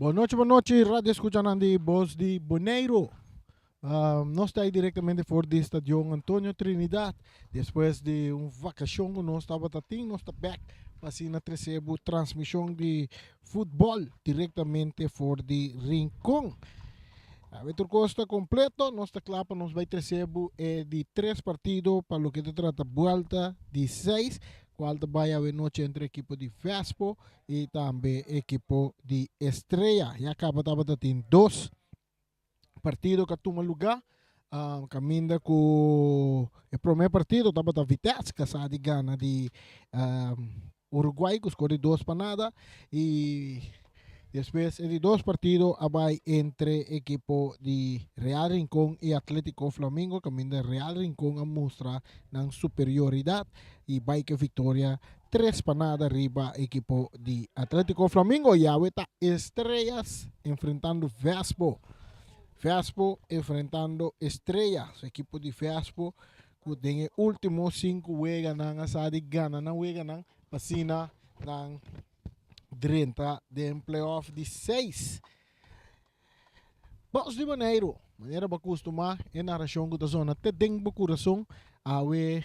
Bon nochi, bon nochi, radio escuchanan di Bos di Boneiro. Nos ta ahí directamente for di Stadion Antonio Trinidad. Despues di un vacacion cu nos tabata tin, nos ta back pa asina trece bo transmision di futbol directamente for di Rincon. Awe tur cos ta completo, nos ta cla pa nos bay trece bo e di tres partido pa loke ta trata buelta di seis, cual ta bay awe nochi entre ekipo di Vespo y tambe ekipo di Estrella. Ya caba tabata tin dos partido cu a tuma luga, caminda cu e prome partido tabata Vitesse cu a sa di gana di Uruguay cu score di 2-0 y despues e di dos partido a bay entre ekipo di Real Rincon y Atletico Flamingo caminda Real Rincon a mustra nan superioridad y bay cu e victoria 3-0 riba ekipo di Atletico Flamingo. Y awe ta Estrellas enfrentando Vespo. Vespo enfrentando Estrellas. Ekipo di Vespo cu den e ultimo 5 weganan a sa di gana nan weganan pa asina nan drenta den playoff di 6. Bos di Boneiru, manera bo acostuma e narracion cu ta zona te den bo curason. Awe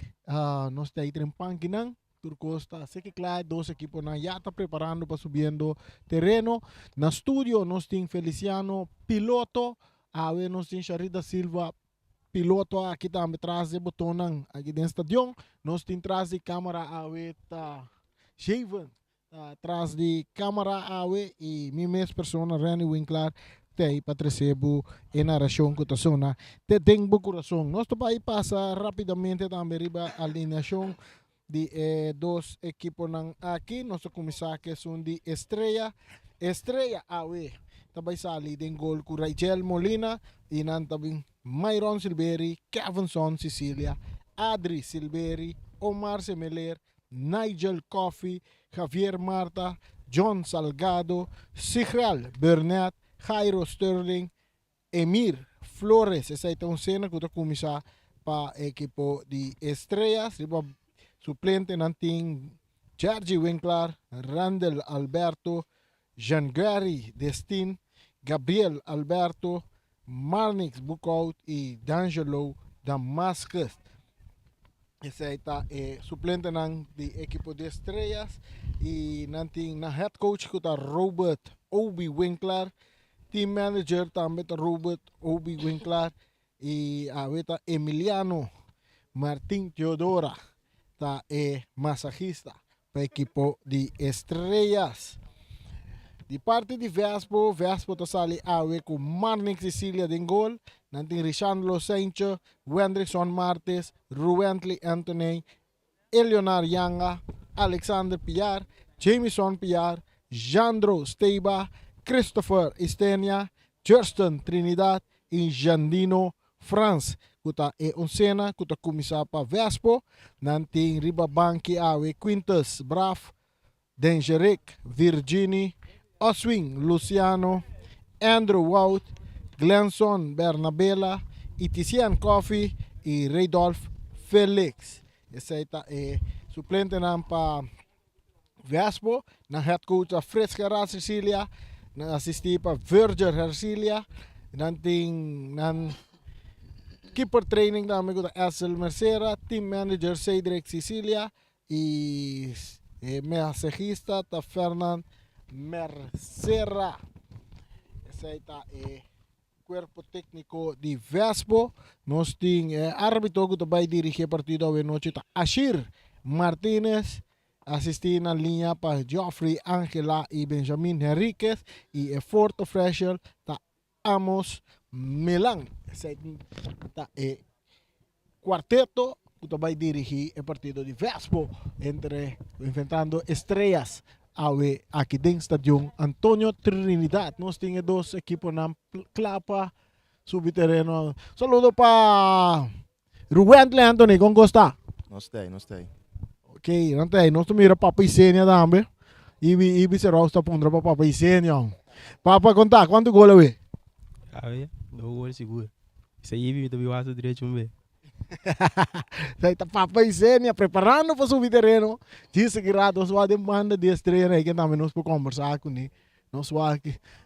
nos ta ahí tren pankinan, tur cos ta seki cla, dos equiponan ya ta preparando pa subiendo tereno. Na studio nos tin Feliciano piloto, awe nos tin Sharida Silva piloto aki tambe tras di botonnan aki den stadion. Nos tin tras di camera awe ta Shaven tras di camera awe y mi mes persona Renny Winklar tey pa trece bo e narracion cu ta sona te den bo curason. Nos ta bay pasa rapidamente tambe riba alineacion di e dos equiponan aki. Nos ta cuminsa cu esun di Estrella. Estrella awe ta bay sali den gol cu Raichel Molina y nan ta bin Myron Silveri, Kevinson Cecilia, Adri Silveri, Omar Semeler, Nigel Coffey, Javier Marta, John Salgado, Sigrel Burnett, Jairo Sterling, Emir Flores. Esei ta un sena ku ta kuminsá pa ekipo di Estrellas. Riba suplentenan tin Jergy Winklar, Randel Alberto, Jean-Guerry Destin, Gabriel Alberto, Marnix Boekhout y D'Angelo Damascus. Esei ta e suplentenan di ekipo di Estrellas y nan tin nan head coach cu ta Robert Obi Winklar, team manager tambe ta Robert Obi Winklar y awe ta Emiliano Martin Teodora ta e masajista pa ekipo di Estrellas. Di parti di Vespo, Vespo ta sali awe ku Marnix Cecilia den gol. Nan tin Richandlo Saintje, Wendrickson Martes, Ruwentley Anthony, Eleonar Yanga, Alexander Piar, Jamison Piar, Jandro Steba, Christopher Istenia, Justin Trinidad y Jandino Frans ku ta e oncena ku ta kuminsá pa Vespo. Nan tin riba banki awe Quintus Braaf, Dengerik Virgini, Oswin Luciano, Andrew Wout, Glenson Bernabela, Iticien Coffie i Radolf Felix. Esei ta e suplentenan pa Vespo. Nan head coach ta Frits Gerard Cecilia, nan asistí pa Virgil Hercilia. Nan tin nan keeper training tambe ku ta Edsel Mercera, team manager Cedric Cecilia i e masajista ta Fernand Mercera. Esei ta e cuerpo técnico di Vespo. Nos tin e árbitro ku ta bai dirigí e partido awe nochi ta Ashir Martinez, asistí na liña pa Geoffrey Angela i Benjamin Henriquez i e fourth official ta Amos Melan. Esei ta e cuarteto ku ta bai dirigí e partido di Vespo entre enfrentando Estrellas awe aki den Stadion Antonio Trinidad. Nos tin e dos ekiponan kla pa subi tereno. Saludo pa Ruwentley Anthony, kon kos ta? Nos ta ei, nos ta ei. Ok, nan ta ei. Nos ta mira Papa Isenia tambe. Ibi, Ibi Serous ta puntra pa Papa Isenia. Papa, kon ta? Kuantu gol awe? Awe, dos gol sigur. Esei Ibi mi ta biba su drecho un be. Esei ta Papa Isenia preparando pa subi tereno. Djis aki rato nos wak den banda di Estrella ei ken tambe nos por kombersá kuné. Nos wak.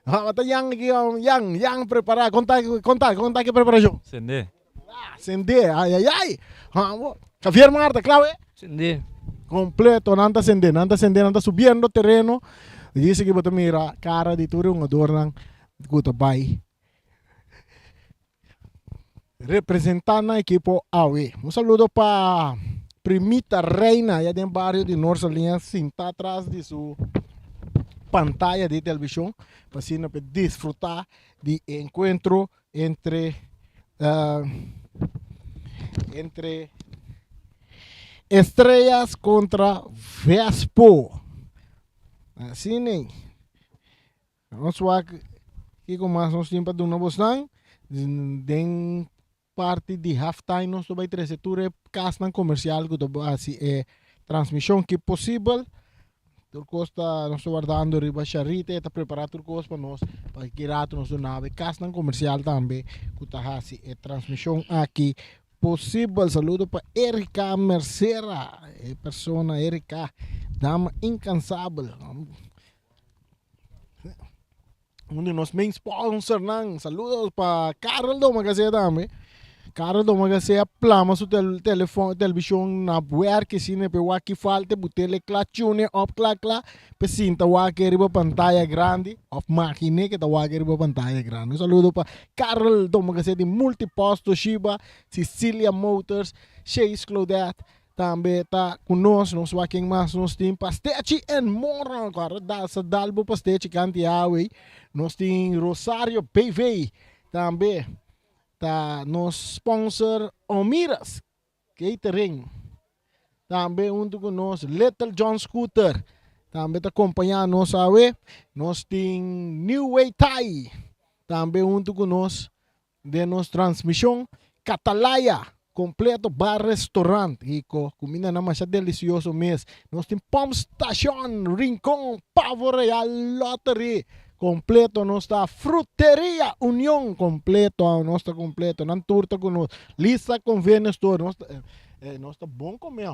Ah, ta Jan aki, Jan, Jan prepara. Konta, konta, konta ki preparashon. Sende. Ah, sende, ai, ai, ai. Ah, Javier Marta, kla we? Sende. Kompleto, nan ta sende, nan ta sende, nan ta subiendo tereno. Dice ki bo ta mira kara di tur e hungadornan ku ta bai representa nan ekipo awe. Un saludo pa Primita Reina ya den bario di Noord Saliña sinta tras di su pantaya di televishon pa asina pa disfruta di e enkuentro entre entre Estrellas kontra Vespo. Asina. Nos wak kiko mas nos tin pa duna bosnan. Den parti di halftime nos ta bai trese tur e kasnan komersial ku ta hasi e transmishon ki posibel. Tur kos ta nos ta wardando riba Sharita e ta prepará tur kos pa nos pa ki rato nos duna e kasnan komersial tambe ku ta hasi e transmishon aki posibel. Saludo pa Erika Mercera, e persona Erika, dama inkansabel. Un di nos main sponsornan. Saludos pa Karel Domagasea tambe. Karel Domagasea plama su tel telefon televishon na werk asina pe wak ki falta bu tele kla tune op kla kla pe sinta wak riba pantaya grandi of makine ke ta wak riba pantaya grandi. Un saludo pa Karel Domagasea di Multipost Toshiba, Sicilia Motors, Chase Claudette. Tambe ta ku nos, nos wak ken mas nos tin pastechi en morro, kòrda dal sa dal bo pastechi kanti awe. Nos tin Rosario BV, tambe ta nos sponsor Omiras Catering. Tambe huntu ku nos Little John Scooter, tambe ta kompañá nos awe. Nos tin New Way Thai, tambe huntu ku nos Den nos transmishon, Catalaya kompleto bar restaurant rico, kumindanan masha delicioso mes. Nos tin Pump Station, Rincon, Pavo Real Lottery kompleto. Nos ta Fruteria Union kompleto, nos ta kompleto. Nan tur ta ku nos. Lisa Convenience Store, nos ta, nos ta bon kome.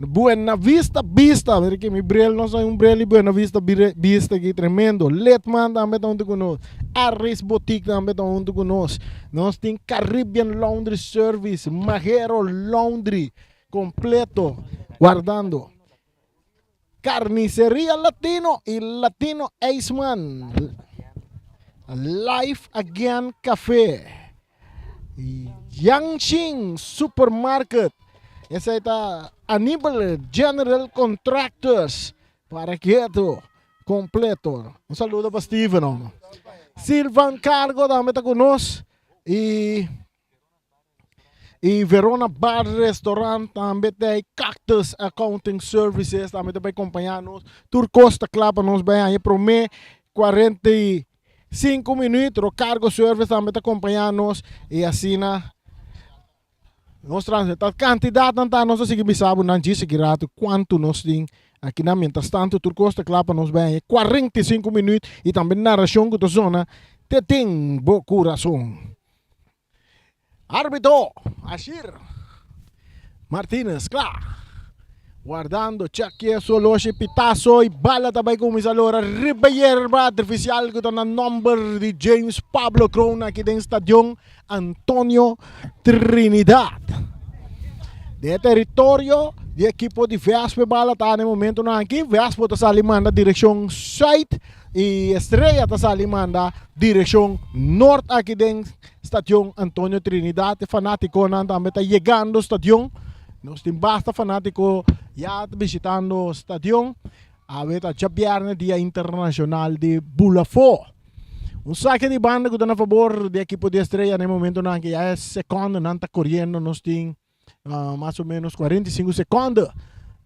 Buena Vista Vista, mira ki mi bril no sa un bril di Buena Vista Vista ki tremendo. Letman tambe ta huntu ku nos. Aris Boutique tambe ta huntu ku nos. Nos tin Caribbean Laundry Service, Magero Laundry completo guardando. Carniceria Latino y Latino Iceman. Life Again Café. Yangshin Supermarket. Esei ta Aníbal General Contractors. Para keto completo. Un saludo pa Steven. Homo. Silvan Cargo tambe ta ku nos. Y Y Verona Bar Restaurant tambe ta e Cactus Accounting Services tambe ta bai acompaña nos. Tur cos ta cla pa nos bai haña prome 45 minuut. Rocargo Service tambe ta acompaña nos y asina nos transmite. Cantidadnan ta nos ta sigui bisa bo nan djis aki rato cuanto nos tin aki nan. Mientras tanto tur cos ta cla pa nos bai haña 45 minuut y tambe narracion cu ta zona te den bo curason. Arbitro Ashir Martinez kla wardando check su oloshi pitazo y bala ta bay cuminsa lora riba yerba artificial cu ta na nomber di James Pablo Kroon aki den stadion Antonio Trinidad. Den e territorio di ekipo di Vespo e bala ta na e momentonan aki. Vespo ta sali manda direccion zuid y Estrella ta sali manda direccion nort aki den Stadion Antonio Trinidad. E fanaticonan tambe ta yegando stadion. Nos tin basta fanatico ya bishitando stadion. Awe ta djabierne dia internacional di Bulafo. Un saque di banda cu ta na fabor di ekipo di Estrella na e momentonan aki. Ya e secondonan ta coriendo. Nos tin mas o menos 45 secondo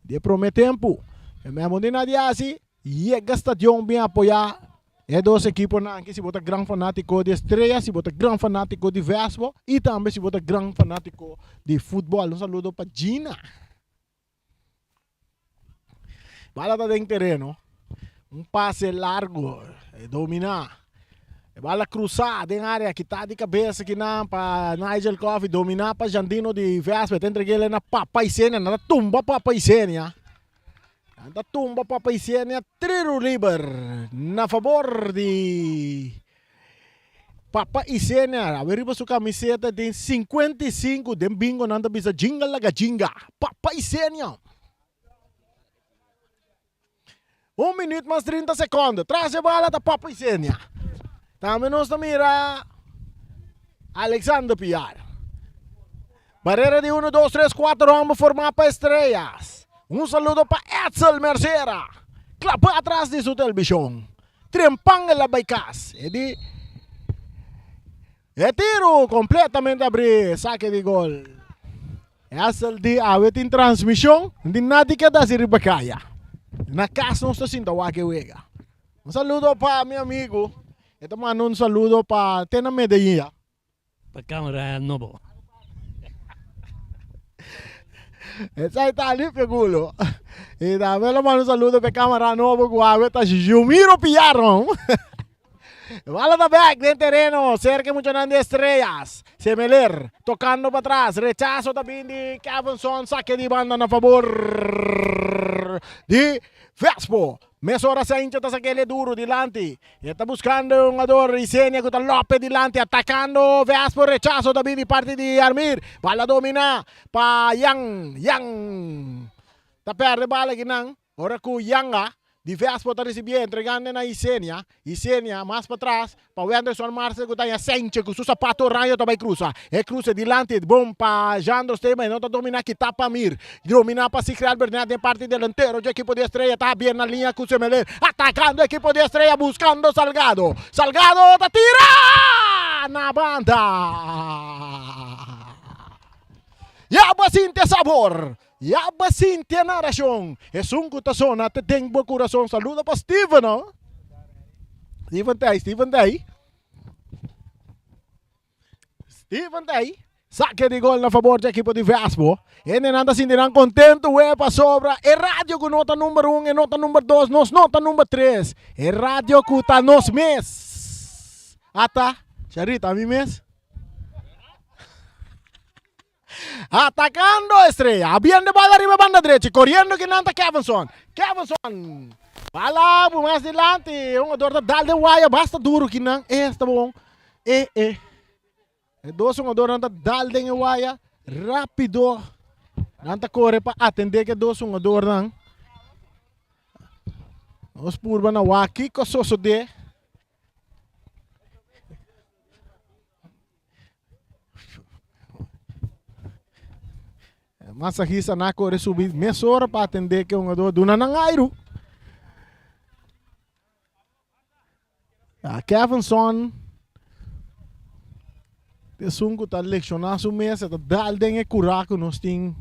di e prome tempo. E memo di na di hasi yega stadion bin apoya e dos ekiponan aki. Si bo ta gran fanatico di Estrella, si bo ta gran fanatico di Vespo y tambe si bo ta gran fanatico di futbol. Un saludo pa Gina. Bala ta den tereno. Un pase largo. E domina. E bala cruza den area. Kita di cabeza kinan pa Nigel Coffey. Domina pa Jandino di Vespa. Te entreguele na Papa Isenia. Nada tumba Papa Isenia. Nan ta tumba Papa Isenia triru liber na fabor di Papa Isenia. Awe riba su camiseta tin 55 den bingo nan ta bisa jinga laga jinga. Papa Isenia. Un minuut mas 30 secondo. Tras e bala ta Papa Isenia. Tambe nos ta mira Alexander Piar. Barrera di 1, 2, 3, 4 homber formá pa Estrellas. Un saludo pa Edsel Mercera. Klapá atras di su televishon. Trempan el a bai kas. E di e tiru kompletamente abrí. Sake di gol. Edsel di awe tin transmishon. No tin nada di keda hasi riba kaya. Na kas nos ta sinta wak e wega. Un saludo pa mi amigu. E ta manda un saludo pa te na Medellin ya. Pa camera nobo. Esai ta limpio culo. Y tambe lo mando un saludo pe camera nobo cu awe ta Jumiro Pillaron. Bala ta back den tereno, cerca muchanan di Estrellas. Semeler tocando pa atras, rechazo ta bin di Kevinson, saque di banda na favor di Vespo. Mesora Saincho ta sakele duro dilanti. E ta buscando e hungador Isenia cu ta Lopez dilanti atacando Vespo. Rechazo ta bin di parti di Armir. Bala domina pa Yang. Yang ta perde bala akinan. Ora cu Yanga di Vespo ta ricibié entregando na Isenia. Isenia mas patras pa Wenderson Marcel cu ta haña Saincho cu su sapato oraño ta bay cruza. E cruza dilanti bon pa Jandro Steyn ma e no ta domina kita pa Mir. Domina pa Sigrid Albert den parti delantero dje ekipo di Estrella ta bien na liña cu Semeler atacando ekipo di Estrella buscando Salgado. Salgado ta tira na banda. Ya bo a sinti e sabor, ya bo a sinti e narracion. Esun cu ta sona te den bo curason. Saludo pa Steven no. Steven ta ahí, Steven ta ahí. Steven ta ahí. Saque di gol na favor di ekipo di Vespo. Hendenan ta sinti nan contento we pasobra e radio cu no ta number un, e no ta number dos, nos no ta number tres. E radio cu ta nos mes. Ata, Sharita, ami mes. Atacando Estrella. Abiendo bala riba banda drechi. Corriendo ki nan ta Kevinson. Kevinson. Bala bu mas dilanti. Un jugador ta dal den waya basta duro ki nan. Eh, esta bon. Eh, eh. E dos jugadornan ta dal den e waya rápido. Nan ta corre pa atende ke dos jugadornan. Nos purba na wak kiko sosode. Masahista na kore subi mesora pa atende ke hungador duna nan airu. Ah, Kevinson esun ku ta lekshoná su mes, e ta dal den e kurá ku nos tin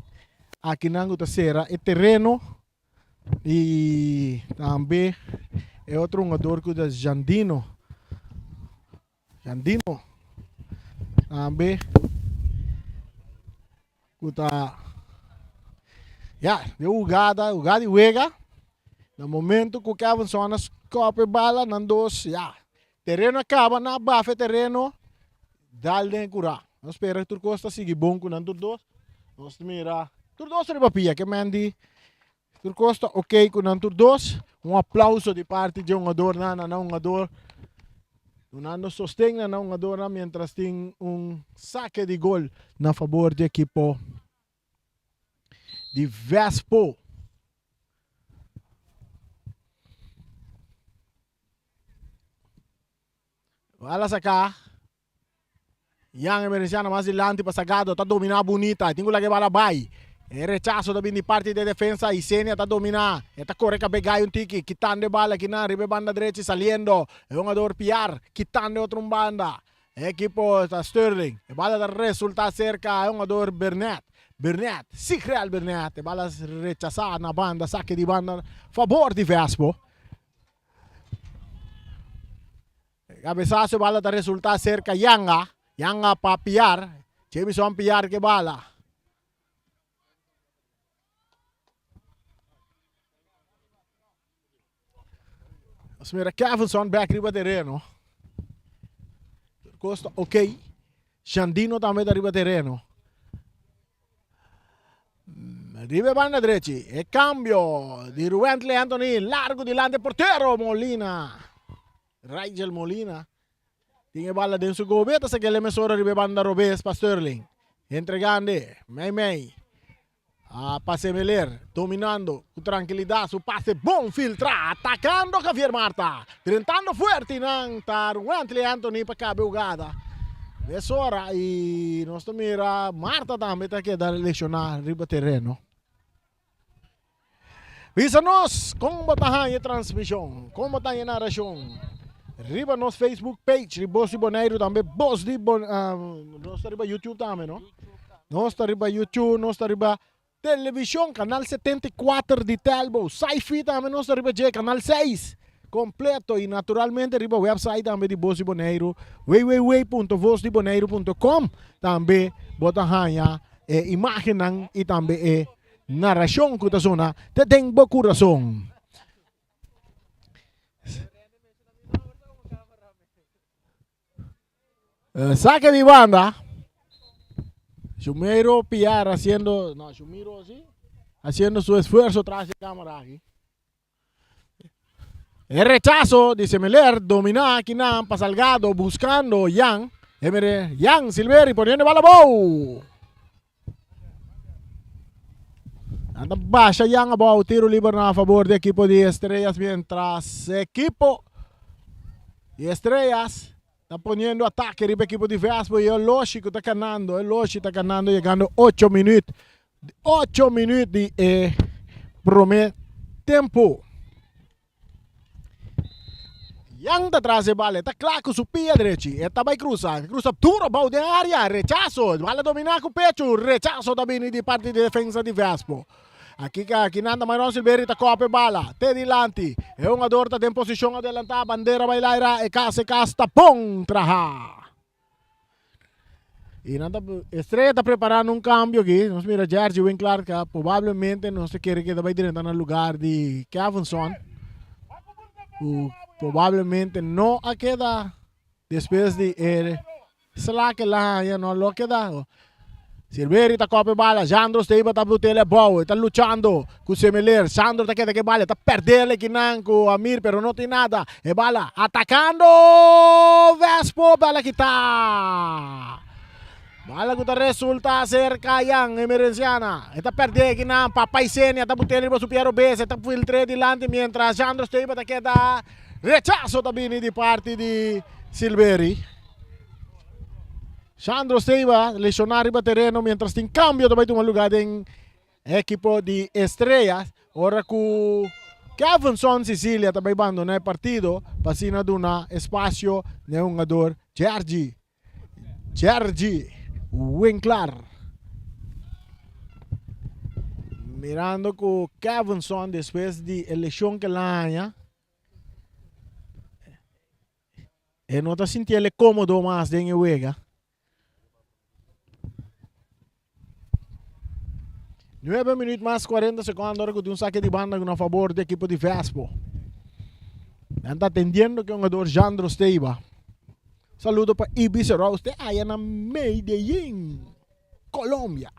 akinan ku ta sera e tereno. I tambe e otro hungador ku ta Jandino. Jandino tambe ku ta ya de hugada, hugada di wega. Na momento ku Kevin Son a skop e bala nan dos ya tereno a kaba nan a bafa e tereno dal den e kura. Nos spera tur kos ta sigui bon ku nan tur dos. Nos mira tur dos riba pia ke men di tur kos ta ok ku nan tur dos. Un aplauso di parti dje hungadornan na nan hungador dunando sosten na nan hungadornan mientras tin un sake di gol na fabor di ekipo di Vespo. Bala saka. Yan Emerenciano mas dilanti pa Sagado ta domina bunita. Tin ku laga e bala bai. E rechaso ta bin di parti de defensa. Isenia ta domina. E ta kore kabe gai un tiki. Kitando e bala kinan riba e banda drechi saliendo. E hungador Piar kitando e otro un banda. E ekipo ta Sterling. E bala ta resulta serka e hungador Bernet. Bernet, Sigrel Bernet. E bala rechasa na banda, sake di banda fabor di Vespo. E cabesazo e bala ta resulta serka Yanga. Yanga pa Piar. Jamison Piar ke bala. Nos mira Kevinson back riba tereno. Costa ok. Shandino tambe ta riba tereno. Riba e banda drechi. E cambio di Ruwentley Anthony largo dilanti portero Molina. Rigel Molina tin e bala den su gobeta sa kele mesora riba e banda robes pa Sterling. Entregande mei mei a pase Meler dominando cu tranquilidad su pase bon filtra atacando Javier Marta drentando fuerte nan ta Ruwentley Anthony pa cabe hugada. Mesora y nos ta mira Marta tambe ta keda lesiona riba tereno. Bisa nos kon bo ta haña e transmishon, kon bo ta haña e narashon riba nos Facebook page di Bos di Boneiru tambe Bos di Bon nos ta riba YouTube tambe no? Nos ta riba YouTube, nos ta riba televishon kanal 74 di Telbo, Sci-Fi tambe nos ta riba dje kanal 6 kompleto i naturalmente riba website tambe di Bos di Boneiru www.vosdiboneiru.com tambe bo ta haña e imagennan i tambe e Narashon ku ta sona te den bo kurason. Sake di banda. Shumeiro Piar haciendo, no, Shumiro sí, haciendo su esfuerzo tras de cámara aquí. E rechazo di Semeler domina akinan pa Salgado buscando Jan. E mire Jan Silveri poniendo bala abou. Nan ta basha Jan abou tiro liber na favor di ekipo di Estrellas mientras ekipo di Estrellas ta poniendo atake riba ekipo di Vespo y Oloshi ku ta ganando. Oloshi ta ganando yegando 8 minuut. Ocho minuut di e prome tempo. Jan ta tras e bala, e ta kla ku su pia drechi. E ta bai krusa, krusa duro bou den area, rechaso, bala dominá ku pechu, rechaso ta bini di parti di defensa di Vespo. Aki aki nan ta Myron Silveri ta kope bala, te dilanti. E hungador ta den posishon adelantá, bandera bai laira, e kas e kas ta bon traha. Y nan ta, Estrella ta preparando un cambio aquí. Nos mira Jerzy Winklar que probablemente nos ta kere que ta bay drenta na lugar di Kevinson. Ku probablemente no a keda despues di e sla que la haña no lo keda. Silveri ta kope bala, Jandro Steba ta butele abou, e ta luchando ku Semeler, Sandro ta keda ku e bala, e ta perdele kinan ku Amir pero no tin nada, e bala atakando Vespo, bala kita. Bala ku ta resulta ser Kayan Emerenciana, e ta perde kinan pa Paisenia ta butele riba su pia robes, e ta filtre dilanti mientras Jandro Steba ta keda rechaso ta bini di parti di Silveri. Sandro Seiba lesioná riba tereno mientras tin cambio ta bai tuma lugar den ekipo di Estrellas ora ku Kevinson Cicilia ta bai bandona e partido pa asina duna espacio na e hungador Jergy Jergy Winklar. Mirando ku Kevinson despues di e lesion ke el a haña. E no ta sinti el e cómodo mas den e wega. Nuebe minuut mas 40 secondo ora cu tin un saque di banda na favor di equipo di Vespo. Nan ta atendiendo cu e hungador Jandro Steiba. Saludo pa Ibis Rouse te aya na Medellin, Colombia.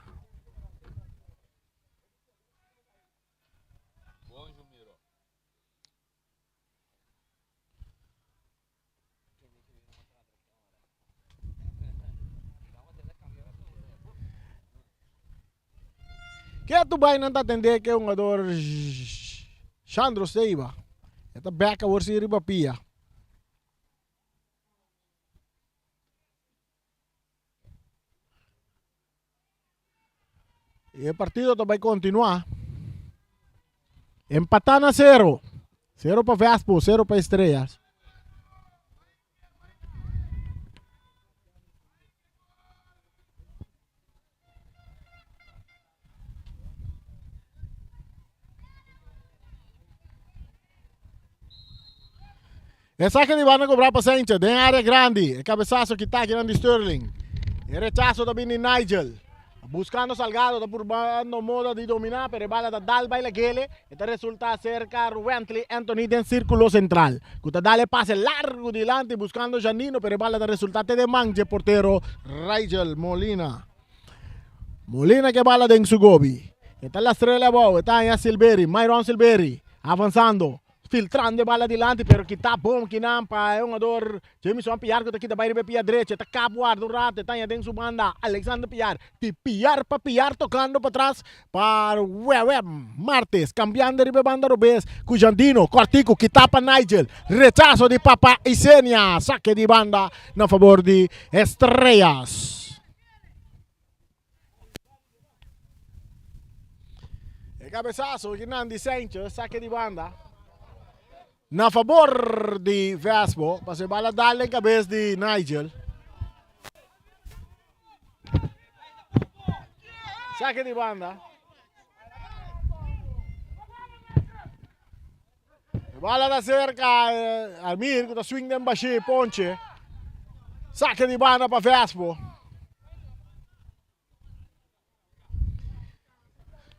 Ke tu bai nan ta atende ke hungador Shandro Seiba. E ta bek awor si riba pia. E partido ta bai continua. Empatá na sero. Sero pa Vespo, sero pa Estrellas. E saque di banda cobra pa Sanchez den area grandi. E cabezazo kita kinan di Sterling. E rechazo ta bini Nigel. Buscando Salgado ta purbando moda di domina pero e bala ta dal bai Lagele. E ta resulta cerca Ruwentley Anthony den circulo central. Cu ta dal e pase largo dilanti buscando Janino pero e bala ta resulta te den man dje portero Rigel Molina. Molina ke bala den su gobi. E ta lastr'el abou, e ta haña Silveri, Myron Silveri, avansando, filtrando e bala dilanti, pero kita bon kinan pa e hungador Jamison Piar ku ta kita bai riba e pia drechi, e ta kap warda un rato, e ta haña den su banda Alexander Piar, di Piar pa Piar tokando patras pa Wewe Martes, kambiando riba e banda robes ku Jandino, kòrtiku kita pa Nigel, rechaso di Papa Isenia, sake di banda na fabor di Estrellas. E cabezazo kinan di Sanchez, saque di banda. Na favor di Vespo, pase bala dal den cabeza di Nigel. Saque di banda. Bala ta cerca eh, Almir, que ta swing den bashi, ponche. Saque di banda pa Vespo.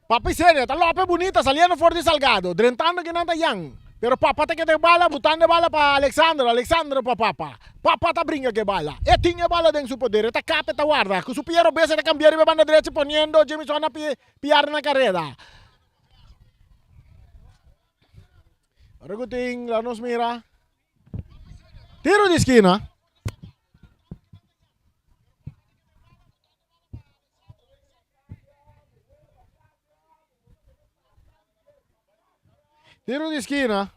Papa Isenia ta lope bunita saliendo for di Salgado, drentando kinan ta Yan. Pero Papa ta keda e bala, butando e bala pa Alexandro, Alexandro pa Papa. Papa ta bringa ku e bala. E tin e bala den su poder, e ta kap, e ta warda. Ku su pia robes e ta kambia riba e banda drechi poniendo Jemison a piar na kareda. Ora ku tin, laga nos mira. Tiro di skina. Tiro di skina.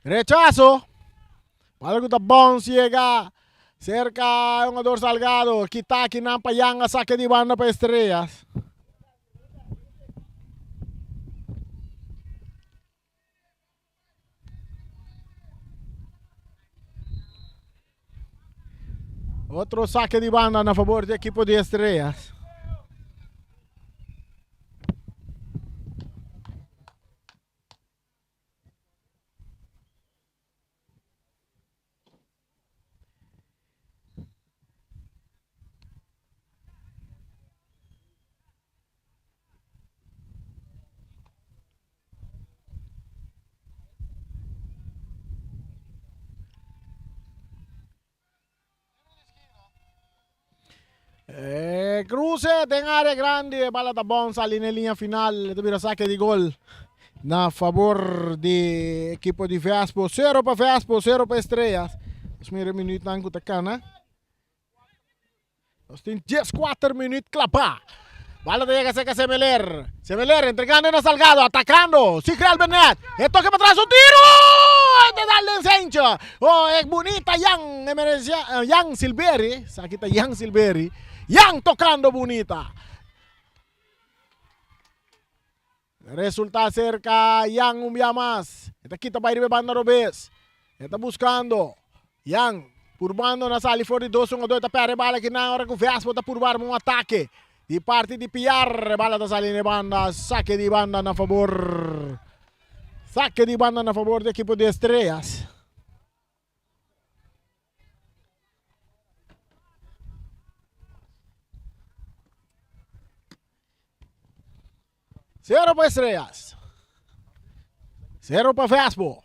Rechazo. Bala ku ta bounce yega cerca jugador Salgado. Kita kinan pa Yanga saque di banda pa Estrellas. Otro saque di banda na favor di equipo di Estrellas. Eh, cruce den área grande, bala ta bon sali na linea final, ta bira saque di gol na favor di equipo di Vespo. 0 pa Vespo, 0 pa Estrellas. Nos mira minuutnan ku ta kana. Nos tin 14 minuut klapá. Bala ta yega cerca Semeler. Semeler entregando na Salgado, atacando. Sigrel Benet. E toque para atrás, un tiro! E ta dal den Sencho. Oh, e bonita Jan, emergencia, eh, Jan Silveri. Aquí está Jan Silveri. Jan tocando bonita. Resulta cerca Jan un bia mas. E ta kita bai riba e banda robes. E ta buscando. Jan purbando na sali for di dos hungador. E ta perde e bala kinan ora cu Vespo ta purba arma un atake. Di parti di Piar e bala ta sali na e banda. Sake di banda na fabor. Sake di banda na fabor di ekipo di Estrellas. Cero pa Estrellas. Cero pa Vespo.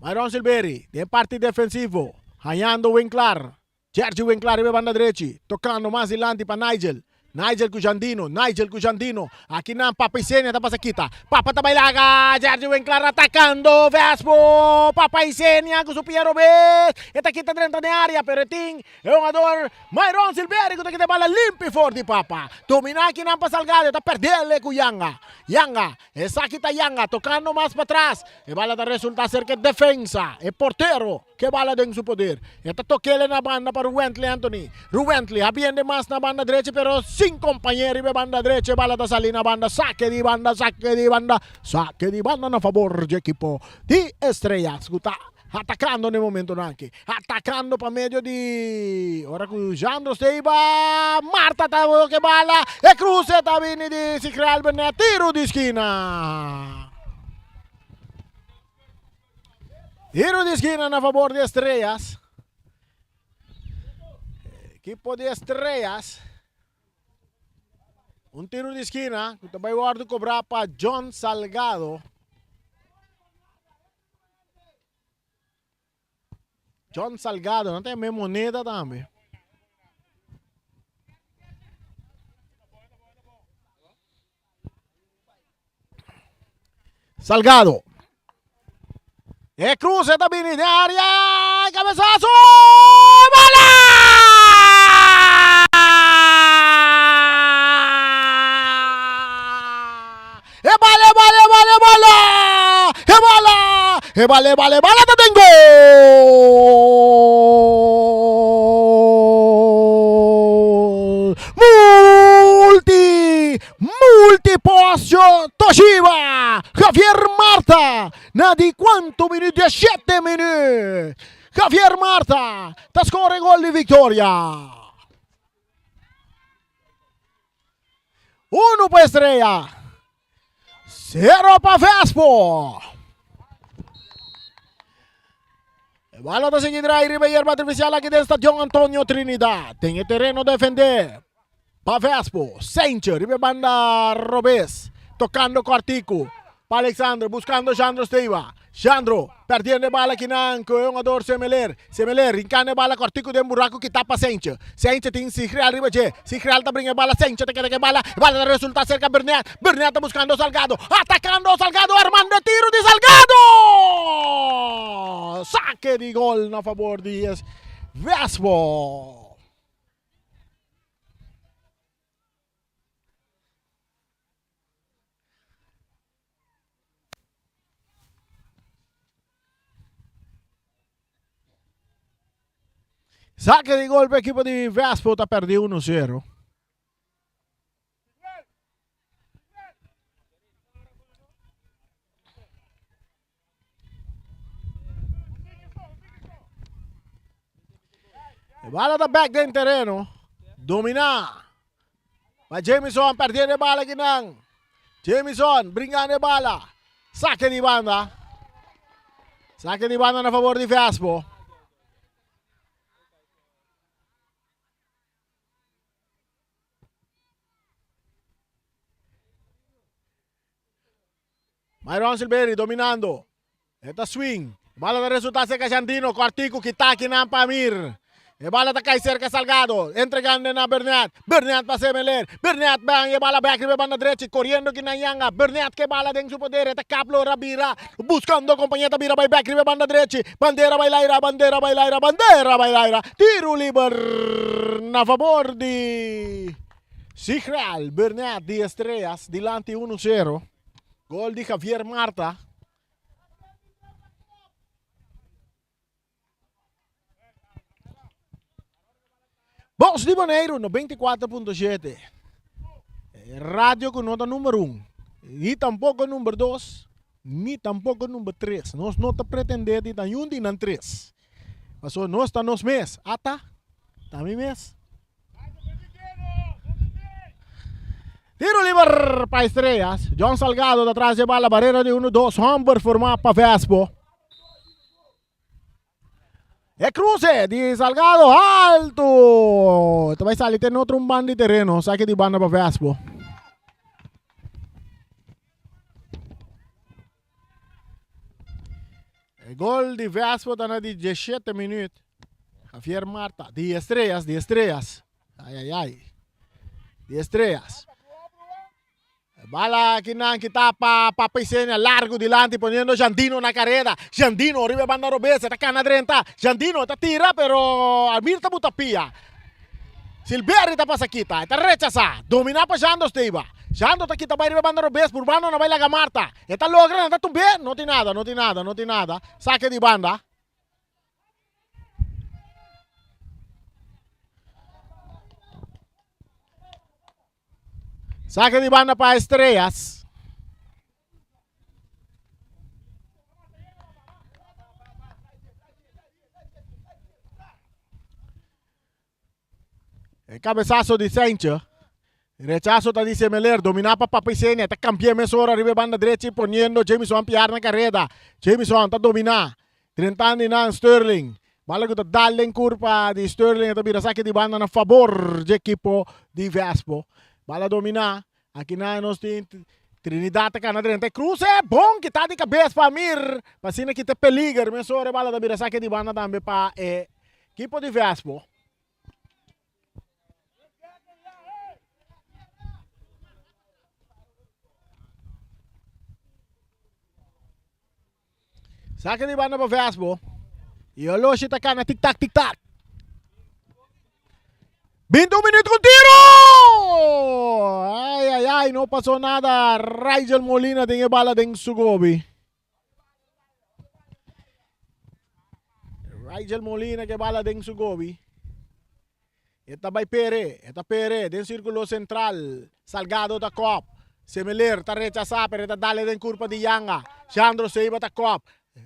Myron Silveri den parti defensivo. Hañando Winklar. Sergio Winklar riba e banda drechi. Tocando mas dilanti pa Nigel. Nigel cu Jandino. Nigel cu Jandino. Aki nan Papa Isenia ta pasa kita. Papa ta bai laga. Sergio Winklar atacando Vespo. Papa Isenia cu su pia robes. E ta kita drenta den area pero e tin E hungador Myron Silveri ku ta kita e bala limpi for di Papa. Dominá kinan pa Salgado, e ta perdele ku Yanga. Yanga, esaki ta Yanga tokando mas patras. E bala ta resultá serka e defensa, e portero ku e bala den su poder. E ta tokele na banda pa Ruwently Anthony. Ruwently habiende mas na banda drechi pero sin kompañero riba e banda drechi. E bala ta sali na banda, sake di banda, sake di banda, sake di banda na fabor dje ekipo di Estrellas ku ta Atacando n'e momentonan aki. Atacando pa medio di ora cu Jandro Steiba. Marta ta ke bala. E cruce ta bini di Sigrel Benet. Tiro di skina. Tiro di skina na favor di Estrellas. Equipo di Estrellas. Un tiro di skina cu ta bay wordo cobra pa John Salgado. John Salgado, nan ta yam'é Moneda tambe. Salgado. E cruce ta bini den área. Cabezazo! Bola! E bala, e bala, e bala, e bala! E bala! E bala, e bala, e bala ta den gol! Multi! Multipocio Toshiba! Javier Marta na di cuanto minuut? Diesshete minuut! Javier Marta ta score e gol di victoria! Uno pa Estrella, cero pa Vespo. E bala ta sigui draai riba yerba artificial aki den Stadion Antonio Trinidad. Den e tereno defende pa Vespo. Saintje riba e banda robes. Tocando Cortico. Pa Alexandre buscando Jandro Steva. Jandro perdiendo e bala kinan ku e hungador Semeler. Semeler rinkando e bala kortiku den buraku kita pa Sentje. Sentje tin Sigreal riba dje. Sigreal ta bringa e bala. Sentje ta keda ku e bala. E bala ta resulta serka Burnett. Burnett ta buskando Salgado. Atakando Salgado. Armando e tiro di Salgado! Sake di gol na fabor di Vespo. Saque di golpe equipo di Vespo ta perdi 1-0. E bala ta back den tereno. Domina. Pa Jamison perdiendo e bala kinan. Jamison bringando e bala. Saque di banda. Saque di banda na favor di Vespo. Myron Silveri dominando. E ta swing. Bala ta resulta cerca Jandino. Cortico kita kinan pa Amir. E bala ta kai cerca Salgado. Entregando na Bernat. Bernat pa Semeler. Bernat ban e bala back riba banda drechi. Corriendo kinan Yanga. Bernat ke bala den su poder. E ta kaplo ora bira. Buscando compañía ta bira bai back riba banda drechi. Bandera bai laira. Bandera bai laira. Bandera bai laira. Tiro liber na favor di Sigreal. Bernat di Estrellas dilanti 1-0. Gol di Javier Marta. Bos di Boneiru 94.7. Radio ku no ta number 1, ni tampoko number 2, ni tampoko number 3. Nos no ta pretende di ta niun di nan tres. Pasobra nos ta nos mes. Ata, ta mi mes. Tiro liber pa Estrellas. John Salgado ta tras e bala. Barrera di 1-2. Homber forma pa Vespo. E cruce di Salgado alto. Ta bai sali ten otro un banda di terreno. Saque di banda pa Vespo. E gol di Vespo ta na di 17 minuut. Javier Marta, di Estrellas, di Estrellas. Ai, ai, ai. Di Estrellas. Bala kinan kita pa Papa Isenia largo dilanti poniendo Jandino na carrera. Jandino riba banda robes, ta cana drenta. Jandino ta tira pero Almir ta buta pia. Silveri ta pasa kita, e ta rechasa. Domina pa Jando Steiba. Jando ta kita bai riba banda robes, Burbano na bai laga Marta. E ta logra, na ta tumbe. No tin nada, no tin nada, no tin nada. Sake di banda. Saque di banda pa Estrellas. E cabezazo di Saintje. Rechazo ta di Semeler, domina pa Papisenia, ta cambia mesora riba e banda drechi poniendo Jamison Piar na careda. Jamison ta domina. Drentando nan Sterling. Bala cu ta dal den curpa di Sterling ta bira saque di banda na favor dje equipo di Vespo. Bala domina. Aki nan nos tin. Trinidad ta kana drenta e kruse. Bon kita di kabes pa Amir. Pa asina kita peliger. Mesora e bala ta bira sake di banda tambe pa e ekipo di Vespo. Sake di banda pa Vespo. Y Oloshi ta kana tik tak tik tak. 21 minuut con tiro! Ay, ay, ay, no pasó nada. Rigel Molina den e bala den su gobi. Rigel Molina ke bala den su gobi. E ta bai pere, e ta pere den sirkulo sentral. Salgado ta kop. Semeler ta rechasá pero e ta dale den kurpa di Yanga. Shandro Seiba ta kop.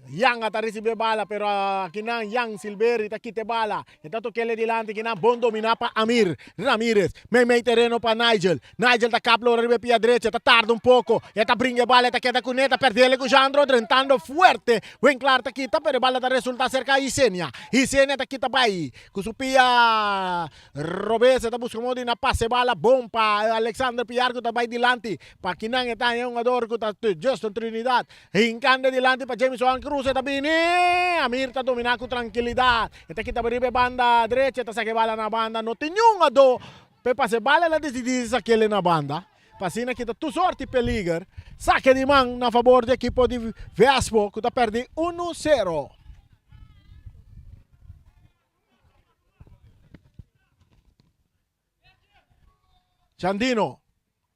Yanga ta risibí e bala pero akinan Yan Silveri ta kita e bala. E ta tok'el dilanti kinan bon dominá pa Amir Ramirez. Meimei tereno pa Nigel. Nigel ta kap lora riba e pia drecha, ta tarda un poko. E ta bringa e bala, e ta keda kuné, ta perdele ku Shandro drentando fuerte. Winklaar ta kita pero e bala ta resultá serka Isenia. Isenia ta kita bai. Ku su pia robes e ta buska modo di na pasa e bala bon pa Alexander Piar ku ta bai dilanti. Pa kinan e ta haña un hungador ku ta Justin Trinidad. Hinkando dilanti pa Jamison Cruz e ta bini. Amir ta domina ku trankilidat. E ta kita riba e banda drecha e ta saka e bala na banda. No tin niun hungador pa e pasa e bala. El a disidí di sak'el na banda. Pa asina kita tur sorti peliger. Sake di man na fabor di ekipo di Vespo ku ta pèrdí unu sero. Chandino.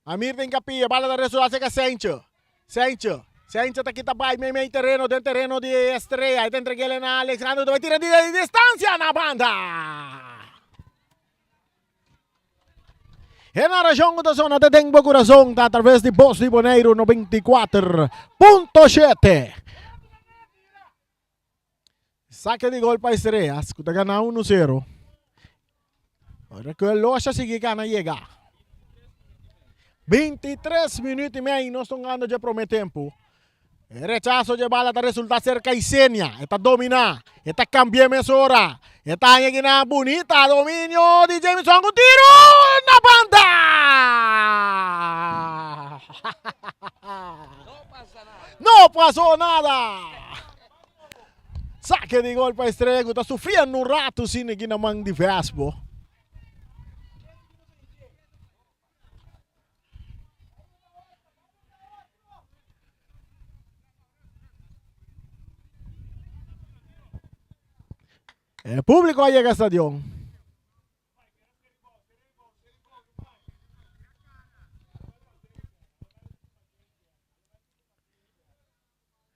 Amir den capilla, bala ta resulta cerca Senche. Senche. Senche ta kita bai mei mei terreno, den terreno di Estrella. E ta entregele na Alexandro, ta bai tira di distancia na banda. E narracion cu ta sona te den bo corazon ta a traves di Bos di Boneiru 94.7. Saque di gol pa Estrellas cu ta gana 1-0. Ora cu e locha sigui gana yega. 23 minuut y mei nos ta hungando dje prome tempo. E rechazo dje bala ta resulta ser Caicenia. E ta domina. E ta cambia mesora. E ta haña gina bunita dominio di Jameson cu tiro na banda. No pasó nada. Saque di gol pa Estrella cu ta sufriendo un rato sin aki na man di Vespo. E público a yega stadion.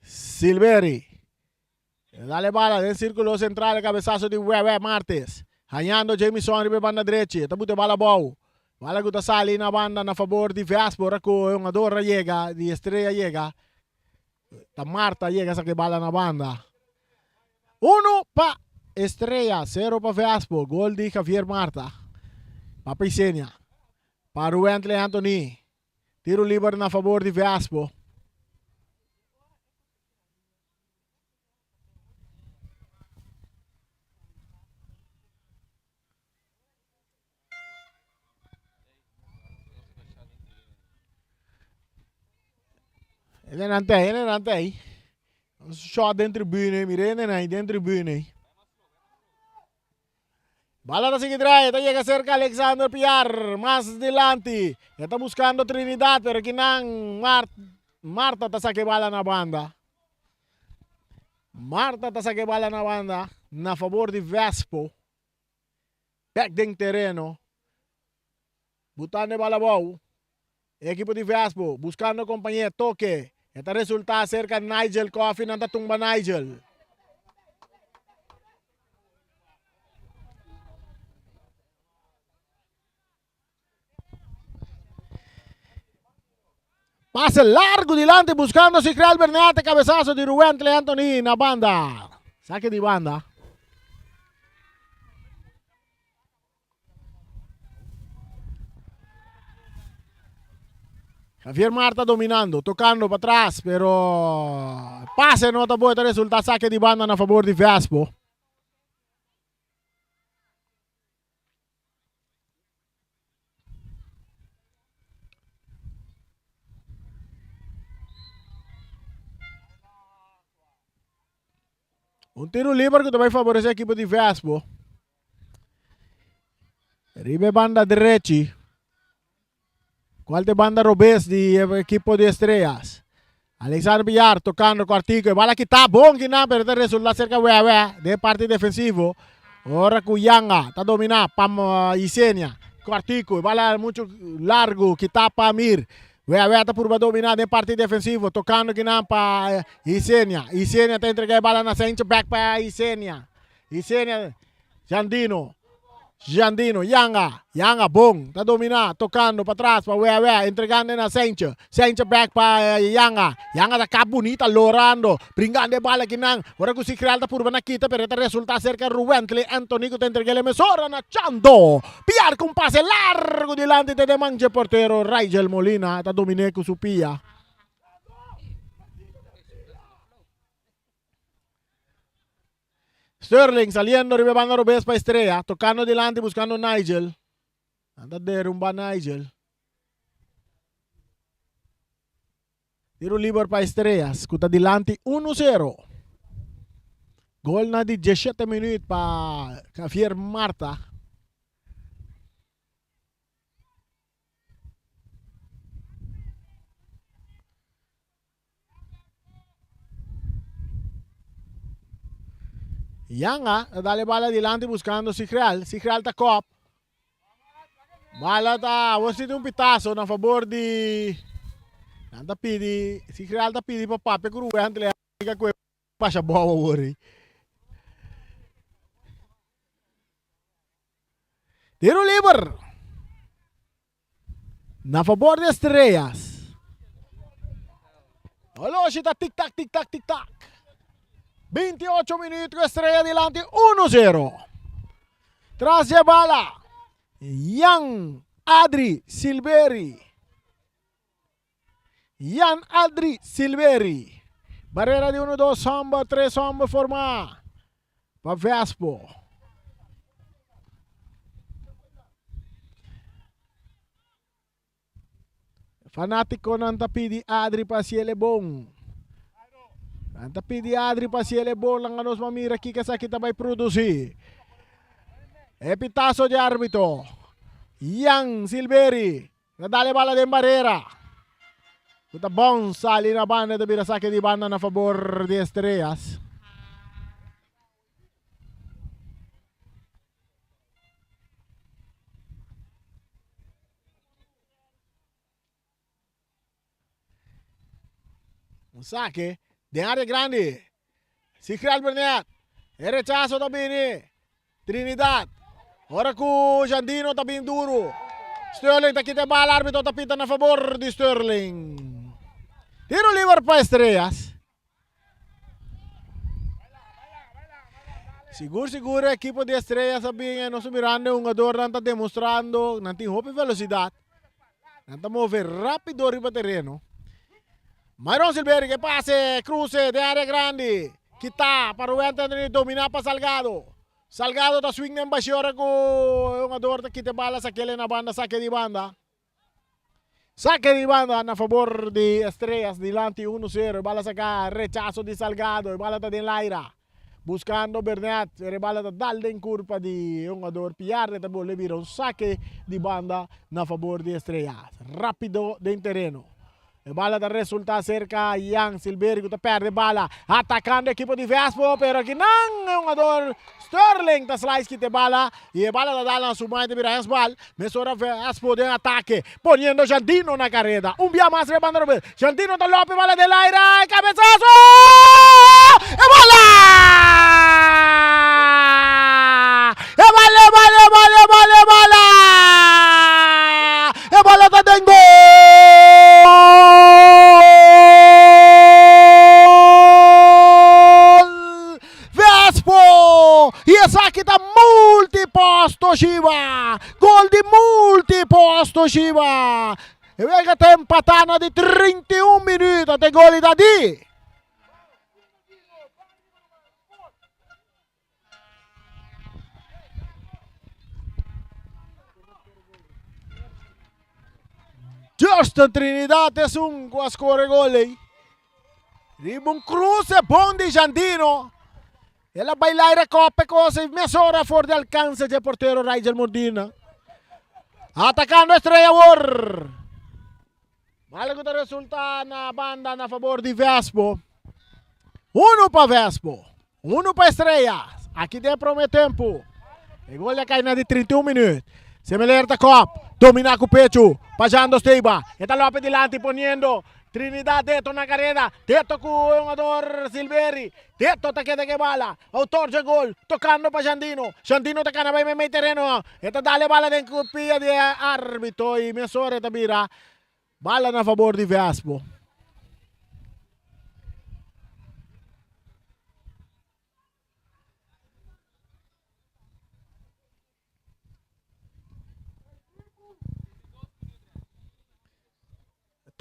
Silveri. Dale bala den círculo central, e cabezazo di Wewe Martes. Hañando Jamison riba e banda drechi. E ta buta e bala abou. Bala cu ta sali na banda na favor di Vespo. Ora cu e hungador a yega, di Estrella yega. Ta Marta yega saki e bala na banda. Uno pa Estrella, cero pa Vespo. Gol di Javier Marta. Pa Pisenia. Pa Ruwentley Anthony. Tiro liber na favor di Vespo. Ele não tem. Shot den tribune, mire ele den tribune. Bala ta sigui draai, ta yega cerca Alexander Piar, mas dilanti. E ta buscando Trinidad, pero kinan Mart, Marta ta saca e bala na banda. Marta ta saca e bala na banda na favor di Vespo. Bek den tereno. Butando e bala abou. E ekipo di Vespo buscando compañe, toke. E ta resulta cerca Nigel Coffee, nan ta tumba Nigel. Pase largo dilanti buscando Sicrel Bernate, cabezazo di Ruwentle Anthony na banda. Saque di banda. Javier Marta dominando, tocando para atrás, pero pase no ta boa, ta resulta saque di banda na favor di Vespo. Un tiro liber ku ta bai faboresé ekipo di Vespo. Riba e banda drechi. Kual ta e banda robes di e ekipo di Estrellas. Alexander Villar tocando cortico. E bala kita bon kinan pero ta resulta cerca Wewe den parti defensivo. Ora cu Yanga ta domina pa Isenia. Cortico e bala mucho largo kita pa Amir. Wewe ta purba domina den parti defensivo tocando kinan pa Isenia. Isenia ta entrega e bala na Saintje back pa Isenia. Isenia Jandino. Jandino, Yanga, Yanga bon, ta domina, tocando patras pa Wewe, entregando na Sentje, Sentje back pa Yanga, Yanga ta kap bunita, lorando, bringando e bala kinan, ora cu Sigreal ta purba na kita, pero e ta resulta cerca Ruwentley Anthony cu ta entreg'el e mesora na Chando, Piar cu un pase largo dilanti te den man dje portero Rigel Molina ta domine cu su pia. Sterling saliendo riba e banda robes pa Estrella, tocando dilanti buscando Nigel. Nan ta derumba Nigel. Tiro liber pa Estrellas, cu ta dilanti 1-0. Gol na di 17 minuut pa Javier Marta. Yanga ta dal e bala dilanti buscando Sigreal. Sigreal ta kop. Bala ta awor si tin un pitazo na fabor di nan ta pidi Sigreal ta pidi pa papia cu Ruben antes le cu e basha bou awor ei. Tiro liber. Na fabor di Estrellas. Oloshi ta tik tak tik tak tik tak. 28 minuut ku Estrella dilanti 1-0. Tras dje bala. Jan Adri Silveri. Jan Adri Silveri. Barrera di 1, 2 homber, 3 homber forma pa Vespo. Fanaticonan ta pidi Adri pa hasiel e bon. Nan ta pidi Adri pa hasiel e bon. Langa nos pa mira kiko esaki ta bai produci. E pitazo di arbitro. Jan Silveri ta dal e bala den barera. Ku ta bon sali na banda ta bira sake di banda na fabor di Estrellas. Un saque den área grandi. Sigrid Bernet. E rechazo ta bini. Trinidad. Ora ku Jandino ta bin duro. Sterling ta kita e bala. Arbitro ta pita na favor di Sterling. Tiro liber pa Estrellas. Sigur sigur e ekipo di Estrellas a bin e nos ta mirando e hungadornan ta demostrando nan tin hopi velocidad. Nan ta move rapido riba tereno. Myron Silverio ke pase, cruce den area grandi. Kita pa Ruben Tendrini domina pa Salgado. Salgado ta swing den bashi ora ku e hungador ta kita e bala sakele na banda sake di banda. Saque di banda na favor di Estrellas dilanti 1-0. E bala saca rechazo di Salgado. E bala ta den laira. Buscando Bernet. Pero e bala ta dal den curpa di hungador Piarde. Ta bolbe bira un saque di banda na favor di Estrellas. Rapido den tereno. E bala ta resulta cerca Jan Silverio cu ta perde bala. Atacando equipo di Vespo, pero aki nan e hungador Sterling ta slice kita e bala y e bala ta dal na su man y ta bira handsbal. Mesora Vespo den atake, poniendo Jandino na careda. Un bia mas riba banda robes. Jandino ta lope bala den aire, cabezazo! E bala! E bala, e bala, e bala, e bala, e bala! E bala ta den gol! Vespo! Y esaki ta multiposto Shiba! Gol di multiposto Shiba! E wega ta empatá na di 31 minuut. Ate gol ta di. Justin Trinidad es un ku a score gol ei. Riba un cruce bon di Jandino. El a bai laira kope kos i mesora for di alkanse dje portero Rigel Mordina. Atakando Estrella awor. Bala ku ta resulta na banda na fabor di Vespo. Uno pa Vespo, uno pa Estrella. Aki den prome tempo. E gol a kai na di 31 minuut. Semeler ta kop, domina ku pechu, pajando Steba. E ta lope dilanti poniendo Trinidad Deto na kareda. Deto ku e hungador Silveri. Deto ta keda ke bala. Autor dje gol, tokando pa Jandino. Jandino ta kana bai meimei tereno. E ta dal e bala den ku pia di e arbitro i mesora e ta bira bala na fabor di Vespo.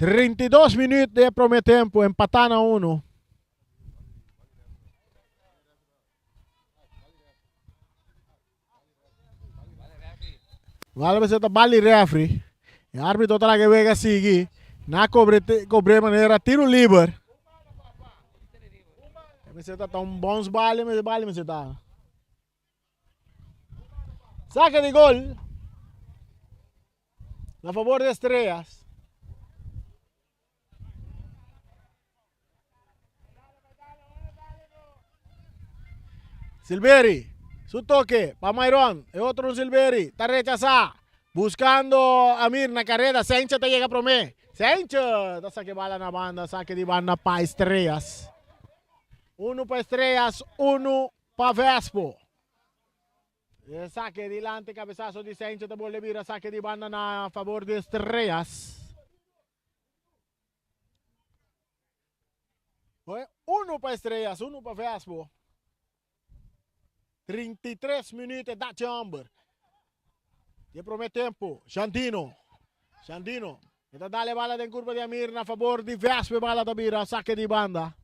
32 minuut de prome tempo, empatá na uno. Wala bisa ta bali refri. E árbitro ta laga e wega sigui. Na cobre cobre manera tiro liber. Mester ta un bons bali, mester bali mester ta. Saque di gol. Na favor de Estrellas. Silveri, su toque pa Myron, e otro un Silveri, ta rechasa, buscando Amir na carrera, Sencha ta llega prome, Sencha ta saque bala na banda, saque di banda pa Estrellas. Uno pa Estrellas, uno pa Vespo. E saque dilanti, cabezazo di Sencha ta bolbe bira saque di banda na favor di Estrellas. Uno pa Estrellas, uno pa Vespo. 33 minuut dat homber. De prome tempo, Jandino. Jandino. E ta dale bala den curva di Amir na favor di Vespo. Bala ta bira, saque di banda.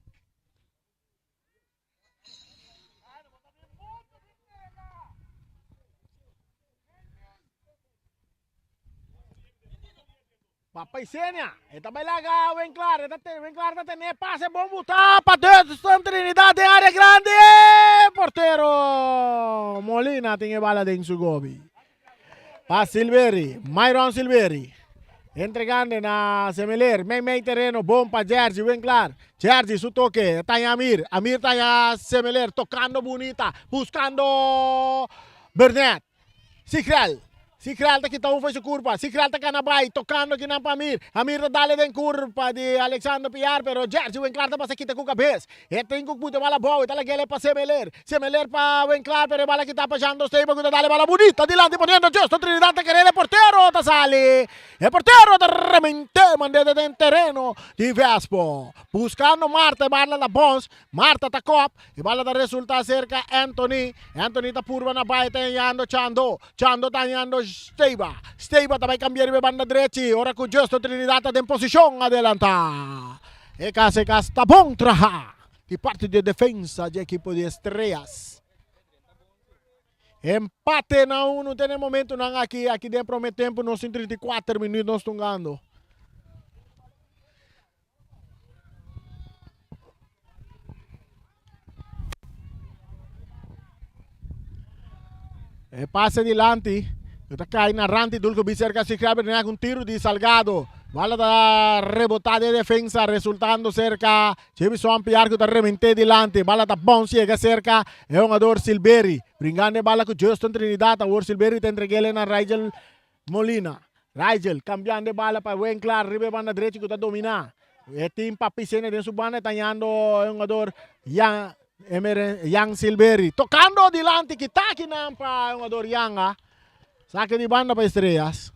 Papa Isenia, e ta bai laga Winklar, e ta te, Winklar ta tene pase bon buta pa Dustin Trinidad den área grande. Portero Molina tin e bala den su gobi. Pa Silveri, Myron Silveri. Entregando na Semeler, mei mei tereno, bon pa Jerzy Winklar. Jerzy su toque, ta Amir, Amir ta Semeler, tocando bonita, buscando Burnett. Sigrel, Sigrel ta kita un fo'i su kurpa, Sigrel ta kana bai, tokando kinan pa Amir, Amir ta dale den kurpa di Alexander Piar, pero Jerzy Winklar ta pasa kita ku kabes, e tin ku puta e bala abou, e ta lag'el e pa Semeler, Semeler pa Winklar, pero e bala kita pa Jandro Steba ku ta dale bala bunita dilanti poniendo Justin Trinidad ta kere e portero ta sali, e portero ta remente mand'e den tereno di Vespo, buskando Marta e bala ta bons, Marta ta kop, E bala ta resulta serka Anthony. Anthony ta purba na bai ta hañando Chando. Chando ta hañando Steba. Steba ta bai kambia riba e banda drechi ora ku Justo Trinidad ta den posishon adelantá. E kas e kas ta bon traha di parti di e defensa di ekipo di Estrellas. Empate na unu te na e momentunan aki. Aki den prome tempu nos tin 34 minuut nos tungando. E pase dilanti. Ta kai na ranti Dulco bi cerca si Kraber nega un tiro di Salgado. Bala ta rebota de defensa resultando cerca Jevison Piar ku ta remente dilanti. Bala ta bounce yega cerca e hungador Silveri. Bringando e bala ku Justin Trinidad. Awor Silveri ta entregele na Rigel Molina. Rigel cambiando e bala pa Winklar riba e banda drechi cu ta domina. E team pa Piscina den su banda e ta hallando e hungador Jan, Emeren, Jan Silveri. Tocando dilanti kita kinan pa e hungador Yanga. Saque di banda pa Estrellas.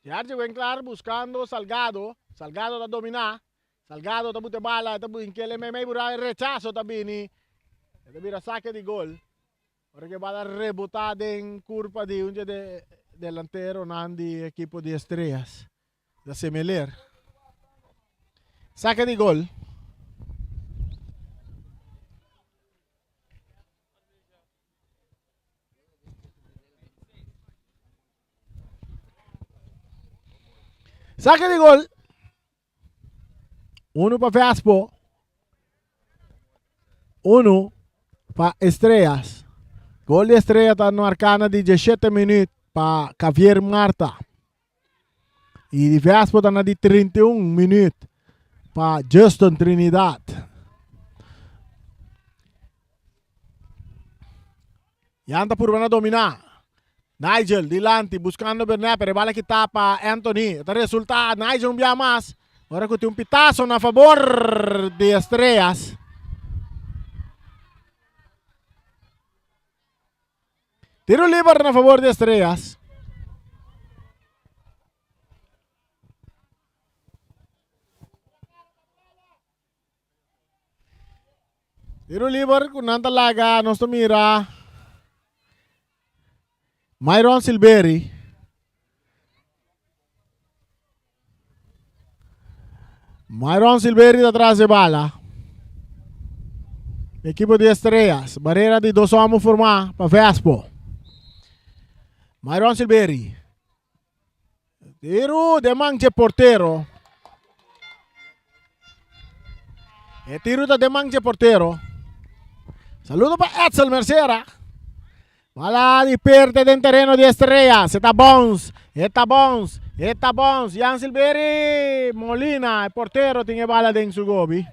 Gerard Winklar buscando Salgado. Salgado ta domina. Salgado ta bute bala. Ta inkele meimei bura rechazo ta bini. E ta bira saque di gol. Ora que bala rebota den curpa di un de delantero nan di equipo di Estrellas. Da Semeler. Saque di gol. Sake di gol. Uno pa Vespo. Uno pa Estrellas. Gol di Estrella ta marca na di 17 minuut pa Javier Marta. Y di Vespo ta na di 31 minuut pa Justin Trinidad. Jan ta purba na domina. Nigel dilanti buscando Bernet pero e bala kita pa Anthony. Ta resulta Nigel un bia mas. Ora cu tin un pitazo na favor di Estrellas. Tiro liber na favor di Estrellas. Tiro liber ku nan ta laga nos ta mira Myron Silberi. Myron Silberi ta tras e bala. Ekipo di Estrellas. Barrera di dos homo formá pa Vespo. Myron Silberi. Tiru den man dje portero. E tiru ta den man dje portero. Saludo pa Edsel Mercera. Bala di perde den tereno di Estrella. Se ta bons. E ta bons. E ta bons. Jan Silveri Molina, e portero, tin e bala den su gobi.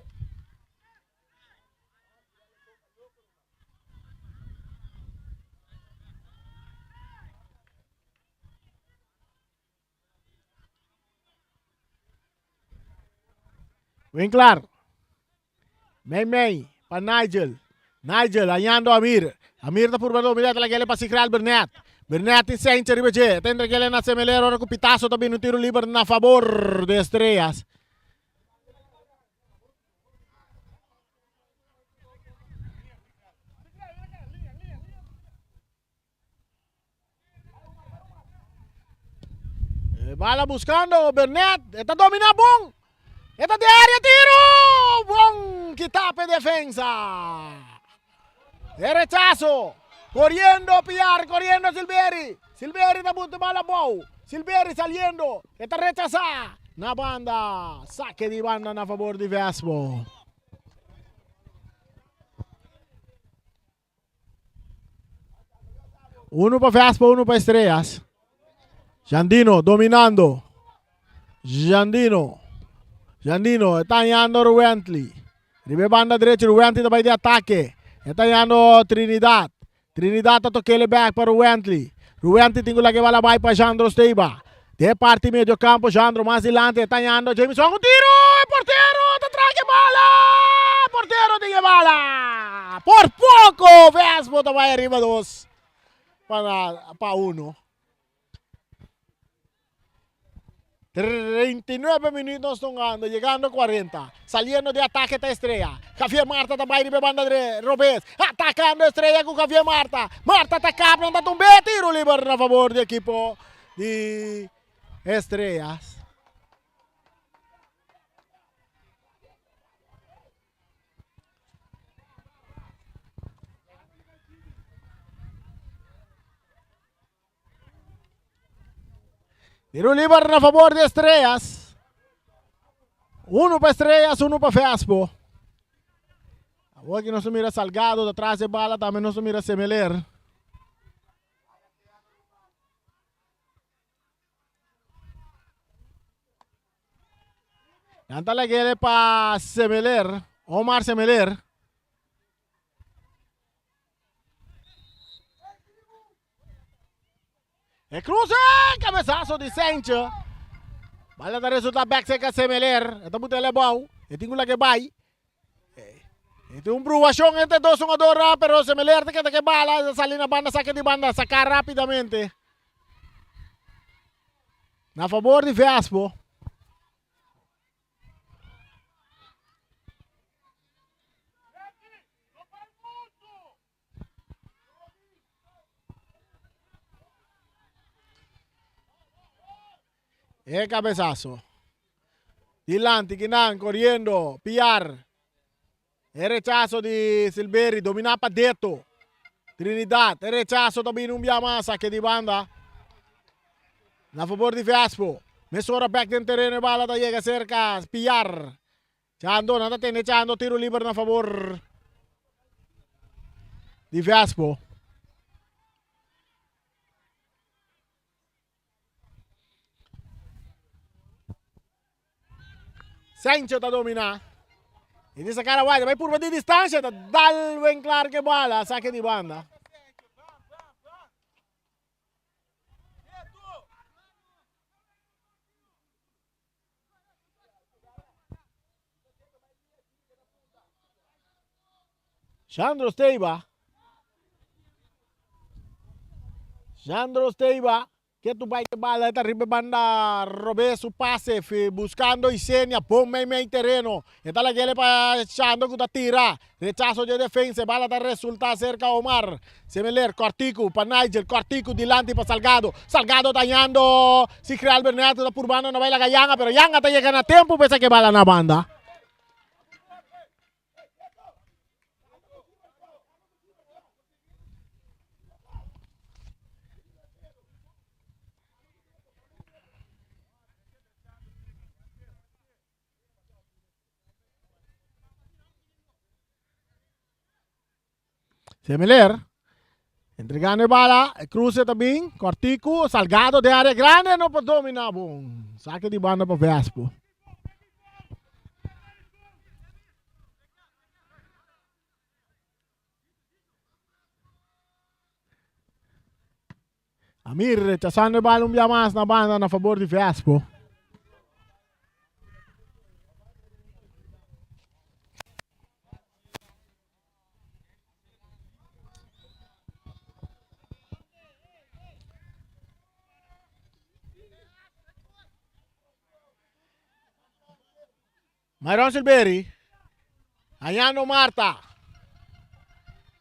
Winklar. Mei mei pa Nigel. Nigel añando Amir. Amir ta purba dominá ta lag'é pa Sigral Bernet. Bernet tin Sainz riba dje. Ta entreg'é na Semelero ora ku pitazo ta bini un tiro liber na fabor di Estrellas. E bala buscando Bernet. E ta domina bon. E ta de área tiro. Bon kita pe defensa. E rechazo. Corriendo Piar, corriendo Silveri. Silveri ta buta bala bou. Silveri saliendo. E ta rechasa. Na banda. Saque di banda na favor di Vespo. Uno pa Vespa, uno pa Estrellas. Jandino dominando. Jandino. Jandino está hallando Ruentli. Ribe banda derecha, Ruentli está de ataque. Está hallando Trinidad. Trinidad está toquele back para Ruentli. Ruentli tem que la vai para Jandro Steiba. De parte medio campo, Jandro más adelante, está hallando Jameson. Un tiro, el portero, está traque bala. Portero tiene bala. Por poco, Vespo está vai arriba dos para, para uno. 39 minutos tongando, llegando a 40. Saliendo de ataque está Estrella. Javier Marta também riba banda de Robes. Atacando Estrella com Javier Marta. Marta ataca, planta um tiro livre a favor do equipo de Estrellas. Tiro liber na favor de Estrellas. Uno pa Estrellas, uno pa Vespo. Awor aki nos ta mira Salgado ta tras e bala, tambe nos ta mira Semeler. Nan ta lag'é pa Semeler, Omar Semeler. E cruce, cabezazo di Senche. Bala ta resulta back seca Semeler. E ta buta ele bou. E tin que bai. E tin un bruacion entre dos jugadores, pero Semeler te queda que bala. Sali na banda, saque di banda, sacar rapidamente. Na favor di Vespo. E cabezazo. Dilanti, Kinan, corriendo. Piar. E rechazo di Silveri, domina pa Deto. Trinidad, e rechazo ta bini un bia mas, saque di banda. Na favor di Vespo. Mesora bek den tereno e bala ta yega serka Piar. Chando, nan ta tene Chando tiro liber na fabor di Vespo. Sancho ta domina. E di sacar a wide, bai purba di distancia, ta dal wen klaar ke bala, sake di banda. Sandro Steiba. Sandro Steiba. Ke tu bai ke bala e ta riba e banda robes su pase buscando Isenia bon mei mei tereno. E ta lagele pa Sandro ku ta tira. Rechaso dje defensa e bala ta resulta serka Omar. Semeler kortiku pa Nigel kortiku dilanti pa Salgado. Salgado ta hañando Sigreal Bernardo ta purbando na bai laga Yanga pero Yanga ta yega na tempu pa esaki e bala na banda. Semeler entregando e bala, e cruce ta bin, Cortico, Salgado de área grande, no por domina bon. Saque di banda pa Vespo. Amir rechazando e bala un bia mas na banda na favor di Vespo. Myron Silberi, hañando Marta.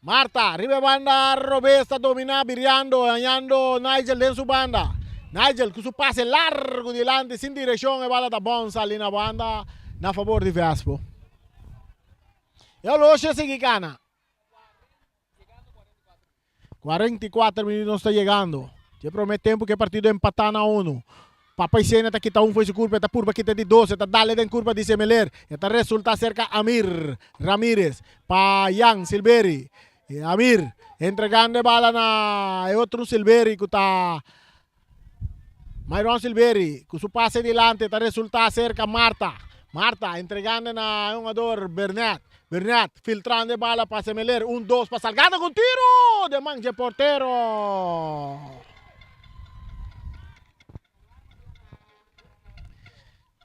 Marta, riba e banda robes ta dominá, biriando, hañando Nigel den su banda. Nigel ku su pase largu dilanti sin direkshon e bala ta bon sali na banda na fabor di Vespo. E oloshi a sigui kana. 44 minuut nos ta yegando. Dje prome tempu ku e partido empatá na unu. Papa Isenia ta kita un fo'i su kurpa, e ta purba kita di dos, e ta dale den kurpa di Semeler. E ta resultá serka Amir Ramirez pa Yan Silveri. Amir entregando e bala na e otro Silveri ku ta Myron Silveri ku su pase dilanti ta resultá serka Marta. Marta entregando na e hungador Bernet. Bernet filtrando e bala pa Semeler. Un dos pa Salgado ku un tiro den man dje portero.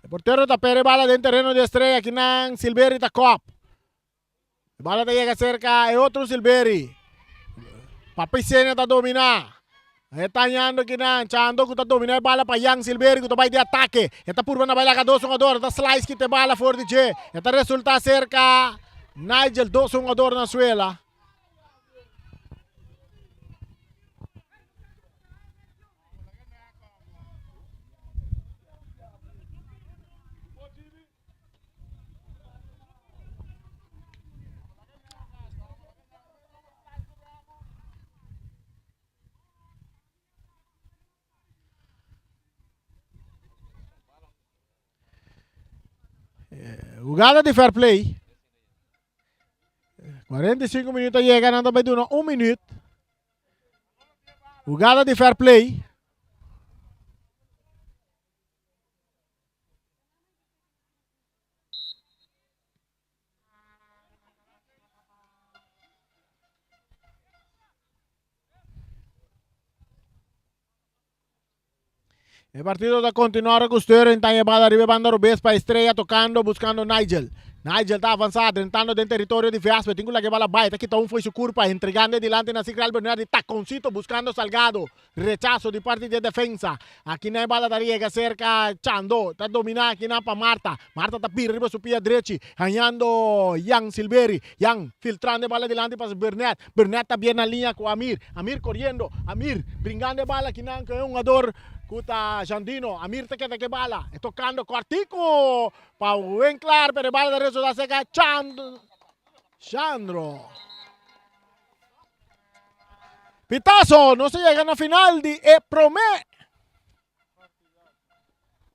E portero ta pere bala den tereno di Estrella. Kinan Silveri ta kòp. E bala ta yega serka e otro Silveri. Papi Senia ta dominá. E ta hañando kinan Chando ku ta dominá e bala pa Jan Silveri ku ta bai di atake. E ta purba na bai laga dos hungador. E ta slice kita e bala for di dje. E ta resultá serka Nigel dos hungador na suela. Jugada di fair play. 45 minuut a yega, nan ta bai duna un minuut. Jugada di fair play. E partido ta continua ora cu Sterling ta yebada riba e banda robes pa Estrella tocando buscando Nigel. Nigel ta avansa drentando den territorio di Vespe tin cu laga e bala bay ta kita un fo'i su curpa entregando e dilanti na Sigral Bernardi taconcito buscando Salgado Rechaso di parti di e defensa. Akinan e bala ta riega serka Chando. Ta domina akinan pa Marta. Marta ta bira riba su pia drechi, hañando Jan Silveri. Jan filtrando e bala dilanti pa Bernet. Bernet ta bien na liña ku Amir. Amir koriendo. Amir bringando e bala akinan ku e hungador ku ta Jandino. Amir ta keda ku e bala. E tokando kòrtiku pa Winklar, pero e bala ta resulta serka Chando. Chandro. Pitazo, nos a yega na final di e prome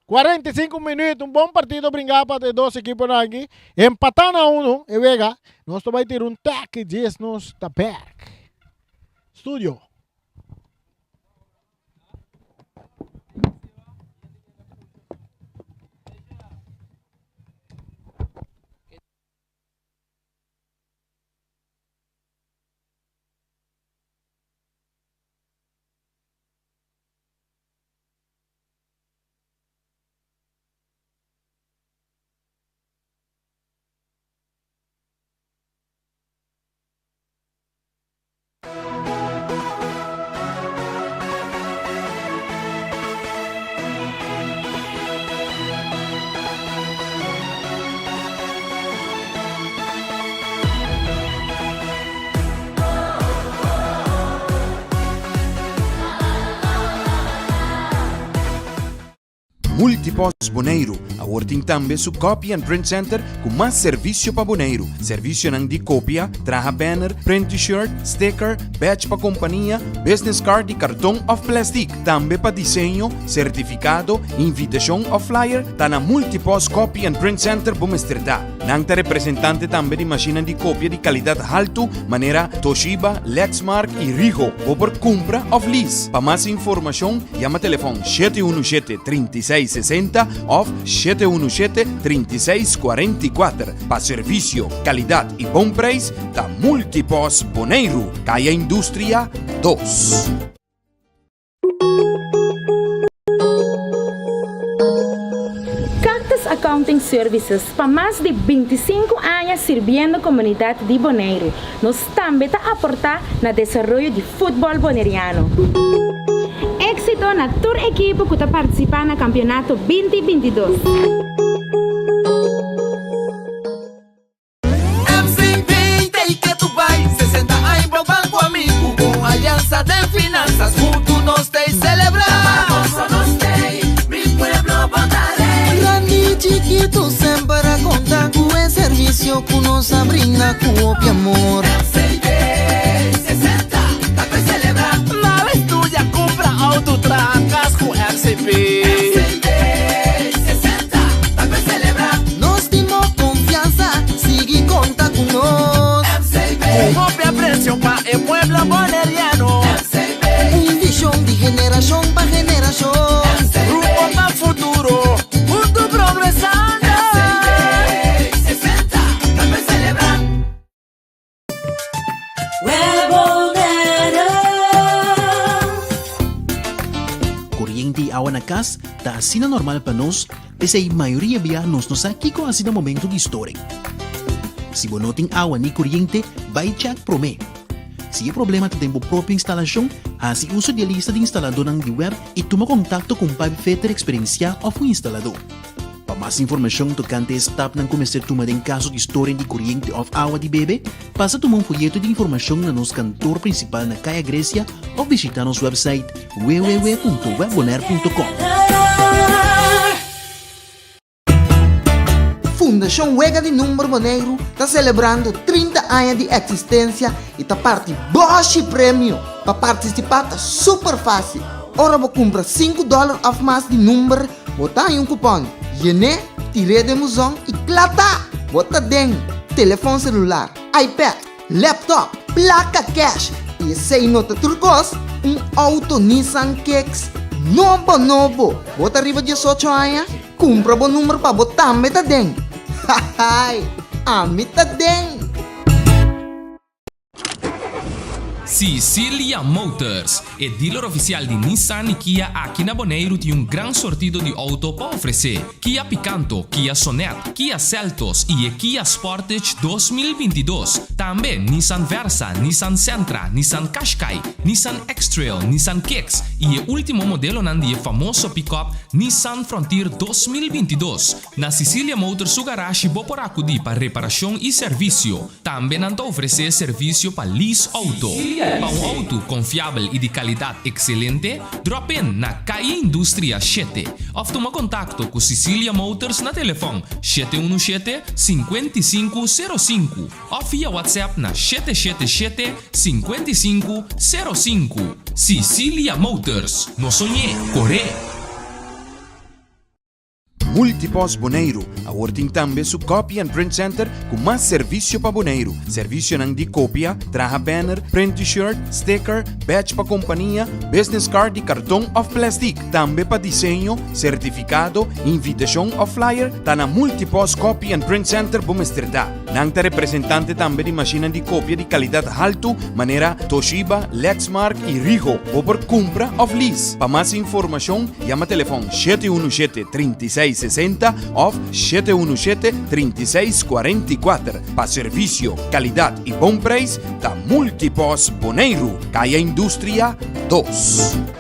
45 minuut, un bon partido bringa pa e dos ekiponan aki. Empatá na uno e wega. Nos ta bai tira un tèk i djes nos ta bèk. Studio. Multipost Boneiru awor tin tambe su Copy and Print Center ku mas servisio pa Boneiru. Servisionan di kopia, traha banner, print T-shirt, sticker, badge pa kompania, business card di karton òf plèstik. Tambe pa diseño, sertifikado, invitashon òf flyer, ta na Multipost Copy and Print Center bo mester ta. Nan ta representante tambe di mashinnan di kopia di kalidat haltu manera Toshiba, Lexmark i Ricoh. Bo por kumpra òf lease. Pa mas informashon yama telefòn 717 36 60 òf 717 36 44. Pa servisio, kalidat i bon preis ta Multipos Boneiru, Kaya Industria 2. Cactus Accounting Services pa mas di 25 aña sirbiendo komunidat di Boneiru. Nos tambe ta aportá na desaroyo di futbòl boneriano. Éksito na tur ekipo ku ta partisipá na kampionato 2022. MCB ta i ke tu bai 60 aña bo ban ku amigu Bon aliansa den finansas Huntu nos ta i selebrá Pa goso nos tei Mi pueblo bo ta rei Grandi i chikitu semper a konta ku e servisio ku nos a brinda ku hopi amor. MCB 60 ta pa selebrá. Nada estudia, kumpra outo, traha kas ku MCB. MCB 60 ta pa selebrá. Nos tin bo confiansa, sigui conta cu nos. MCB. Cu hopi aprecio pa e pueblo boneriano. MCB. Un vision di generacion pa generacion. MCB. Rumbo pa futuro, hunto progresando. MCB. 60 ta pa celebra. Koriente i awa na kas ta asina normal pa nos, p'esei mayoria bia nos no sa kiko hasi na momento di storing. Si bo no tin awa ni koriente, bai chèk promé. Si e problema ta den bo propio instalashon, hasi uso di e lista di instaladónan di web i tuma kontakto ku un pipefitter eksperensiá òf un instaladó. Pa mas informashon tokante e stapnan ku mester tuma den kaso di storing di koriente òf awa di bebe, pasa tuma un foyeto di informashon na nos kantor prinsipal na Kaya Grecia òf bishitá nos wèpsait www.webbonaire.com. Fundashon Wega di Number Boneiru ta selebrando 30 aña di eksistensia i ta parti bòshi premio! Pa partisipá ta super fásil, ora bo kumpra sinku dòler òf mas di number, Bo ta haña un kupòn, yen'é, tir'é den buzon i kla ta! Bo ta den telefòn selular, iPad, laptop, plaka kèsh i esei no ta tur kos, un outo Nissan Kicks nobo nobo! Bo ta riba diesocho aña? Kumpra bo number pa bo tambe ta den! Hahaai! Ami ta den! Sicilia Motors, e dealer oficial di Nissan y Kia aki na Boneiru tin un gran sortido di auto pa ofrece. Kia Picanto, Kia Sonet, Kia Seltos y e Kia Sportage 2022. Tambe Nissan Versa, Nissan Sentra, Nissan Qashqai, Nissan X-Trail, Nissan Kicks y e ultimo modelonan di e famoso pick-up Nissan Frontier 2022. Na Sicilia Motors su garashi bo por acudi pa reparacion y servicio. Tambe nan ta ofresé servisio pa lease outo. Pa un outo konfiabel i di kalidat ekselente, drop in na Calle Industria shete òf tuma kontakto ku Sicilia Motors na telefòn 717 55 05 òf via WhatsApp na 777 55 05. Sicilia Motors, no soñ'é, kor'é! Multipost Boneiru awor tin tambe su Copy and Print Center ku mas servisio pa Boneiru. Servisionan di kopia, traha banner, print T-shirt, sticker, badge pa kompania, business card di karton òf plèstik. Tambe pa diseño, sertifikado, invitashon òf flyer, ta na Multipost Copy and Print Center bo mester ta. Nan ta representante tambe di mashinnan di kopia di kalidat haltu manera Toshiba, Lexmark i Ricoh. Bo por kumpra òf lease. Pa mas informashon yama telefòn 717 36 60 òf 717 36 44. Pa servisio, kalidat i bon preis ta Multipost Boneiru, Kaya Industria 2.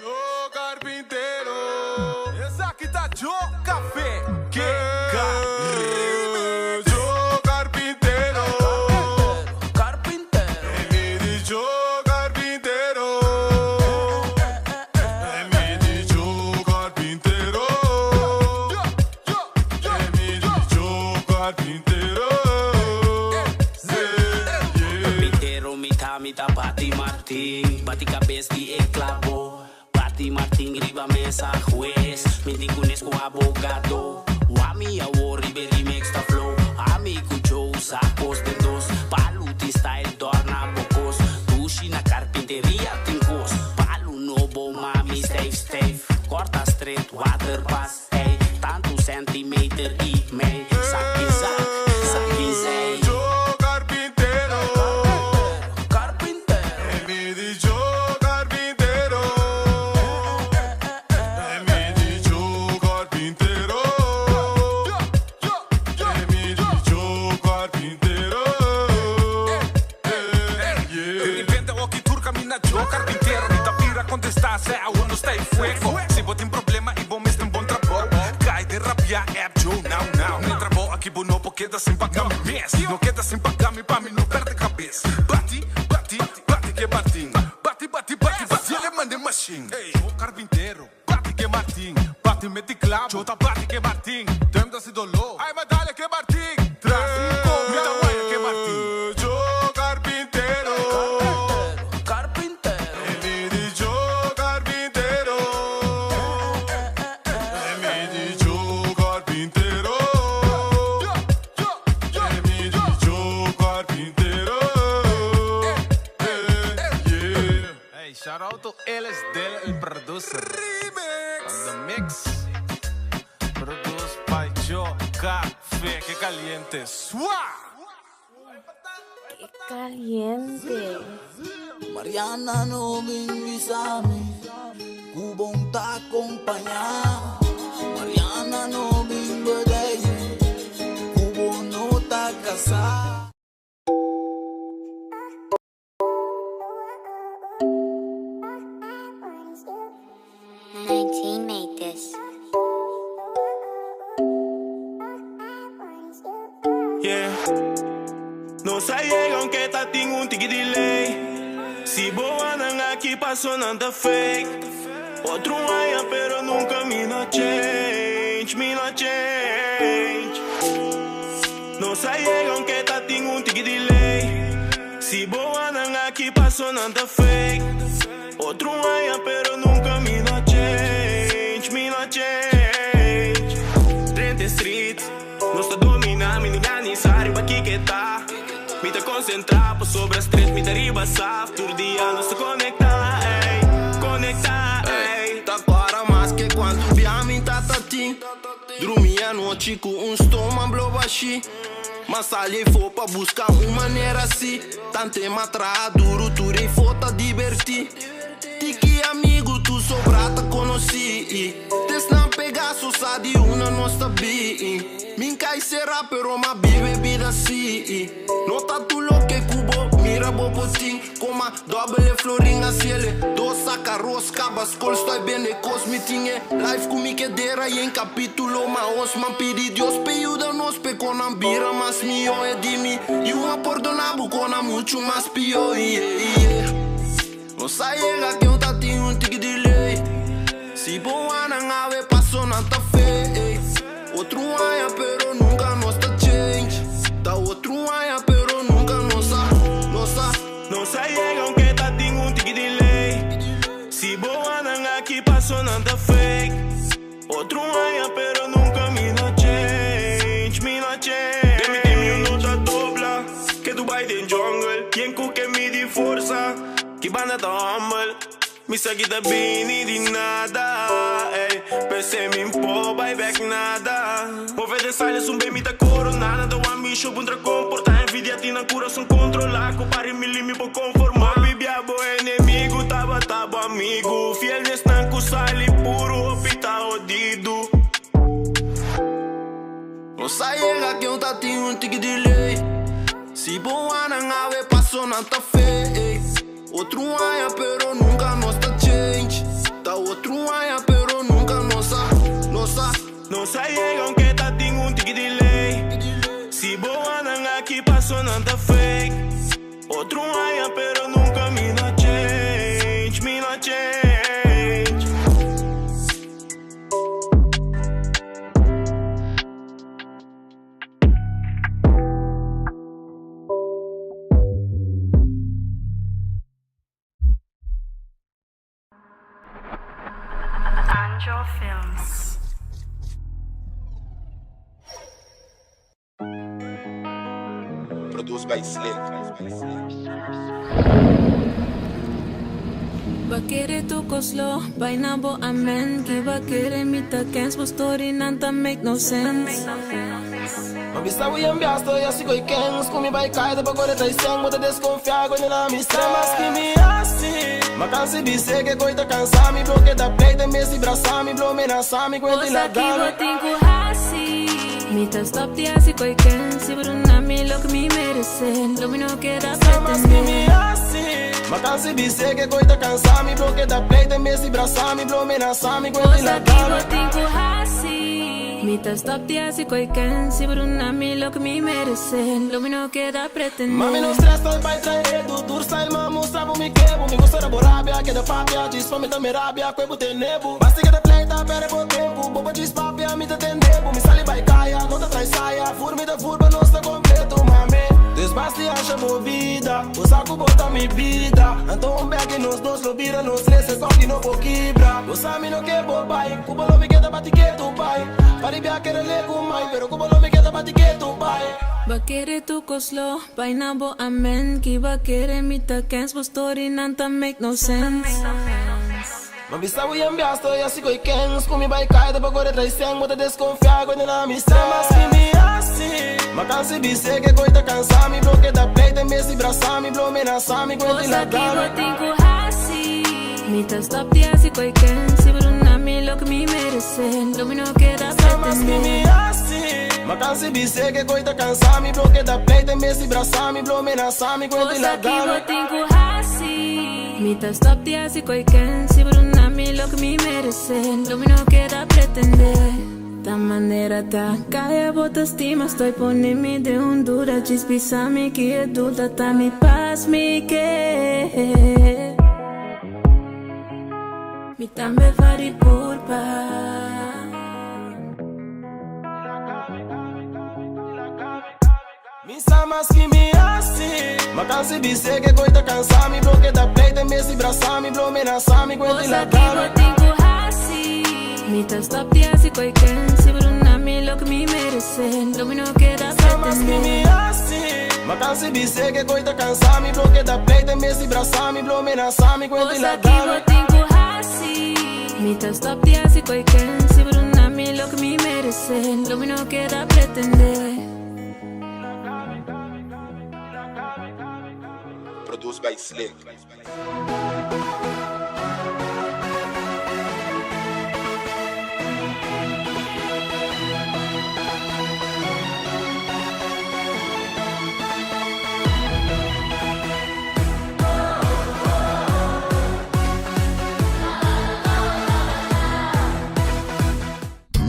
Yo carpintero. Esaki ta Joe Café. Ke Remix. Joe carpintero. Carpintero. Mi di Joe carpintero. Mi di Joe carpintero. Mi di Joe carpintero. Carpintero mi ta mi ta bati martin Bati cabes di e clabo Bati martin riba mesa hues Mi tin cunes cu abogado Wami awor riba e remix ta flow Ami cu Joe sa cos den dos Palu tin style dorna bo cos Dushi na carpinteria tin cos Palu nobo mami stijf stijf Corta straight water pas Ey, tantu centimeter y mei Saki zak, saki zei. Joe carpintero, Carpintero. Mi di Joe carpintero, Mi di Joe carpintero, Mi di Joe carpintero. Di repente oki tur camina Joe carpintero Mi ta bira contesta se awor no sta e fuego Si bo tin problema y bo mester un bon trabou Cay den rabia app Joe now now Mi trabou aki bo no por keda sin paga mi mes No keda sin paga mi pa mi no perde cabes Bati, bati, bati ke Martin Bati, bati, bati, bati el e mande machine Joe carpintero Bati ke Martin Bati meti clavo Joe ta bati ke Martin Duim ta si dolor Ay ma dale ke Martin Tras mi ta waya ke Martin. Joe carpintero Carpintero. Mi di Joe carpintero Mi di Joe carpintero Mi di Joe carpintero Yeah. Hey, shout out to Ellis Del, el producer. Remix. On the mix. Produced by Joe Café. Que caliente. Swa! Qué caliente. Mariana no bin bisami Ku bo n' ta acompaña Mariana no bin bedei Ku bo no ta casa. 19 made this. Yeah. Nos a yega aunke ta tin un tiki delay. Si bo nan aki paso nan ta fake. Otro aña pero nunca mi no change, mi no change. Nos a yega aunke ta tin un tiki delay. Si bo nan aki paso nan ta fake. Otro aña pero nunca mi no change, mi no change. Drenta street, nos ta domina, mi ni sa riba ki ta. Mi ta concentra pa sobre street, mi ta riba saf. Tur dia nos ta conecta, ey, conecta, ey. Ta para mas cu cuanto bia mi tata tin. Drumi anochi cu un stoma blo bashi. Mas sali fo pa busca un manera si. Tanto m'a traha duro, tur fo ta diverti. Tiki amigo, tu sobrata. konosí. Desnan Pegaso sa di unda nos ta bin. Min kai sera pero m'a biba e bida si. No ta tur loke ku bo mira bo por tin. Koma dobbel e florin a siele. Dos saka ros kaba skol stoi bende kos. Mi tin e life ku mi ke dera yen kapitulo ma os. Man pidi Dios p'e yuda nos p'e konan bira mas mihó. E di mi yu a pordona bo konan muchu mas pió. Yeah, yeah. Nos a yega ken ta tin un tiki delay. Si bo wanan awe paso nan ta fake. Otro aña pero nunca nos ta change. Ta otro aña pero nunca nos a, nos a. Nos a yega aunke ta tin un tiki delay. Si bo wanan aki paso nan ta fake. Otro aña pero nunca mi no change, mi no change. Den mi team yu no ta dobla, ke Dubai den jungle. Yen ku ke midi forsa, ki banda ta humble. Mi sa ki ta bini di nada, ey. P'esei mi por bai bek nada. Move den silence un be mi ta corona. Nan ta wak mi show puntra comporta. Envidia tin nan curason controla. Cu pari mi li mi por conforma. Hopi bia bo enemigo tabata bo amigo. Fiel n'esnan cu sali puro hopi ta hodido. Nos a yega ken ta tin un tiki delay. Si bo wanan awe paso nan ta fake. Otro aña pero nunca nos ta change. Ta otro aña pero nunca nos a, nos a. Nos a yega aunke ta tin un tiki delay. Si bo wanan aki paso nan ta fake. Otro aña pero nunca mi no change, mi no change. Angel Films. Produced by Slick. Ba kere tur kos lo bai na bo amen Ki ba kere mi ta kens bo story nan ta make no sense. Ma bisa bo yen biasta y asi koy kens Ku mi bai kai ta pa kore traicion Bo ta desconfia koy na mi stress Mas ki mi hasi Ma kansi bis'e ke koy ta kansa mi Blo keda play den mes di brasa mi Blo menasa mi kuenta y Cosa ki laga bo mi. tin ku hasi Mi ta stop di hasi koy kens Si bo duna mi loke mi merese Lo mi no keda Sa mas ki mi pretende. hasi Ma kansi bis'e ke koy ta kansa mi Blo keda play den mes di brasa mi Blo menasa mi kuenta y Cosa laga ki mi. bo tin ku hasi Mi ta stop di hasi koe ken si bo duna mi loke mi merece lo mi no keda pretende. Mami no stress ta bai trae du tur style ma mustra bo mi kebo mi gusta ora bo rabia keda papia djis pa mi ta mi rabia koe bo tene bo basta keda pleita perde bo tempo bo bo djis papia mi ta tende bo mi sali bai kaya no ta trae saya fur mi ta fur pa nos ta completo mami dus basti hasha bo vida bo sa ku bo ta mi bida anto un bek y nos dos lo bira nos tres e koki no por kibra bo sa mi no ke bo bai ku bo lo mi keda bati ketu bai Pa di bia kere le ku mai Pero ku bo lo mi keda bati ketu bai. Ba kere tur kos lo bai na bo amen Ki ba kere mi ta kens bo story nan ta make no sense. Ma bisa bo yen biasta y asi koy kens Ku mi bai kai ta pa kore traicion Bo ta desconfia koy den amistad Mas ki mi hasi Ma kansi bis'e ke koy ta kansa mi Blo keda pleita en bes di brasa mi Blo menasa mi kuenta y Cosa ki laga bo mi. tin ku hasi Mi ta stop di hasi koy kens Si bo duna mi loke mi merece Lo mi no keda Sa mas ki mi pretende. hasi Ma kansi bis'e ke koy ta kansa mi Blo keda pleita en bes di brasa mi Blo menasa mi kuenta y Cosa ki laga bo mi. tin ku hasi Mi ta stop di hasi koy kens Si bo duna mi loke mi merece Lo mi no keda pretende. Ta manera ta kaya bo ta stima Stoy pone mi den un duda Djis bisa mi ki e dulta ta mi pas mi ke Mi tambe vari purpa. Mi sa mas ki mi hasi Ma kansi bis'é ke koe ta kansa mi Blo keda pleita en bes di brasa mi Blo menasa mi kuenta i Cosa ki laga bo mi. tin ku hasi Mi ta stop di hasi koe ken Si bo duna mi loke mi merese Lo mi no keda Sa mas ki mi pretende. hasi Ma kansi bis'é ke koe ta kansa mi Blo keda pleita en bes di brasa mi Blo menasa mi kuenta i Cosa ki laga bo mi. tin ku hasi Mi ta stop di hasi koe ken Si bo duna mi loke mi merese Lo mi no keda pretende. Produced by Slick.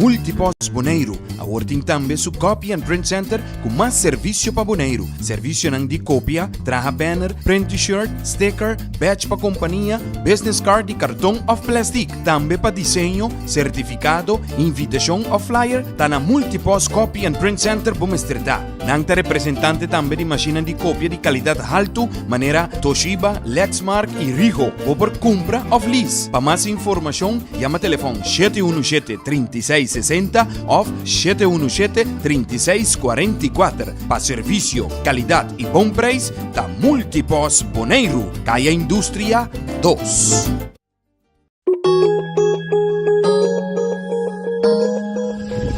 Multipost Boneiru awor tin tambe su Copy and Print Center ku mas servisio pa Boneiru. Servisionan di kopia, traha banner, print t-shirt, sticker, badge pa kompania, business card di karton òf plèstik. Tambe pa diseño, sertifikado, invitashon òf flyer, ta na Multipost Copy and Print Center bo mester ta. Nan ta representante tambe di mashinnan di kopia di kalidat haltu manera Toshiba, Lexmark i Ricoh. Bo por kumpra òf lease. Pa mas informashon yama telefòn 717 36 60 òf 717 36 44. Pa servisio, kalidat i bon preis ta Multipost Boneiru, Kaya Industria 2.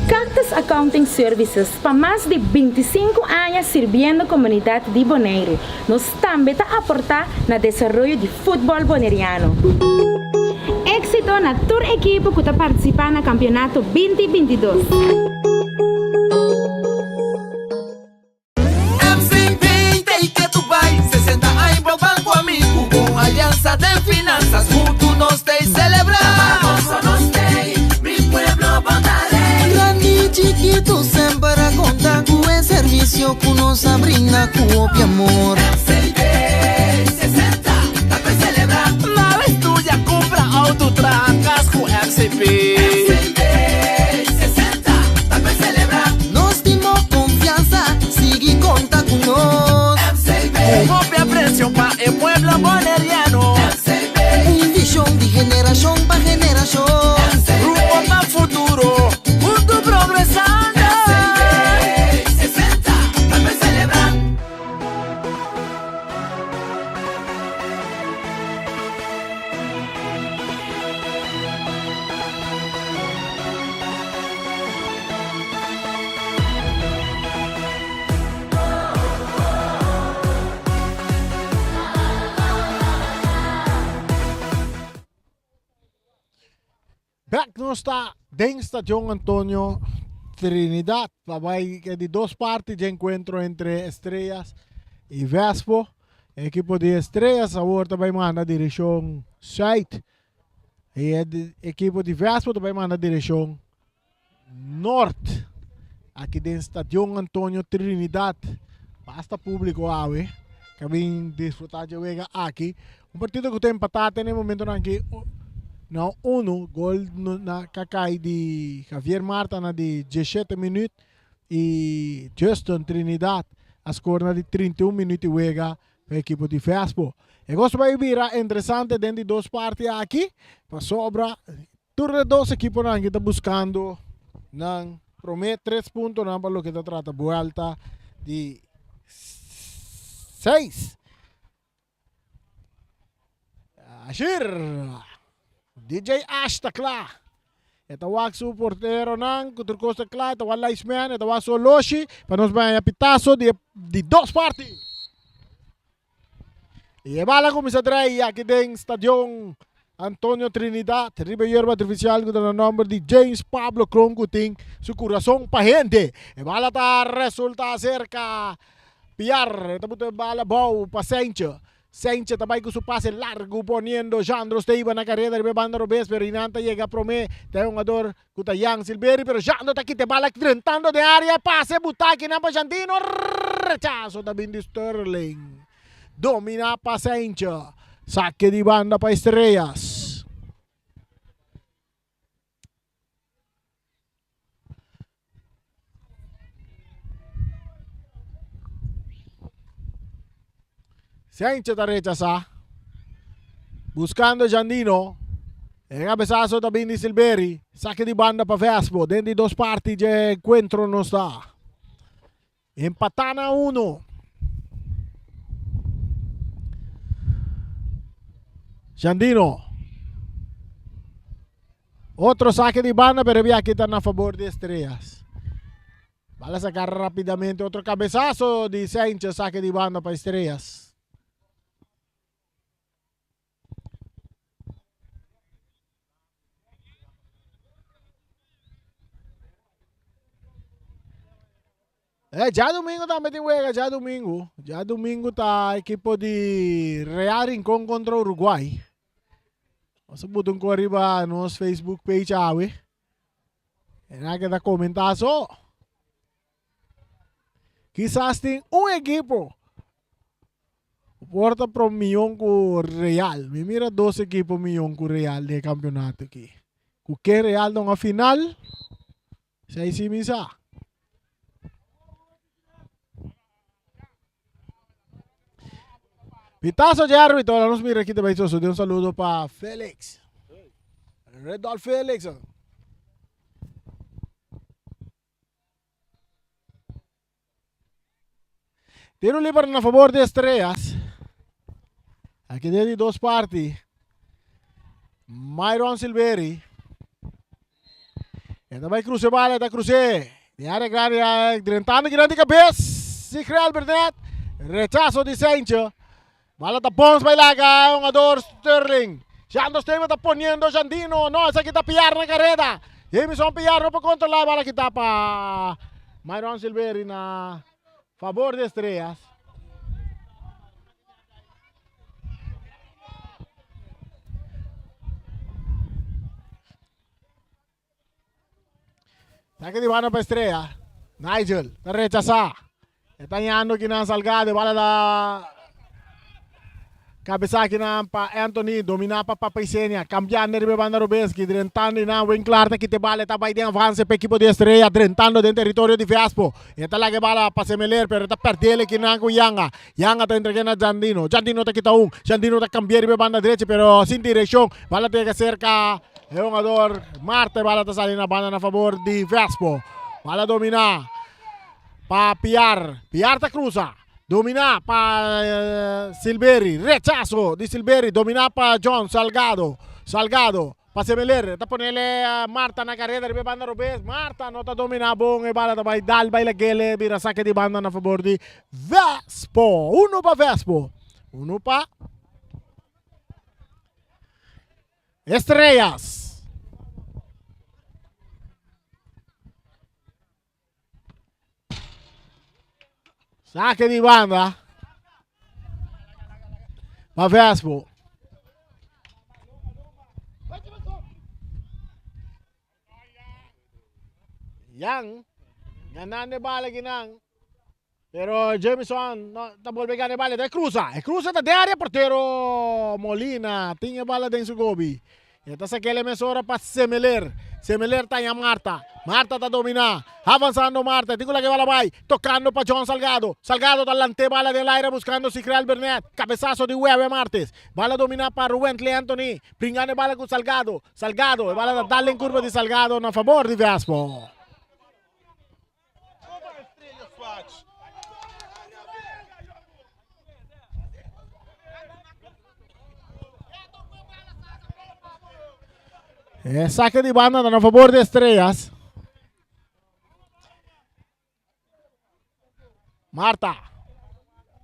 Cactus Accounting Services pa mas di 25 aña sirbiendo komunidat di Boneiru. Nos tambe ta aportá na desaroyo di futbòl boneriano. Éksito na tur ekipo ku ta partisipá na kampionato 20 22. MCB ta y ke tu bai 60 aña bo banco amigo Con alianza den finanzas Junto nos ta y celebra Gozo nos tey, mi pueblo bo ta rey. Grandi y chiquito semper a conta cu e servicio cu nos a brinda cu hopi amor. MCB 60 ta pa celebra. Na vez tuya cumpra auto traha cas cu MCB. MCB 60 ta pa celebra. Nos tin bo confianza, sigui conta cu nos. MCB. Cu hopi aprecio pa e pueblo boneriano. MCB. Un vision di generacion pa generacion. MCB. Rumbo pa futuro, hunto progresando. MCB 60 ta pa celebra. Bek nos ta den Stadion Antonio Trinidad pa bai e di dos parti dje encuentro entre Estrellas y Vespo. E ekipo di Estrellas awor ta bai manda direccion zuid y e ekipo di Vespo ta bai manda direccion nort. Aki den Stadion Antonio Trinidad. Basta publico awe que bin disfruta dje wega aki. Un partido cu ta empata te na e momentonan aki na uno gol na Kakai di Javier Marta na di 17 minuut y Justin Trinidad a score na di 31 minuut di wega pa ekipo di Vespo. E cos bay bira interesante den di dos parti aki pasobra Tur e dos ekiponan aki ta buskando nan promé tres puntonan pa loke ta trata buelta di seis. Ashir, DJ Ash ta kla. E ta wak su porteronan ku tur kos ta kla, e ta wak linesman, e ta wak su oloshi pa nos bai haña pitaso di e di dos parti. Y e bala cuminsa draai aki den Stadion Antonio Trinidad riba e yerba artificial cu ta na nomber di James Pablo Kroon cu tin su curason pa hende. E bala ta resulta cerca Piar, e ta buta e bala abou pa Sentje. Sentje ta bay cu su pase largo poniendo Jandro Steiba na careda riba e banda robes pero Inan ta yega prome ta e hungador cu ta Jan Silveri pero Jandro ta kita e bala drentando den area pase buta akinan pa Jandino rechazo ta bin di Sterling domina pa Sentje sake di banda pa Estrellas. Sentje ta rechasa buscando Jandino e cabezazo ta bin di Silveri sake di banda pa Vespo den di dos parti dje encuentro nos ta empata na uno. Jandino otro sake di banda pero e biaha ta na favor di Estrellas. Bala saca rapidamente otro cabezazo di Sanchez sake di banda pa Estrellas. Eh, djadumingu tambe tin wega, djadumingu. Djadumingu ta ekipo di Real Rincon kontra Uruguay. Nos a buta un ko riba nos Facebook page awe. Era que ta comenta so. Kisas tin un ekipo por ta pro mion ku Real. Mi mira dos ekipo mion ku Real den e kampeonato aki. Ku ke Real ta un final, esei si mi sa. Pitazo dje arbitro, ora nos mira aki ta bai sosode un saludo pa Felix. Redolf Felix. Tiro libre na favor de Estrellas. Aqui de dos parti. Myron Silveri. Esta vai cruce bala, está cruce. De área grande, drentando grande cabeça. Sigre Albernet. Rechazo de Sancho. Bala ta Pons bai laga e hungador Sterling. Jando Steven ta poniendo Jandino. No, esaki ta Piar na careda. Jamison Piar no por controla e bala kita pa Myron Silveri na favor de Estrellas. Saque di banda pa Estrella. Nigel ta rechasa. E ta yando kinan Salgado. E bala ta cabeza kinan pa Anthony. Domina pa Papaisenia. Cambiando riba e banda Robeski. Drentando inan. Winklar ta kita e bala. E ta bay den avance pa ekipo di Estrella. Drentando den territorio di Vespo. E ta laga e bala pa Semeler. Pero e ta perdele kinan cu Yanga. Yanga ta entrega na Jandino. Jandino ta kita un. Jandino ta cambia riba e banda drechi pero sin direccion. Bala ta yega cerca e hungador Marte. Bala ta sali na banda na favor di Vespo. Bala domina pa Piar. Piar ta cruza. Domina pa Silveri. Rechazo di Silveri. Domina pa John Salgado. Salgado. Pa Semeler, ta ponele Marta na careda riba e banda robes. Marta no ta domina bon e bala ta bay dal bay lagele bira sake di banda na fabor di Vespo. Uno pa Vespo, uno pa Estrellas. Sake di banda pa Vespo. Yang ganando e bala kinan. Pero Jameson no ta bolbe gana e bala. E cruza. E cruza ta den area portero Molina. Tin e bala den su gobi. E ta sak'el e mesora pa Semeler. Semeler ta haña Marta. Marta ta dominá. Avansando Marta. E tin ku laga e bala bai. Tokando pa John Salgado. Salgado ta lant'é bala den laira buskando Sigrel Bernet. Kabesaso di Wewe Martes. Bala dominá pa Ruwentley Anthony. Bringando e bala ku Salgado. Salgado. E bala ta dal den kurpa di Salgado na fabor di Vespo. E saque di banda ta na favor di Estrellas. Marta.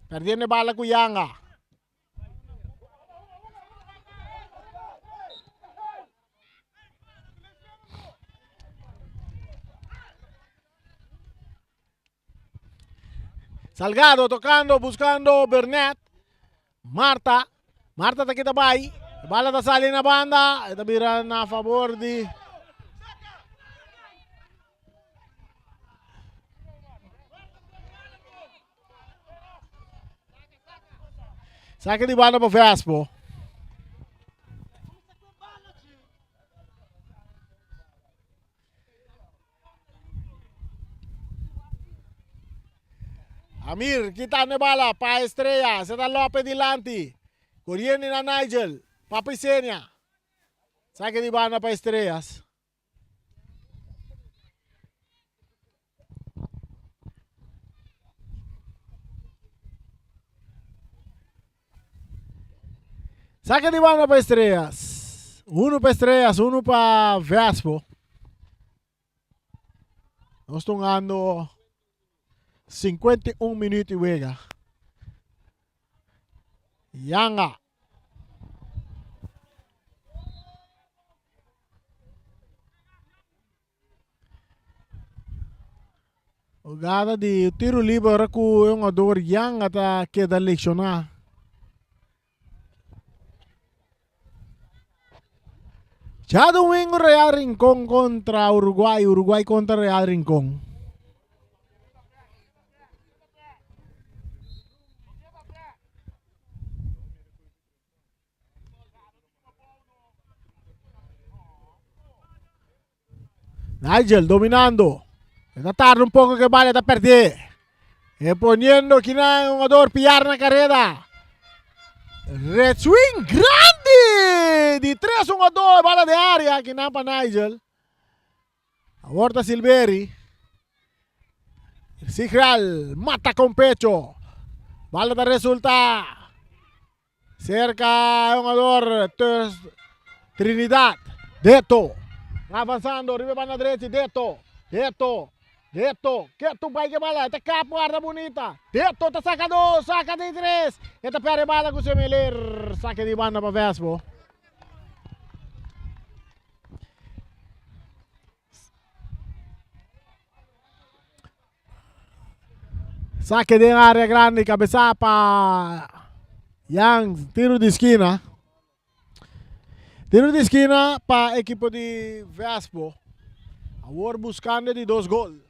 Perdiendo e bala ku Yanga. Salgado tocando, buscando Bernet. Marta. Marta ta kita bai. Bala ta sali na banda. E ta bira na favor di Saque di banda pa Vespo. Amir quitando e bala pa Estrella. Se ta Lopez dilanti. Corriendo na Nigel. Pa Pisenia. Saque di banda pa Estrellas. Saque di banda pa Estrellas. Uno pa Estrellas, uno pa Vespo. Nos tungando 51 minuut di wega. Yanga. Jugada di tiro libre ora ku e hungador Yanga ta keda lesioná. Djadomingo Real Rincon kontra Uruguay, Uruguay kontra Real Rincon. Nigel dominando. Está tarde un poco que vale, está perdido. E poniendo kinan un jugador pillar na carrera. Red swing grande! Di 3 jugador, bala de área, kinan pa Nigel. Aborta Silveri. Sigral mata con pecho. Bala ta resulta. Cerca jugador Trinidad. Deto. Avanzando, riba banda derecha, Deto. Deto. Deto. Que tu vai que bala. Esta capo guarda bonita. Deto ta saca dos, saca de tres. Esta perde bala con Semeler. Saque di banda para Vespo. Saque den área grande, cabeza pa Jan, tiro di esquina. Tiro di esquina pa equipo di Vespo. Awor buscando di dos gol.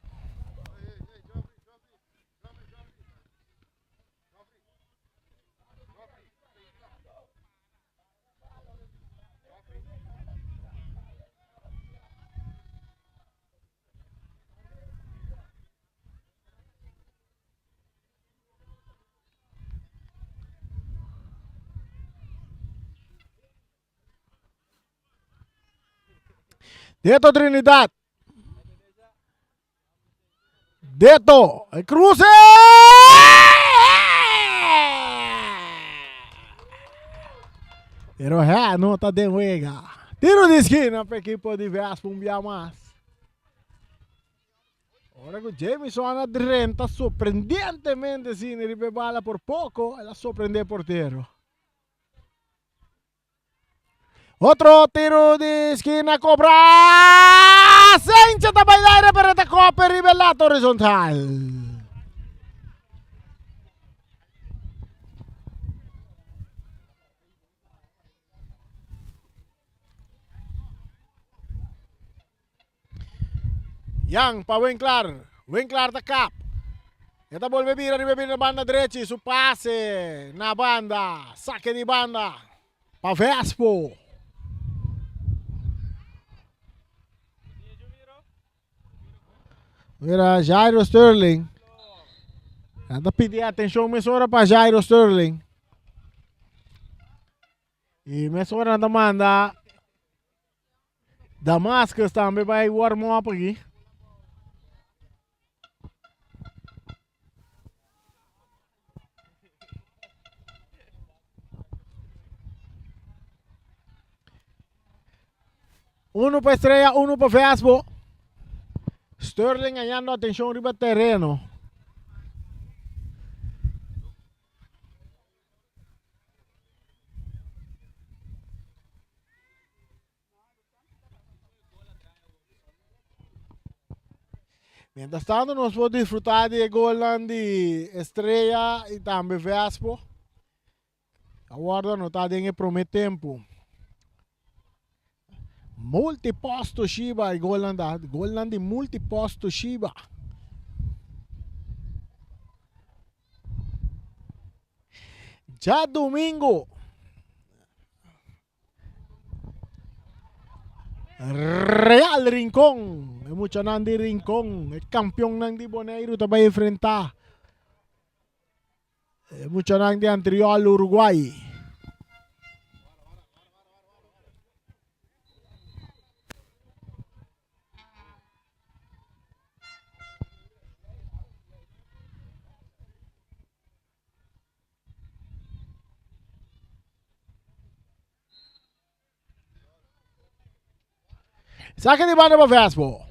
Deto Trinidad. Deto. El cruce. Pero ja, no ta den wega. Tiro di esquina pa equipo di Vespa un bia mas. Ora ku Jamison a drenta sorprendentemente sin riba e bala por poco, el a sorprende portero. Otro tiro di esquina cobra. Sencha ta bai aire pero ta kope riba e lata horizontal. Jan pa Winklar. Winklar ta kap. E ta bolbe bira riba bira banda drechi. Su pase na banda. Sake di banda. Pa Vespo. Mira Jairo Sterling. Ta pidi atenshon mesora pa Jairo Sterling. I mesora nan ta manda Damascus tambe bai warm up aki. Uno pa Estrella, uno pa Vespo. Sterling hallando atención riba terreno. Mientras tanto nos por disfruta di e golnan di Estrella y tambe Vespo. A wordo anota den e prome tempo. Multipost Toshiba e golnan ta. Golnan di Multipost Toshiba. Djadumingu Real Rincon, e muchanan di Rincon, e kampionnan di Boneiru ta bai enfrentá e muchanan di Antriol Uruguay. Saque di banda pa Vespo.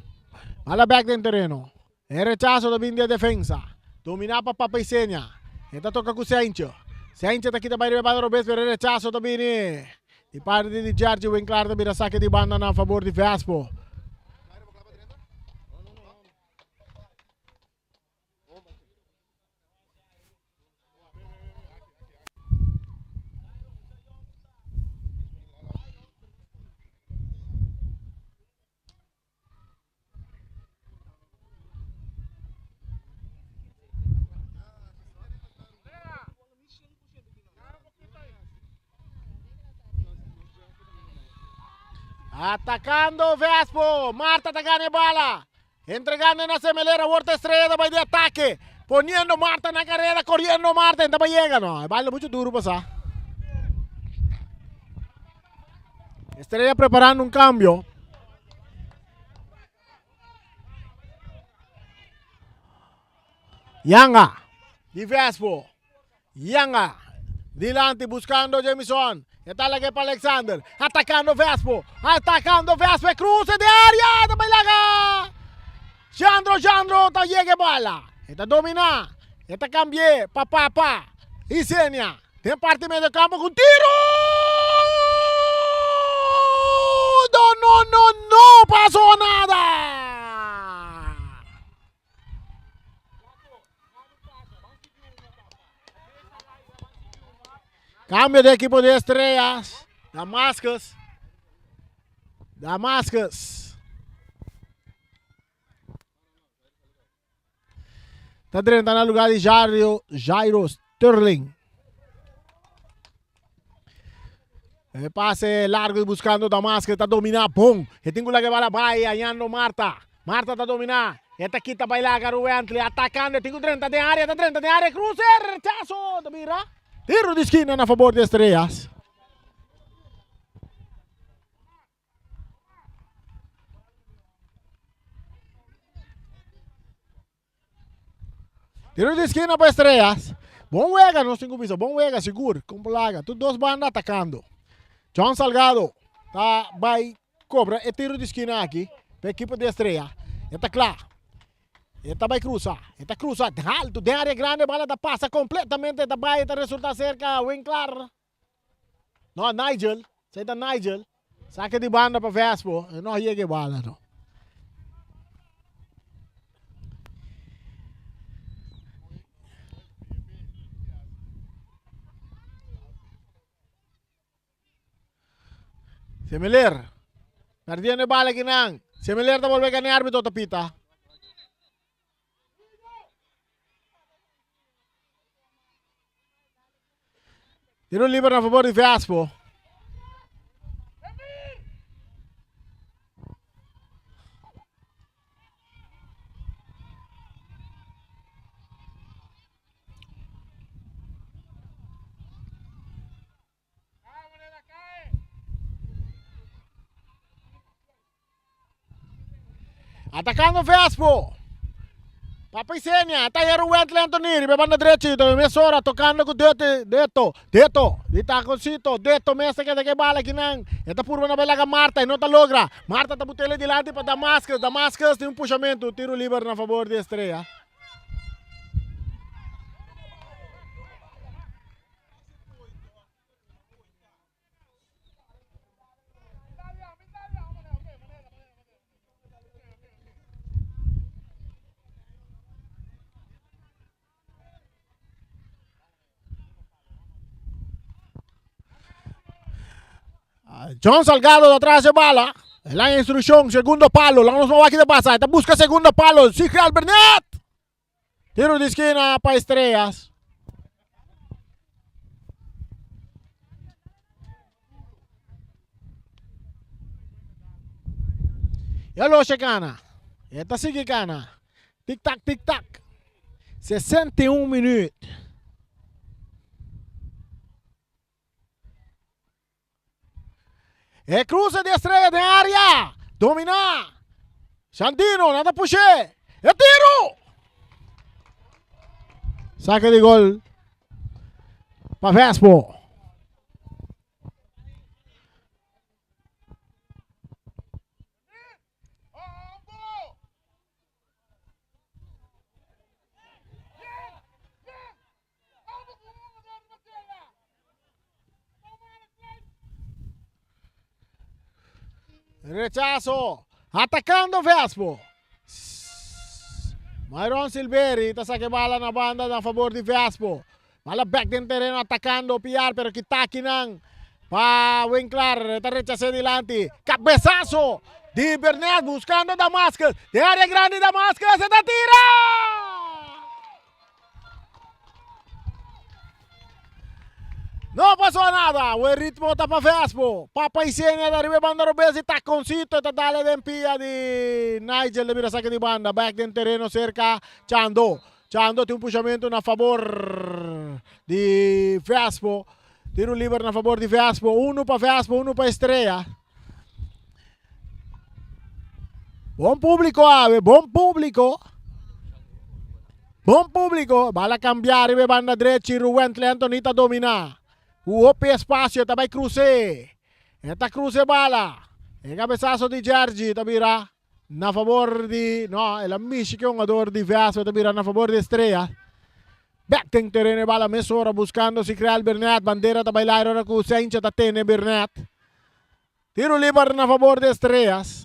Bala back den tereno. E rechazo ta bin di e defensa. Domina pa Papa Isenia. E ta toca cu Sencho. Sencho ta kita bay riba e banda robes pero e rechazo ta bini di parti di Jergy Winklar ta bira saque di banda na favor di Vespo. Atacando Vespo. Marta ta gana e bala. Entregando na Semelera. Awor ta Estrella ta bai di atake. Poniendo Marta na carrera. Corriendo Marta. Enta bai yega. No, e bala mucho duro pasa. Estrella preparando un cambio. Yanga di Vespo. Yanga dilanti buscando Jamison. E ta lage pa Alexander. Atacando Vespo. Atacando Vespo. E cruce de área. Ta bai laga. Jandro Jandro ta yega e bala. E ta domina. E ta cambie pa Papa. Isenia. Den parti medio campo cu tiro! No, no, no, no pasó nada! Cambio de equipo de Estrellas. Damascus. Damascus. Ta drenta na lugar di Jairo, Jairo Sterling. E pase largo y buscando Damasco, ta domina bon. E tin que bala bai hallando Marta. Marta ta domina. E ta quita bailar Rubentley atacando. E tin cu drenta den area, ta drenta den area. Cruce, rechazo. Ta mira. Tiro di esquina na favor di Estrellas. Tiro di esquina pa Estrellas. Bon wega nos tin ku bisa. Bon wega sigur. Kon polaga. Tur dos banda atakando. John Salgado ta bai kobra e tiro di esquina aki pa ekipo di Estrella. E ta kla. E ta bai krusa. E ta krusa haltu den area grande. Bala ta pasa kompletamente. Ta bai ta resulta serka Winklar. No, Nigel. Esei ta Nigel. Sake di banda pa Vespo. E no yega e bala no. Semiler. Perdiendo e bala kinan. Semiler ta bolbe gana e arbitro ta pita. Tiro liber na favor di Vespo. Atacando Vespo. Papa Isenia, ta hero Wentley Anthony, riba banda derecho, mesora tocando cu Deto, Deto, Deto, di taconcito, Deto mester keda ke bala kinan, e ta purba na belaga Marta, e no ta logra, Marta ta butele dilanti pa Damascus, Damascus tin un pushamento, tiro liber na favor di Estrella. John Salgado de atrás de bala. La instrucción, segundo palo. La nos aquí de pasa. Esta busca segundo palo. Sigue Albernet. Tiro di esquina pa Estrellas. Ya lo cana. Esta sigue cana. Tic tac, tic tac. 61 minuut. E cruce di Estrella den area. Domina. Santino, nada puxe. E tiro! Saque di gol pa Vespo. Rechazo. Atacando Vespo. Myron Silveri ta saque bala na banda na favor di Vespo. Bala back den terreno atacando Piar pero kita kinan pa Winklar ta rechase dilanti. Cabezazo di Bernet buscando Damascus. De área grande Damascus ta tira! No pasó nada. Awe ritmo ta pa Vespo. Papa Isenia ta riba e banda robes di Taconcito. E ta dale den pia di Nigel ta bira saki di banda. Bek den tereno serka Chando. Chando tin un pushamento na fabor di Vespo. Tiro liber na fabor di Vespo. Uno pa Vespo, uno pa Estrella. Bon publico awe, bon publico. Bon publico. Bala cambia riba e banda drechi. Ruwentle Anthony ta domina. Ku hopi espacio ta bai cruce. E ta cruce bala. E cabezazo di Jergy ta bira na favor di, no, el a mishi ke hungador di Vespa ta bira na favor di Estrella. Bek den tereno e bala mesora buscando si Creal Bernet. Bandera ta bai laira ora ku Sencha ta tene Bernet. Tiro liber na favor di Estrellas.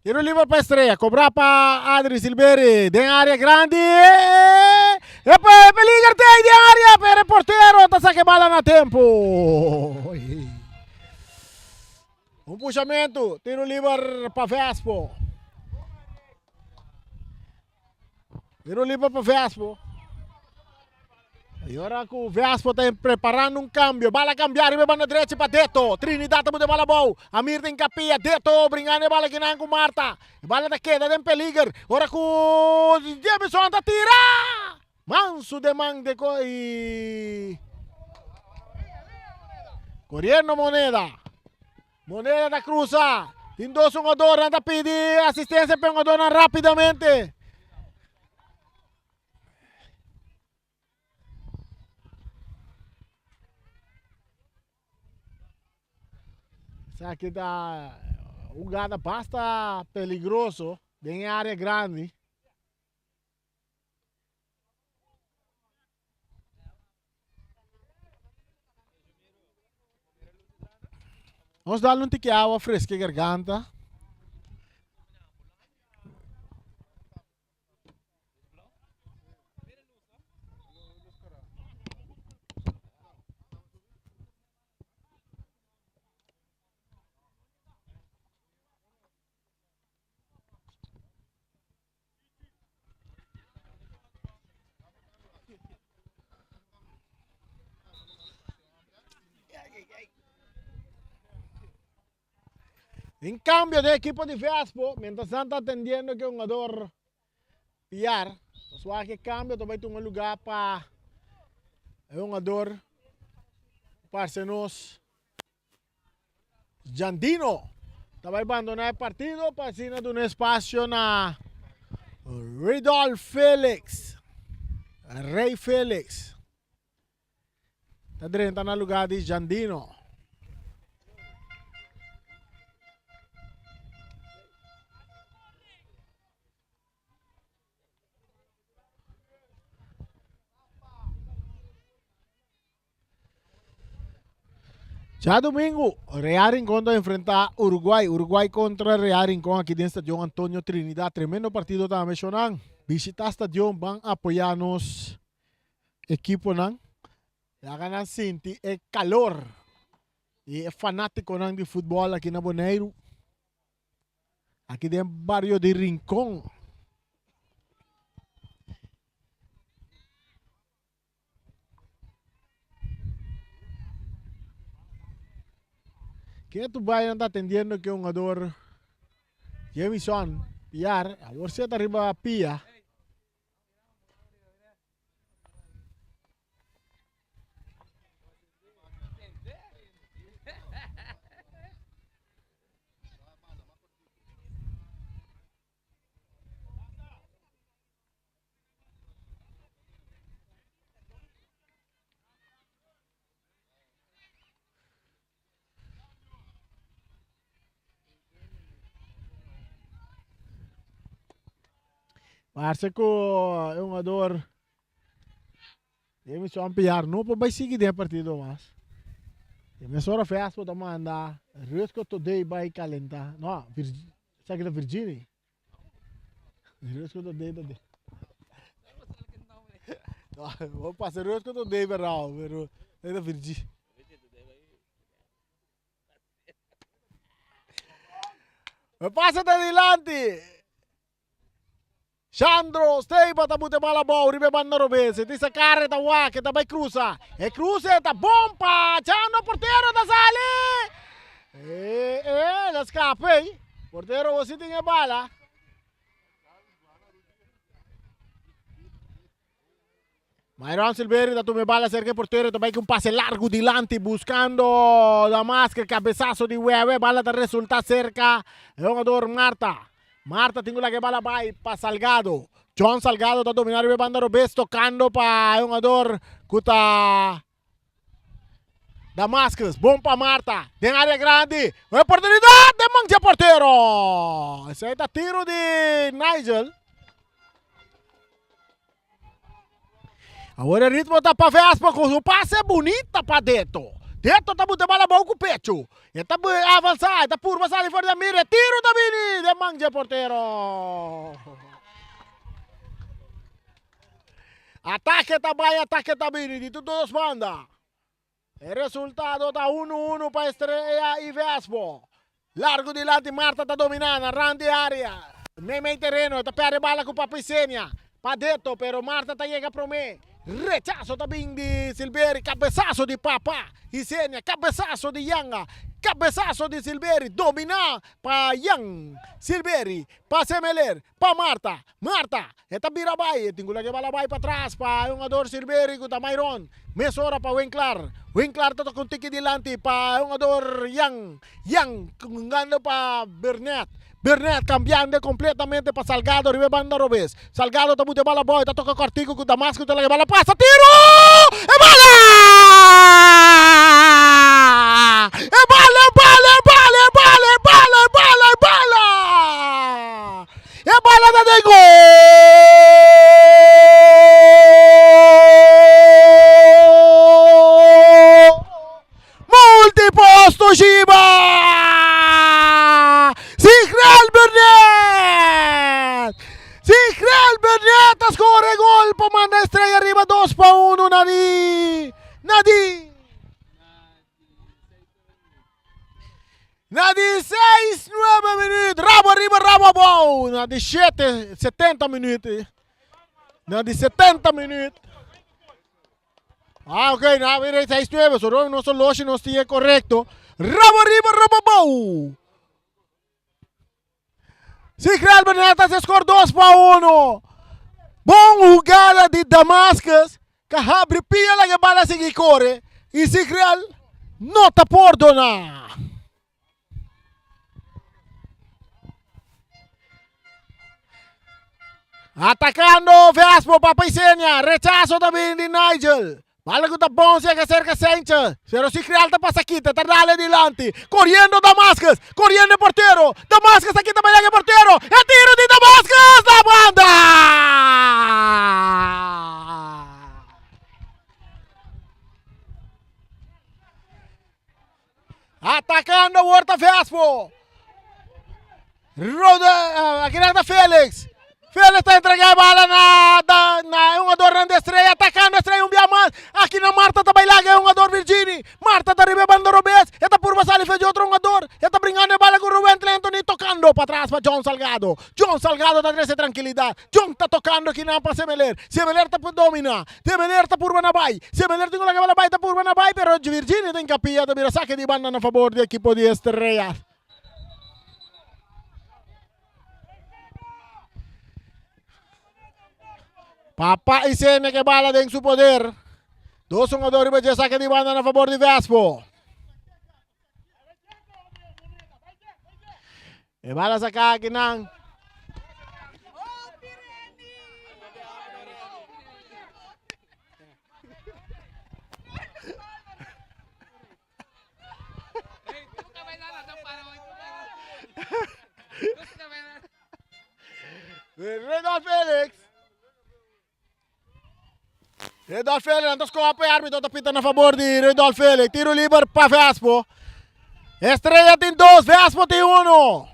Tiro liber pa Estrella, cobra pa Adri Silveri, den área grandi. E peliger te den área, pero el portero ta saque bala na tempo. Un pushamento, tiro liber pa Vespo. Tiro liber pa Vespo. Y ora cu Vespo ta preparando un cambio. Bala cambia riba banda derecha pa Deto. Trinidad ta bota bala bou. Amir ta encapia. Deto bringando e bala kinan cu Marta. E bala ta keda den peliger. Ora cu Jemison ta tira. Mansu de man de co y Coriendo Moneda. Moneda ta cruza. Tin dos hungadornan ta pidi asistencia pe hungadornan rapidamente. Esaki ta jugada basta peligroso den e área grandi. Nos dal un tiki awa fresca e garganta. En cambio de equipo di Vespo, mientras nan ta atendiendo ke hungador Piar, nos wak ke cambio ta bai tuma lugar pa e hungador parce nos Jandino ta bai bandona e partido pa asina duna espacio na Ridolf Felix. Rey Felix ta drenta na lugar di Jandino. Djadumingu, Real Rincon ta enfrentá Uruguay. Uruguay kontra Real Rincon aki den Stadion Antonio Trinidad. Tremendo partido tambe, shownan. Bishitá stadion, ban apoyá nos ekiponan. Laga nan sinti e kalor di e fanátikonan di futbòl aki na Boneiru. Aki den bario di Rincon. Ke tu bai nan ta atendiendo ke hungador Jemison Piar. Awor si e ta riba pia. Parse ku e hungador Jamison Piar no por bai sigui den e partido mas. E mesora Vespo ta manda Rutger Todey bai kalenta. No, esaki ta Virgini. Rusco ta dei ta dei. No, pasa Rusco ta dei berao, pero e ta Virgi. Pasa ta dilanti. Shandro Steiba ta bute bala abou riba e banda robes. E tin sa kara e ta wak, e ta bai krusa. E kruse ta bon pa Chandro, portero ta sali! E, e, el a skapa ei. Portero awor si tin e bala. Myron Silverio ta tuma e bala serka e portero, ta bai ku un pase largu dilanti buskando Damasker, kabesaso di Wewe, bala ta resulta serka e hungador Marta. Marta tin ku laga e bala bai pa Salgado. John Salgado ta domina riba e banda robes tokando pa e hungador ku ta Damascus. Bon pa Marta den area grandi. Oportunidat den man dje portero. Esei ta tiro di Nigel. Awor e ritmo ta pa Vespa ku su pase bunita pa Deto. Deto ta buta bala abou ku pechu. E ta avansa, e ta purba sali for di Amir. E tiro ta bini den man dje portero. Atake ta bai, atake ta bini di tur dos banda. E resultado ta unu unu pa Estrella y Vespo. Largo dilanti Marta ta domina na rand di area. Meimei tereno e ta perde bala ku Papisenia. Pa Deto pero Marta ta yega prome. Rechaso ta bin di Silveri, kabesaso di Papa Isenia, kabesaso di Yanga, kabesaso di Silveri, domina pa Yan Silveri, pa Semeler, pa Marta, Marta, e ta bira bai, e tin ku laga e bala bai patras pa e hungador Silveri ku ta Myron, mesora pa Winklar, Winklar ta toka un tiki dilanti pa e hungador Yan, Yan hungando pa Bernet, Bernet kambiando kompletamente pa Salgado riba e banda robes, Salgado ta buta e bala abou, e ta toka kòrtiku ku Damasco ta laga e bala pasa, tiro! E bala! E bala, e bala, e bala, e bala, e bala, e bala, e bala! E bala ta den gol! Multiposto Shiba! Sigrel Bernet! Sigrel Bernet a score gol pa manda Estrella riba 2-1 na di na di Na di 6, 9 minuut. Rabo arriba, rabo abou. Na di 7, 70 minuut. Na di 70 minuut. Ah, ok, na mira 6, 9. So, nos horloge nos tiene correcto. Rabo arriba, rabo abou. Sigrel Bernat a score 2 pa 1. Bon jugada di Damascus. Que habri pia la que bala sigui corre. Y Sigrel no ta pordona. Atacando Vespo, Papa Isenia. Rechazo también di Nigel. Bala ku ta bon si a serka Sanchez. Pero si Creal ta pasa kita, ta dale dilanti. Corriendo Damascus, corriendo e portero. Damascus ta kita bayan e portero. E tiro di Damascus na banda! Atacando awor ta Vespo. Roda, aqui ta Felix. Felix ta entrega e bala na, da, na e hungadornan di Estrella, atacando Estrella un bia mas. Aki na Marta ta bailaga e hungador Virgini. Marta ta riba e banda robes. E ta purba sali fe di otro hungador. E ta bringando e bala ku Ruben Anthony tocando patras pa John Salgado. John Salgado ta trece tranquilidad. John ta tocando kinan pa Semeler. Semeler ta domina. Semeler ta purba na bai. Semeler tin ku laga e bala bai ta purba na bai pero Virgini ta encapilla ta bira sake di banda na fabor di ekipo di Estrella. Papa Isene ke bala den su poder. Dos hungador riba dje sake di banda na fabor di Vespo. E bala saka akinan. Redolf Felix. Redolf Felix, antes scopa e arbitro ta pita na favor di Redolf Felix. Tiro liber pa Vespo. Estrella tin dos, Vespo tin uno.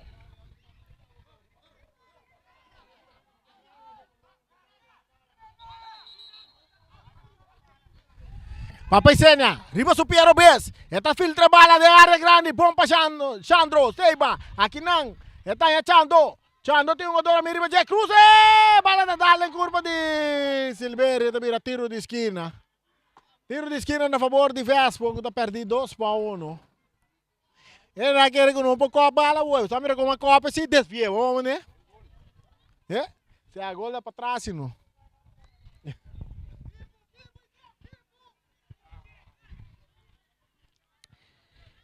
Papa Isenia, riba su pia robes, e ta filtra bala den area grandi, bon pa Shandro, Seiba, akinan e ta haña Chando, Chando tin un odor ami riba dje, cruze, bala ta dal den curpa di Silverio, ta bira tiro di skina. Tiro di skina na fabor di Vespo cu ta perdi 2-1. E na kere cu no por kop bala woy, sa mira como a kop si desvie, bo mane? Eh? Se a gol da pa tras no.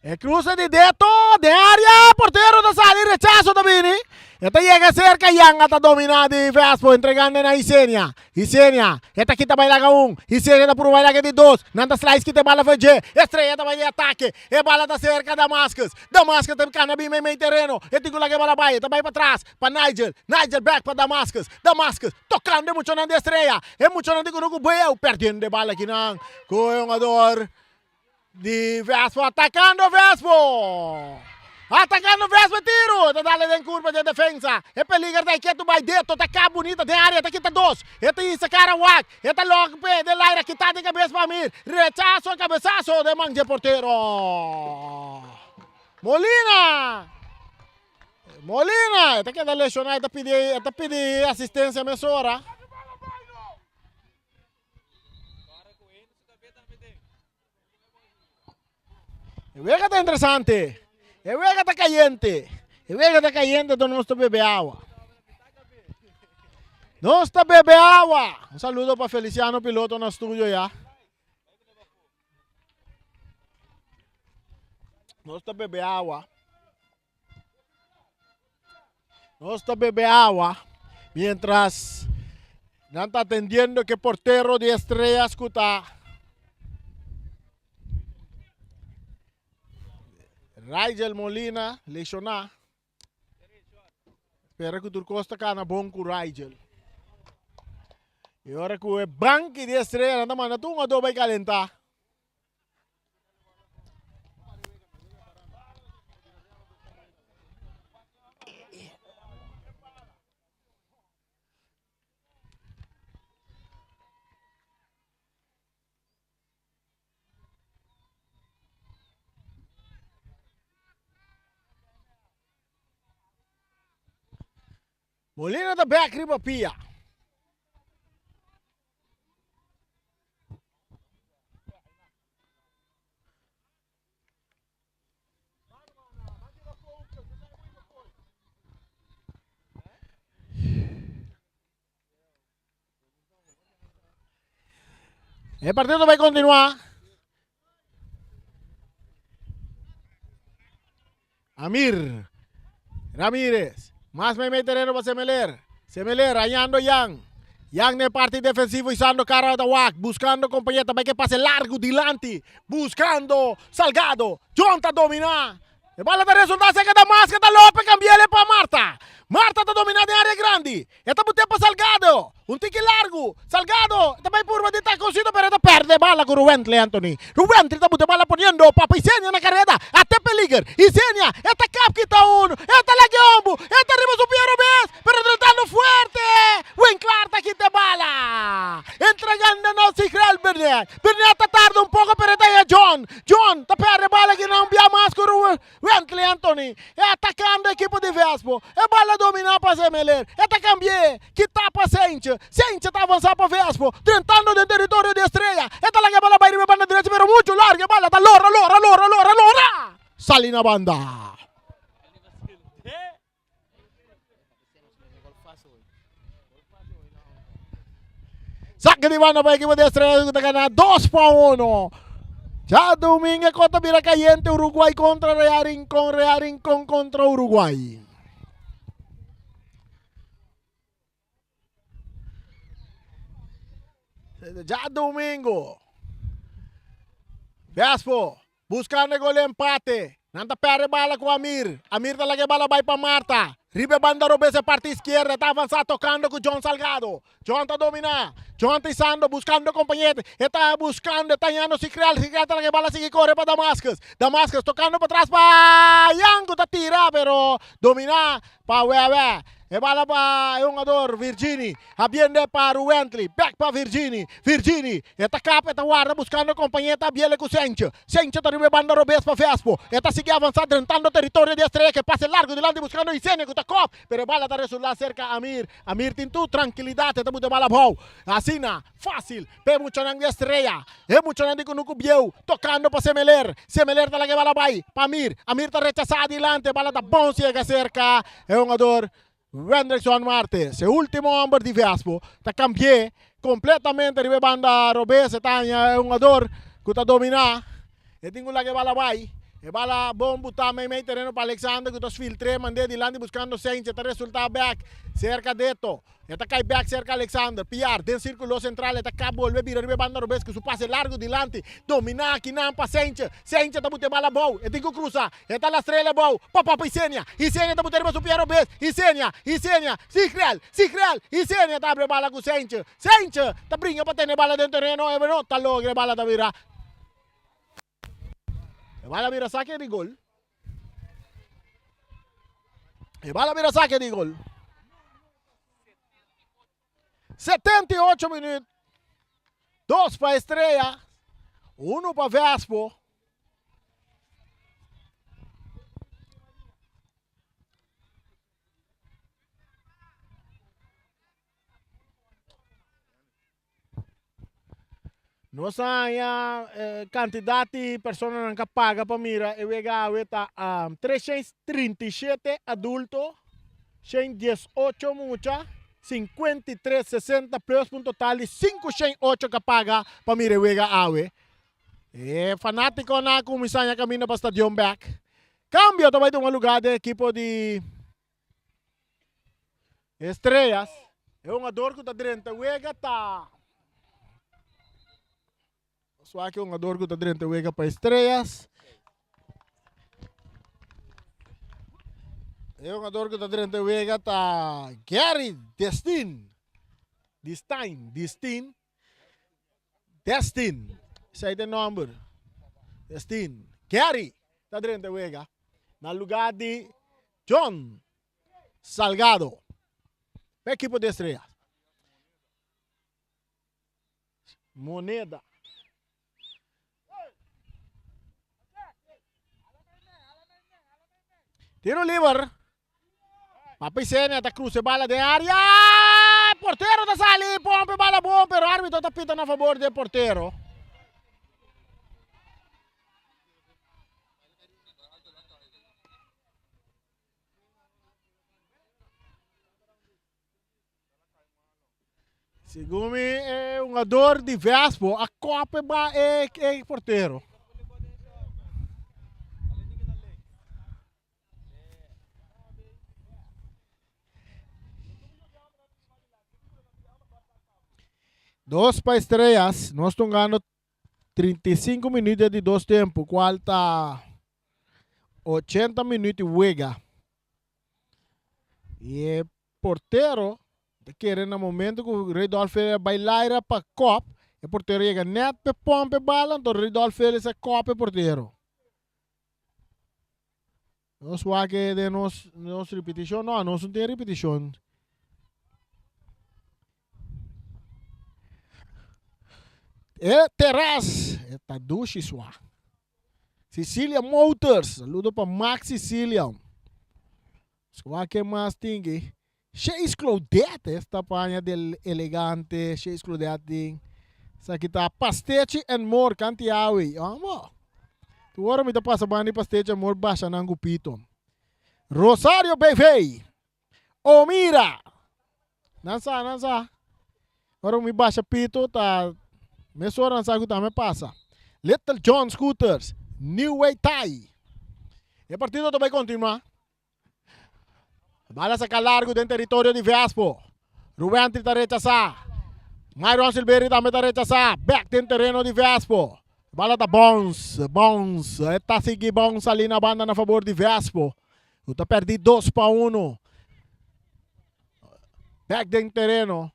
E cruce di Deto den area, portero ta sali, rechazo ta bini. E ta yega cerca, Yanga ta domina di Vespo, entregando na Isenia. Isenia, e ta kita bai laga un, Isenia ta puru bai laga di dos, nan ta slice kita e bala for dje, Estrella ta bai di atake, e bala ta cerca Damascus, Damascus ta cana bin mei mei tereno, e tin cu laga e bala bai, e ta bai patras pa Nigel, Nigel back pa Damascus, Damascus tocando e muchanan di Estrella, e muchanan di Cunucu Bueu perdiendo e bala akinan cu e hungador Di Vespo atacando Vespo. Atacando Vespo e tiro. Ta dale den curva den defensa. E peliger ta ketu bai deto. Ta ka bunita den area. Ta kita dos. E ta isa cara wak. E ta lok pe den laira kita den cabeza pa Amir. Rechazo cabezazo den man dje portero. Molina. Molina. E ta keda lesiona. E ta pidi, e ta pidi asistencia mesora. E wega ta interesante. E wega ta cayente. E wega ta cayente, entonces nos ta bebe awa. Nos ta bebe awa. Un saludo pa Feliciano Piloto na studio ya. Nos ta bebe awa. Nos ta bebe awa mientras nan ta atendiendo ke portero di Estrellas ku ta Rigel Molina lesioná. Spera ku tur kos ta kana bon ku Rigel. I ora ku e banki di Estrella nan ta manda tur un adobe bai kalentá. Molina ta bek riba pia. E partido bai continua. Amir Ramirez. Mas meimei tereno pa Semeler. Semeler añando Yang. Yang na e parti defensivo isando cara ta wak. Buscando compañero. Ta bai ke pase largo dilanti. Buscando Salgado. John ta domina. E bala ta resulta cerca da Masca ta Lope cambiele pa Marta. Marta ta domina den area grandi. E ta bute pa Salgado. Un tiki largu. Salgado ta bai purba di taconcito pero e ta perde bala cu Ruwentley Anthony. Ruwentley ta bute bala poniendo Papa Isenia na careda. Ate peliger. Isenia e ta cap kita uno. E ta lage ombo. E ta riba su pia robes pero tratando fuerte. Winklar ta kita e bala. Entregando na Sigrel Bernet. Bernet ta tarda un poco pero e ta haya John. John ta perde bala aki na un bia mas cu Wentley Anthony e atakando ekipo di Vespo. E bala dominá pa Zemeler. E ta kambi'é. Kitá pa Sentje. Sentje ta avansá pa Vespo. Drentando den teritorio di Estrella. E ta laga e bala bai riba e banda drechi pero muchu largu e bala ta lora, lora, lora, lora, lora! Sali na banda. Saque di banda pa equipo di Estrella ku ta gana 2-1. Djadumingu e kota bira kayente Uruguay kontra Real Rincon, Real Rincon kontra Uruguay. Djadumingu. Vespo buscando e gol di empate. Nan ta perde bala cu Amir. Amir ta laga e bala bay pa Marta. Riba e banda robes e parti izquierda ta avansa tocando cu John Salgado. John ta domina. John ta isando buscando compañero. E ta buscando e ta hañando Sicreal. Sicreal ta laga e bala sigui core pa Damascus. Damascus tocando patras pa Yango ta tira pero domina pa Wewe. E bala pa e hungador Virgini. Habiende pa Ruwently. Bek pa Virgini. Virgini. E ta kap, e ta warda buskando kompañé ta Biele ku Sentje. Sentje ta riba e banda robes pa Vespo. E ta sigui avansá drentando teritorio di Estrella ku e pase largu dilanti buskando Isenia ku ta kòp. Pero e bala ta resultá serka Amir. Amir tin tur trankilidat e ta buta e bala abou. Asina fásil pa e muchanan di Estrella. E muchanan di Kunuku Bieu tokando pa Semeler. Semeler ta laga e bala bai pa Amir. Amir ta rechasá adilanti. E bala ta bon siega serka e hungador Wendrickson Martes. E último hòmber di Vespo ta kambi'é kompletamente riba e banda robes. E ta haña e hungador ku ta dominá. E tin ku laga e bala bai. E bala bon butá meimei tereno pa Alexander ku ta sfiltr'é mand'é dilanti buskando Sainz. E ta resultá bèk serka Deto. E ta kai bèk serka Alexander. Piar den sírkulo sentral. E ta kap bolbe bira riba e banda robes ku su pase largu dilanti. Dominá akinan pa Sainz. Sainz ta buta e bala abou. E tin ku krusa. E ta lastr'el abou pa papa Isenia. Isenia ta buta riba su pia robes. Isenia! Isenia! Sigrel! Sigrel! Isenia ta abri e bala ku Sainz. Sainz ta bringa pa tene e bala den tereno. E no ta logra. E bala ta bira. E bala bira sake di gol. E bala bira sake di gol. 78 minuut. Dos pa Estrella, uno pa Vespo. Nos a haña kantidat di personanan ku a paga pa mira e wega awe ta 337 adulto, 118 mucha, 53 60 plus pa un total di 508 ku a paga pa mira e wega awe. E fanátikonan a kuminsá haña kaminda pa stadion bèk. Kambio ta bai tuma lugá den ekipo di Estrellas. E hungador ku ta drenta wega ta Swak e hungador ku ta drenta wega pa Estrellas. E hungador ku ta drenta wega ta Gary Destin. Destin, Destin. Destin, esei ta e nomber. Destin. Gary ta drenta wega na lugar di John Salgado pa ekipo di Estrellas. Moneda. Tiro liber. Papi Senia ta cruza e bala den area. Portero ta sali, pompe bala bon, pero arbitro ta pita na favor di e portero. Segun mi e hungador di Vespo a kope ba e, e portero. Dos pa Estrellas, nos tungando 35 minuut di dos tempo, cual ta 80 minuut di wega. Y e portero ta kere na momento cu Rudolf Felix a bay laira pa kop, e portero yega net pe pomp e bala, enton Rudolf Felix a kop e portero. Nos wak e den nos nos ripitishon, no, nos no tin ripitishon. E terras, e ta dushi swa. Sicilia Motors, saludo pa Max Sicilia. Swa ke mas tin ki? Chase Claudette, esta paña del elegante Chase Claudette tin. Esaki ta Pastechi and More kanti awe. Amo. Tu ora mi ta pasa banda di Pastechi and More basha nan ku pito. Rosario BV. Omira. Nan sa, nan sa. Ora mi basha pito ta mesora nan sa ku ta me pasa. Little John Scooters, New Way Thai. E partido ta bai kontinua. Bala saca largo den territorio di Vespo. Ruwentri ta rechasa. Myron Silveri tambe ta rechasa. Back den terreno di Vespo. Bala ta bounce, bounce. E ta sigui bounce ali na banda na favor di Vespo. Cu ta perdi 2-1. Back den terreno.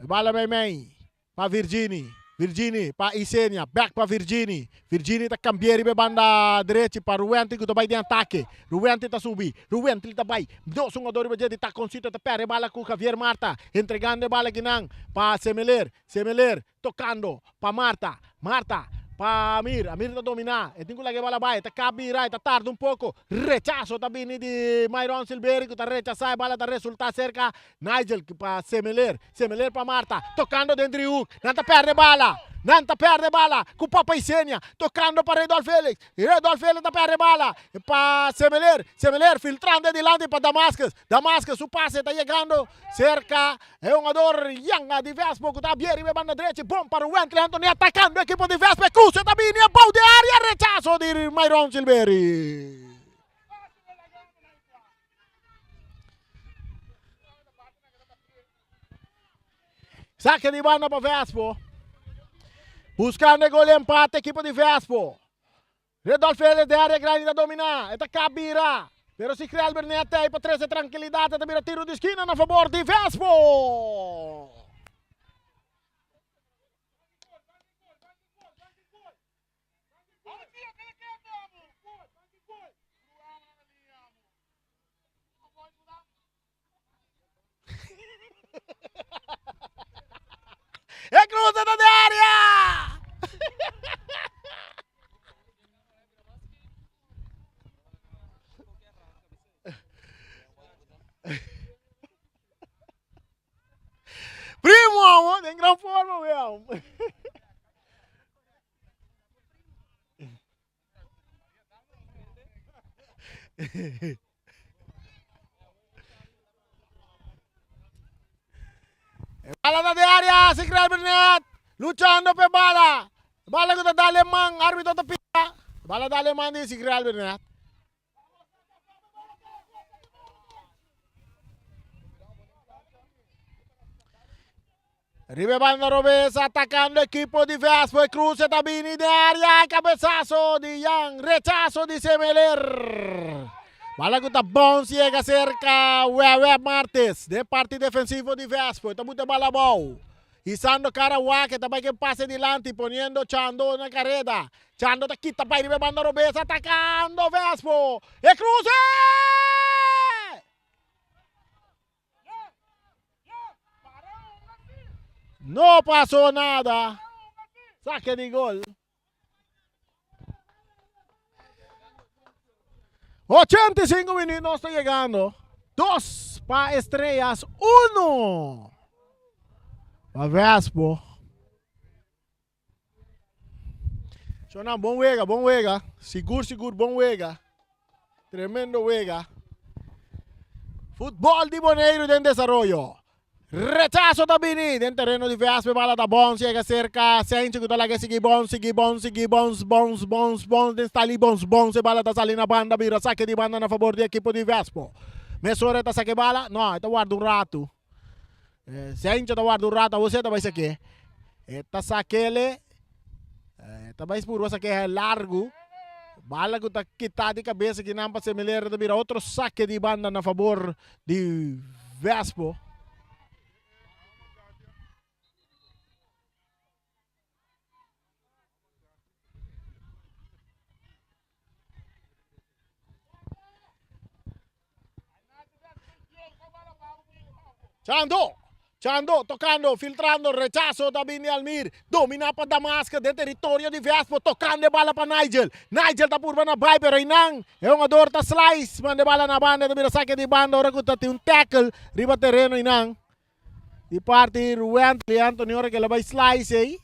Bala mei mei pa Virgini. Virgini pa Isenia, bek pa Virgini. Virgini ta kambia riba e banda drechi pa Ruwently ku ta bai den atake. Ruwently ta subi, Ruwently ta bai. Dos hungador riba dje di Taconcito ta perde e bala ku Javier Marta, entregando e bala kinan pa Semeler. Semeler tokando pa Marta, Marta pa Amir, Amir ta dominá, e tin ku laga e bala bai, e ta kap bira, e ta tarda un poko. Rechaso ta bini di Myron Silverio ku ta rechasá e bala ta resultá serka Nigel pa Semeler, Semeler pa Marta, tocando den driehoek, nan ta perde bala, nan ta perde bala cu Papa Isenia, tocando pa Redolf Felix, Redolf Felix ta perde bala pa Semeler, Semeler filtrando e dilanti pa Damascus, Damascus su pase ta yegando cerca e hungador Yanga di Vespo cu ta abier riba e banda drechi, bon pa Ruwentley Anthony atacando ekipo di Vespo, e cruce ta bini abou di area, rechazo di Myron Silveri. Saque di banda pa Vespo. Buscando e gol di empate equipo di Vespo. Redolf Felix de área grande ta domina. E ta kabira. Pero si Crel Bernet ei pa trece tranquilidad e ta bira tiro di esquina na favor di Vespo. E cruza ta de área! Primo, amo, den gran forma, weón. Bala ta de área, Sigrid Bernet luchando pe bala. Bala ku ta dale man, árbitro ta pita. Bala dale man di Sigrid Bernet. Riba e banda robes atacando equipo di Vespo e cruce ta bini den area cabezazo di Jan rechazo di Semeler. Bala cu ta bounce yega cerca Wewe Martes den parti defensivo di Vespo ta buta bala abou. Hisando cara wak e ta bai ken pase dilanti poniendo Chando na careda. Chando ta kita bai riba e banda robes atacando Vespo e cruce! No pasó nada. Saque di gol. 85 minutos nos ta llegando. Dos pa Estrellas, uno pa Vespo. Shona, bon wega, bon wega. Sigur, sigur, bon wega. Tremendo wega. Futbol di Boneiru den desaroyo. Rechazo ta bini den tereno di VSP bala ta bons yega cerca Senchi ku ta laga sigui bons sigui bons sigui bons bons bons bons den stali bons bons e bala ta sali na banda bira sake di banda na fabor di ekipo di Vespo. Mesora e ta sake bala no e ta warda un ratu. Sencho ta warda un rato awor ta bai sak'é. E ta sak'ele, e ta bai purba sak'é largu. Bala ku ta kita di kabesa kinan pa Semelera ta bira otro sake di banda na fabor di Vespo. Chando, Chando tocando, filtrando, rechazo ta bini Almir, domina pa Damasca den territorio di Vespo, tocando e bala pa Nigel, Nigel ta purba na bai pero einan e hungador ta slice, manda e bala na banda, ta bira saque di banda ora cu ta tin un tackle riba tereno einan. Di parti Ruwentley Anthony ora ke la bai slice ei.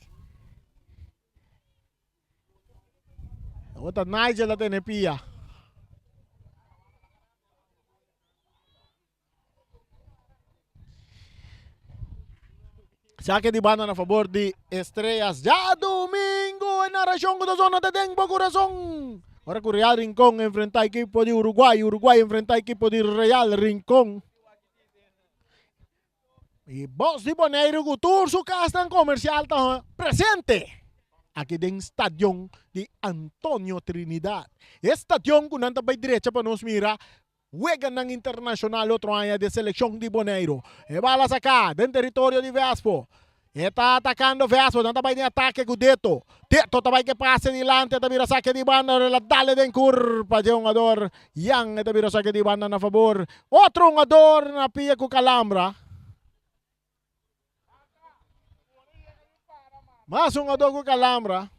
Awor ta Nigel ta tene pia. Saque di banda na favor di Estrellas. Ya domingo e narracion ku ta zona ta den bo corazon. Ora ku Real Rincón enfrenta equipo di Uruguay. Uruguay enfrenta equipo di Real Rincón. I bos di Boneiru ku tur su kasnan komersial ta presente aki den stadion di Antonio Trinidad. E stadion ku nan ta bai drecha pa nos mira weganan internashonal otro aña di e selekshon di Boneiru. E bala saká den teritorio di Vespo. E ta atakando Vespo, nan ta bai den atake ku Deto. Deto ta bai ke pase dilanti, e ta bira sake di banda, el a dale den kurpa dje hungador Yan, e ta bira sake di banda na fabor otro hungador na pia ku kalambra. Mas hungador ku kalambra.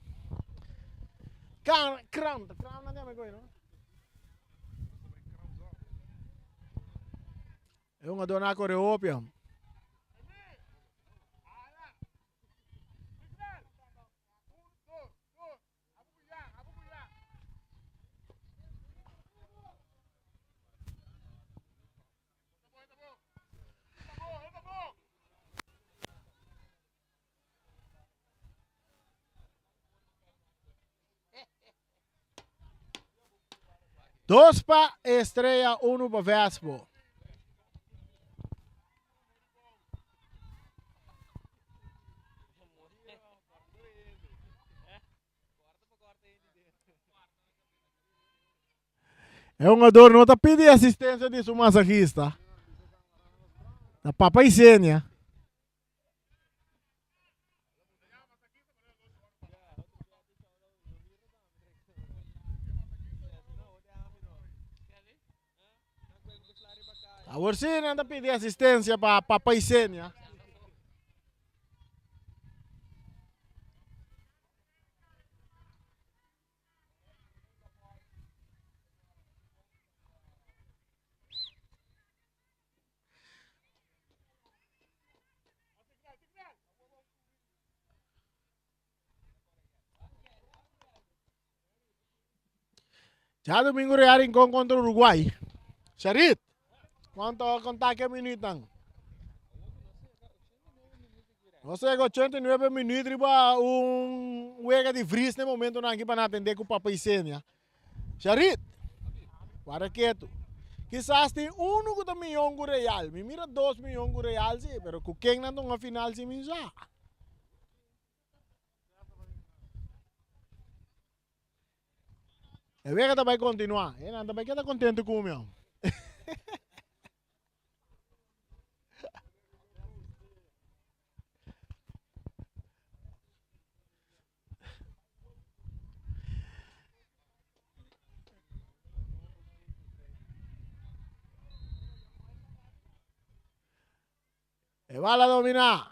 Kram, kram nan yama e koe no? E hungador na kore hopi. Dos pa Estrella, uno pa Vespo. E hungador no ta pidi asistencia di su masajista. Ta papa Isenia. Awor sí nan ta pidi asistencia pa papa Isenia. Djadomingo Real Rincon kontra Uruguay. Sharit, kuantu konta ke minütnan? Nos a yega 89 minüt riba un wega di vries na e momentonan aki pa nan atendé ku Papa Isenia. Sharit, wara ketu. Kisas tin unu ku ta miyon ku Real. Mi mira dos miyon ku Real si, pero ku ken nan ta hunga final si mi sa. E wega ta bai kontinuá. E nan ta bai keda kontentu ku mi. E bala domina.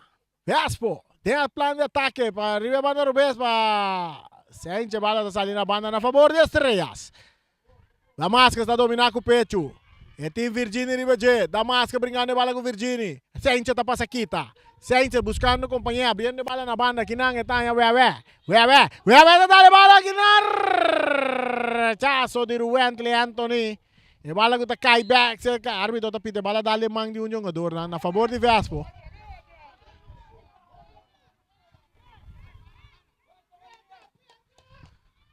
Vespo den e plan di atake pa riba e banda rubes pa Senche bala ta sali na banda na fabor di Estrellas. Damasca sta domina ku pechu. E tin Virgini riba dje. Damasca brinkando e bala ku Virgini. Senche ta pasa kita. Senche buskando kompañé abriendo e bala na banda kinan e ta haña Wewe. Wewe. Wewe ta dal e bala kinan. Rechaso di Ruwentley Anthony. E bala ku ta kai bek serka arbitro ta pita e bala dal den man di un jongadornan na fabor di Vespo.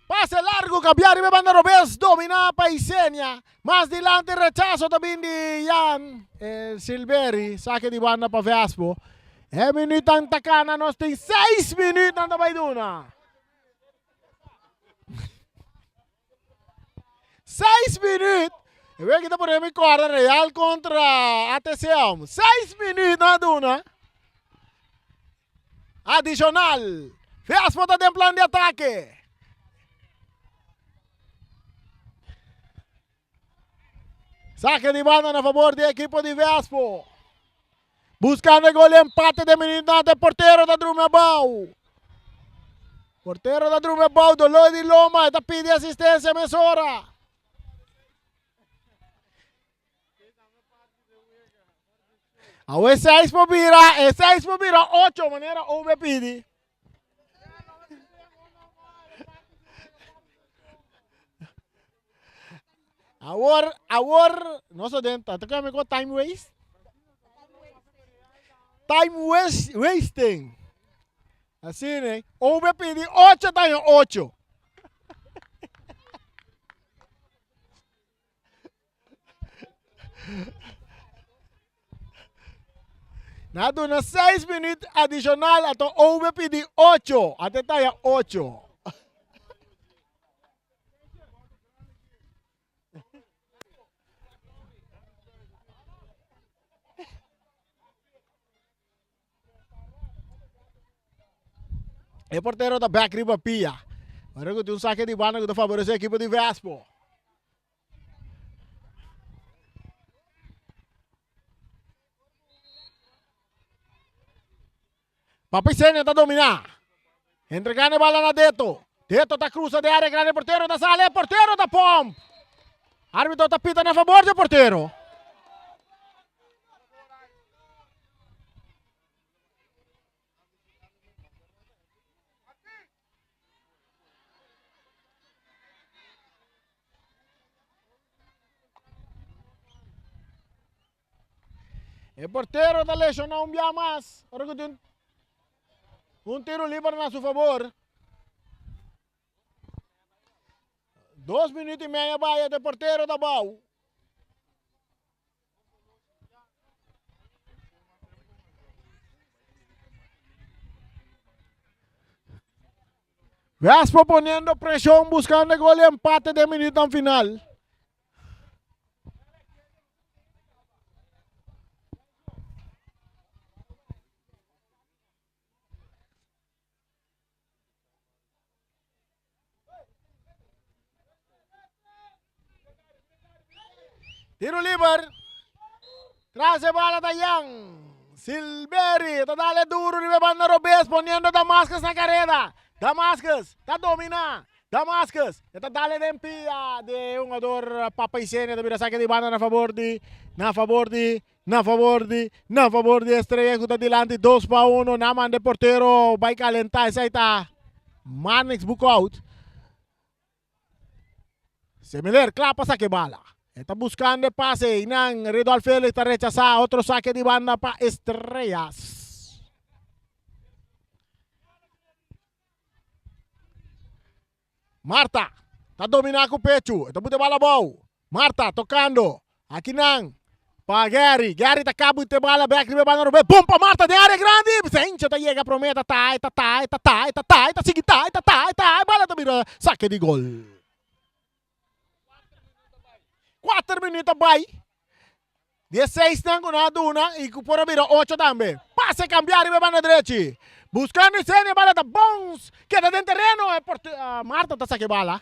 Pase largo kabia riba e banda robes domina pa Isenia. Mas dilanti rechaso ta bin di Jan eh, Silveri. Sake di banda pa Vespo. E minutan ta kana nos tin 6 minutan ta bai duna. 6 minuut. E weki ta pone mi kòrda Real kontra ATC. 6 minuut na duna. Adishonal. Fiaspo ta den plan di atake. Sake di banda na favor di ekipo di Vespo. Buscando e gol di empate den minuut na te portero ta drumi abao. Portero ta drumi abao, dolor di loma, e ta pidi asistencia mesora. Awe 6 por bira, e 6 por bira 8, manera Obe pidi. Awor, awor, nos ta den, ta kome ko time waste? Time waste, wasting. Así, ne? Obe pidi 8 taño 8. Na duna 6 minuut adicional ato Obe pidi 8. Ate taya 8. E portero ta bek riba pia. Ora ku tin un sake di banda ku ta favorece ekipo di Vespo. Papi Senia ta domina. Entregando e bala na Deto. Deto ta cruza de área grande, portero ta sale, portero ta pomp. Arbitro ta pita na favor de portero. E portero ta lesiona un bia mas. Ora ku tin un tiro liber na su favor. Dos minuut i media bai e portero ta bou. Vespo poniendo presión buscando gol y empate de minuto final. Tiro liber. Tras e bala ta Jan. Silveri ta dale duro riba e banda robes poniendo Damascus na careda. Damascus ta domina. Damascus e ta dale den pia di e hungador Papa Isenia ta bira sake di banda na favor di na favor di na favor di na favor di Estrella ku ta dilanti 2-1. Nan manda e portero bai kalenta esei ta Marnix Boekhout. Semiler kla pa sake bala. E ta buskando e pase i nan Ridolf Felix ta rechasá otro sake di banda pa Estrellas. Marta ta dominá ku pechu. E ta buta e bala abou. Marta tokando. Akinan pa Gary. Gary ta kabu e bala bek riba e banda robes. Bom pa Marta den área grandi. Sencho ta yega promé. Ta ta, e ta ta, e ta ta, e ta ta, e ta sigui ta, e ta ta, e ta. E bala ta bira sake di gol. Kuater minuut a bai. Di e seisnan ku nan a duna i ku por a bira ocho tambe. Pase kambia riba e banda drechi. Buskando Isenia e bala ta bons. Keda den tereno. E porte, Marta ta saka e bala.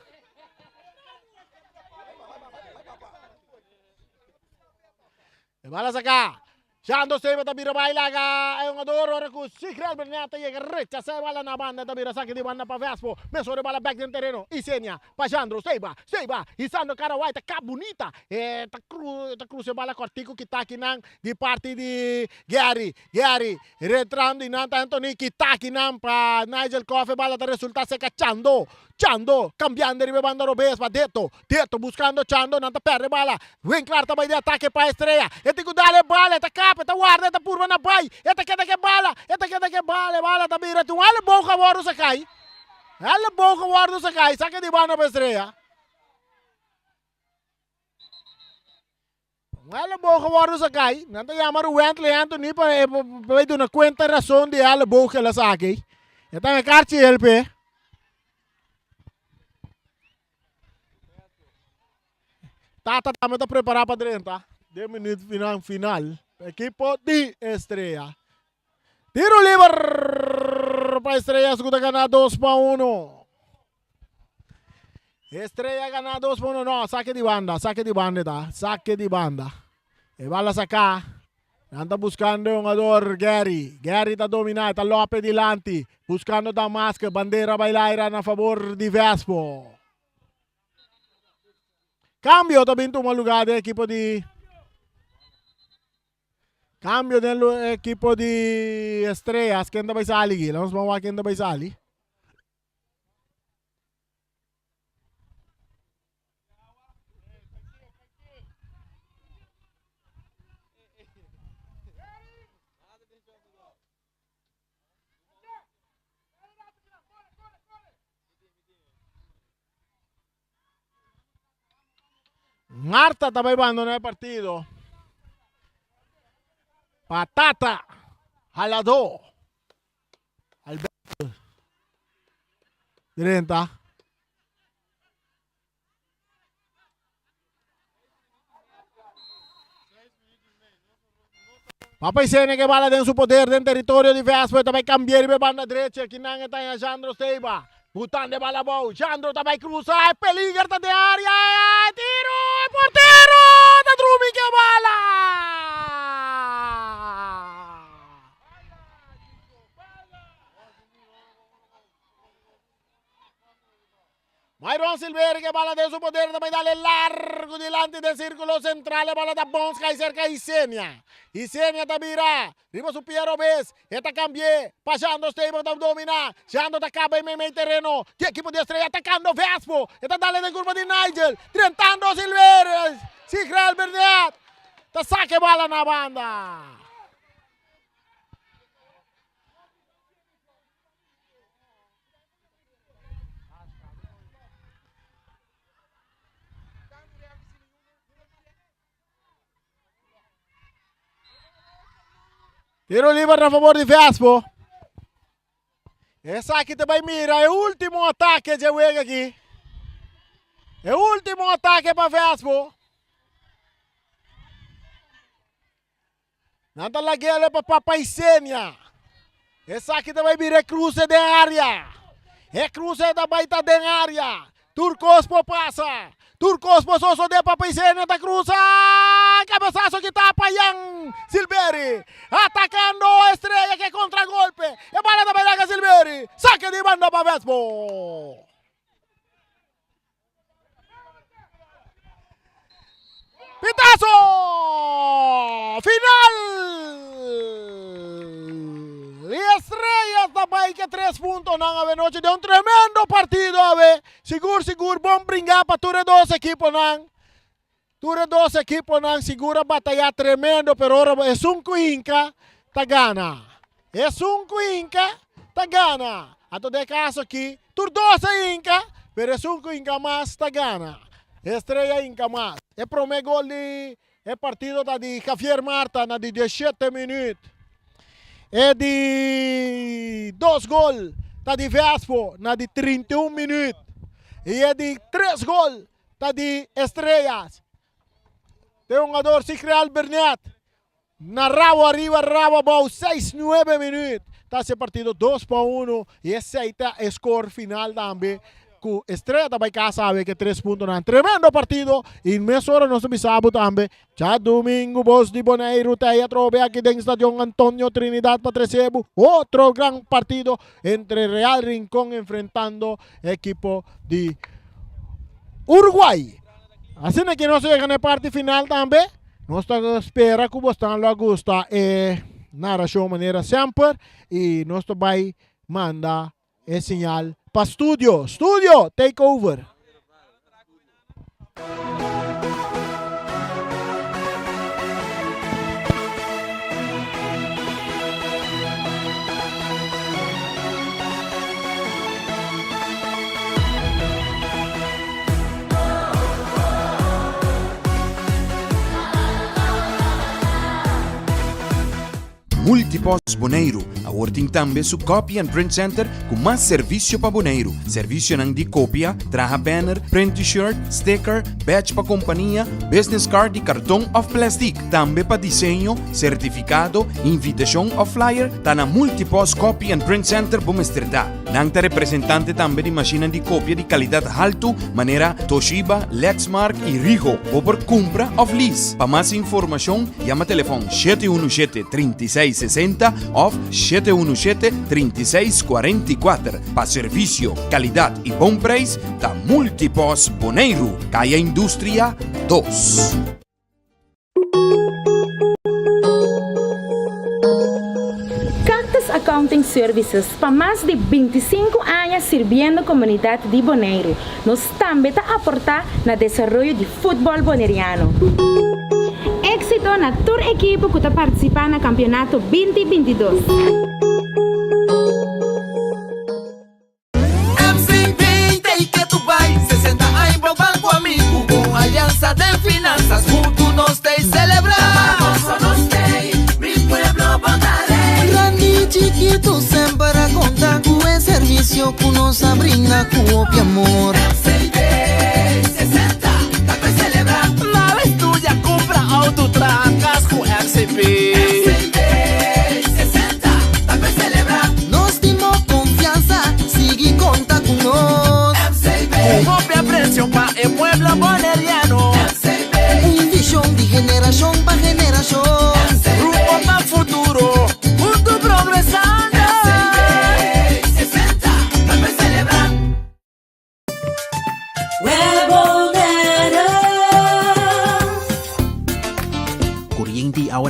E bala saka. Shando Seba ta bira bai laga e hungador ora ku Sigrel Bernet ta yega rechasa e bala na banda ta bira saki di banda pa Vespo. Mesora e bala bek den tereno. Isenia pa Shandro Seba. Seba hisando kara wai ta kap bunita. E ta kru ta krusa e bala kòrtiku kita akinan di parti di Gary. Gary retrando i nan ta Anthony kita akinan pa Nigel Koff e bala ta resulta seka Chando. Chando kambiando riba e banda robes pa Deto. Deto buscando Chando, nan ta perde bala. Winklaar ta bai di atake pa Estrella. E tin cu dal e bala, e ta capa, e ta warda, e ta purba na bai. E ta keda ke bala, e ta keda ke bala, e bala ta bira tin un elleboog a wordo sacai. Elleboog a wordo sacai, saca di banda pa Estrella. Un elleboog a wordo sacai, nan ta yama Ruwentley Anthony pa e pa bai duna cuenta razon di e elleboog cu el a saca ei. E ta e carchi el p'e. Tata tambe ta prepara pa drenta den minuut final final. Ekipo di Estrella. Tiro liber pa Estrellas ku ta gana 2-1. Estrella gana 2-1. No, saque di banda, saque di banda ta. Saque di banda. E bala saca. Nan ta buscando e hungador Gary. Gary ta domina, e ta Lope dilanti. Buscando Damasco, bandera bai laira na favor di Vespo. Cambio ta bin tuma lugar den equipo di Cambio den equipo di Estrellas. Ken ta bai sali aquí? Vamos wak ken ta bai sali. Marta ta bai bandoná e partido. Patata haladó. Alberto. Drenta. Papa Isenia ke bala den su poder den teritorio di Vespo e ta bai kambia riba e banda drechi aki nan e ta haña Jandro Steiba butando e bala abou Jandro ta bai krusa e peliger ta den area e tiro e portero ta drumi ke bala. Myron Silverio ke bala den su poder ta bai dale largo dilanti den sirkulo sentral e bala ta bons kai serka Isenia. Isenia ta bira riba su pia robes e ta kambi'é pa Jandro Stable ta domina. Jandro ta kaba e meimei tereno di ekipo di Estrella atakando Vespo e ta dale den kurpa di Nigel drentando Silverio Sigrel Bernet ta saka e bala na banda. Tiro liber na favor di Vespo. Esaki ta bai mira e ultimo atake dje wega aki. E ultimo atake pa Vespo. Nan ta lag'el pa Papa Isenia. Esaki ta bai bira e kruse den área. E kruse ta bai ta den área. Tur kos por pasa. Tur kos por sosodé. Papa Isenia ta krusa. Kabesaso kita pa Yan Silveri. Atakando Estrella ke kontragolpe. E bala ta bai laga Silveri. Sake di banda pa Vespo. Pitazo final! Y Estrellas ta bai ke tres puntonan awe nochi den un tremendo partido awe. Sigur sigur bon bringa pa tur e dos ekiponan. Tur e dos ekiponan sigur a bataya tremendo pero ora esun ku hinka ta gana. Esun ku hinka ta gana. Anto den e kaso aki tur dos a hinka pero esun ku hinka mas ta gana. Estrella a hinka mas. E prome gol di e partido ta di Javier Marta na di diesshete minuut. E di dos gol ta di Vespo na di 31 minuut. I e di tres gol ta di Estrellas. Te hungador Sigreal Bernet na rabo ariba rabo abou seis nuebe minuut ta haci e partido 2-1 y esey ta e score final tambe cu Estrella ta bay casa awe ke tres puntonan. Tremendo partido y mesora nos ta bisa bo tambe djadumingo Bos di Boneiru ta ey atrobe aki den Stadion Antonio Trinidad pa trece bo otro gran partido entre Real Rincon enfrentando ekipo di Uruguay. Asina ki nos a yega na e parti final tambe. Nos ta spera ku bosnan lo a gusta e narashon manera semper i nos ta bai manda e señal pa studio. Studio, take over. Multipost Boneiru awor tin tambe su Copy and Print Center ku mas servisio pa Boneiru. Servisionan di kopia, traha banner, print t-shirt, sticker, badge pa kompania, business card di karton òf plèstik. Tambe pa diseño, sertifikado, invitashon òf flyer, ta na Multipost Copy and Print Center bo mester ta. Nan ta representante tambe di mashinnan di kopia di kalidat haltu manera Toshiba, Lexmark i Ricoh. Bo por kumpra òf lease. Pa mas informashon yama telefòn 717 36 60 òf 717 36 44. Pa servisio, kalidat i bon preis ta Multipost Boneiru, Kaya Industria 2. Cactus Accounting Services pa mas di 25 aña sirbiendo komunidat di Boneiru. Nos tambe ta aportá na desaroyo di futbòl boneriano. Éksito na tur ekipo ku ta partisipá na kampionato 2022. MCB ta y ke tu bai 60 aña bo ban cu amigo Con alianza den finanzas Hunto nos ta y celebra Nos nos tey Mi pueblo bo ta rey Grandi y chiquito semper a conta cu e servicio cu nos a brinda cu hopi amor. MCB 60 ta pa celebra. Nada es tuya, compra auto, traha cas cu MCB. MCB.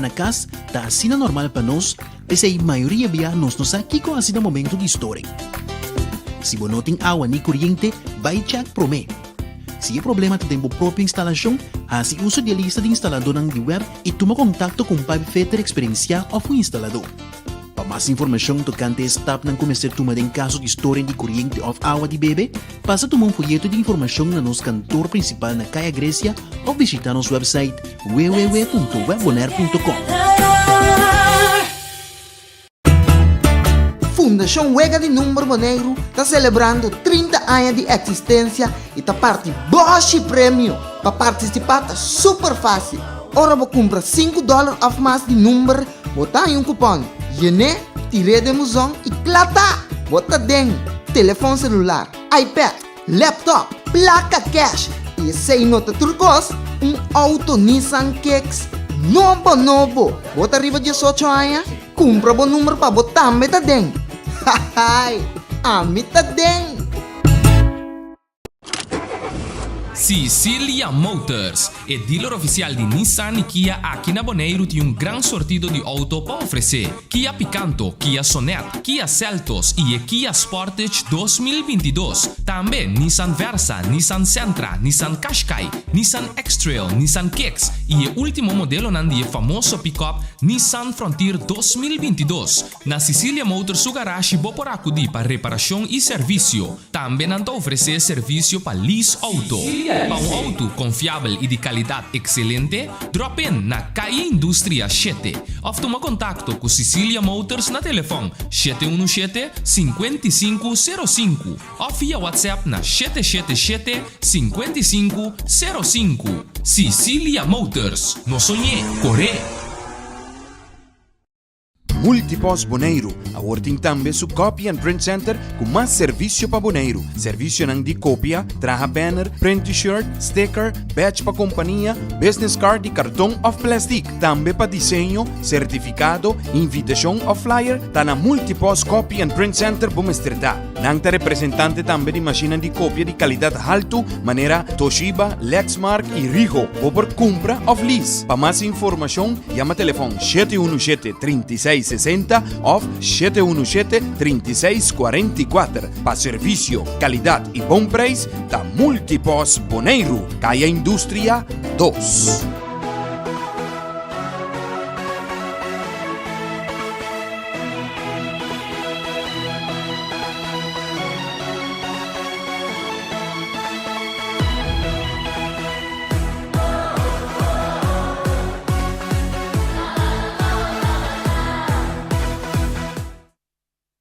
awa na kas ta asina normal pa nos, p'esei mayoria bia nos no sa kiko hasi na momento di storing. Si bo no tin awa ni koriente, bai chèk promé. Si e problema ta den bo propio instalashon, hasi uso di e lista di instaladónan di web i tuma kontakto ku un pipefitter eksperensiá òf un instaladó. Pa mas informashon tokante e stapnan ku mester tuma den kaso di storing di koriente òf awa di bebe, pasa tuma un foyeto di informashon na nos kantor prinsipal na Kaya Grecia òf bishitá nos wèpsait www.webbonaire.com. Fundashon Wega di Number Boneiru ta selebrando 30 aña di eksistensia i ta parti bòshi premio! Pa partisipá ta super fásil. Ora bo kumpra sinku dòler òf mas di number, bo ta haña un kupòn. Yen'é, tir'é den buzon i kla ta! Bo ta den telefòn selular, iPad, laptop, plaka kèsh i esei no ta tur kos, un outo Nissan Kicks nobo nobo! Bo ta riba diesocho aña? Kumpra bo number pa bo tambe ta den! Hahaai! Ami ta den! Sicilia Motors, e dealer oficial di Nissan y Kia aki na Boneiru tin un gran sortido di auto pa ofrece. Kia Picanto, Kia Sonet, Kia Seltos y e Kia Sportage 2022. Tambe Nissan Versa, Nissan Sentra, Nissan Qashqai, Nissan X-Trail, Nissan Kicks y e ultimo modelonan di e famoso pick-up Nissan Frontier 2022. Na Sicilia Motors su garashi bo por acudi pa reparacion y servicio. Tambe nan ta ofresé servisio pa lease outo. Pa un outo konfiabel i di kalidat ekselente, drop in na Calle Industria shete òf tuma kontakto ku Sicilia Motors na telefòn 717 55 05 òf via WhatsApp na 777 55 05. Sicilia Motors, no soñ'é, kor'é! Multipost Boneiru awor tin tambe su Copy and Print Center ku mas servisio pa Boneiru. Servisionan di kopia, traha banner, print t-shirt, sticker, badge pa kompania, business card di karton òf plèstik. Tambe pa diseño, sertifikado, invitashon òf flyer ta na Multipost Copy and Print Center bo mester ta. Nan ta representante tambe di mashinnan di kopia di kalidat haltu manera Toshiba, Lexmark i Rigo. Bo por kumpra òf lease. Pa mas informashon yama telefòn 717 36 60 òf 717 36 44. Pa servisio, kalidat i bon preis ta Multipost Boneiru, Kaya Industria 2.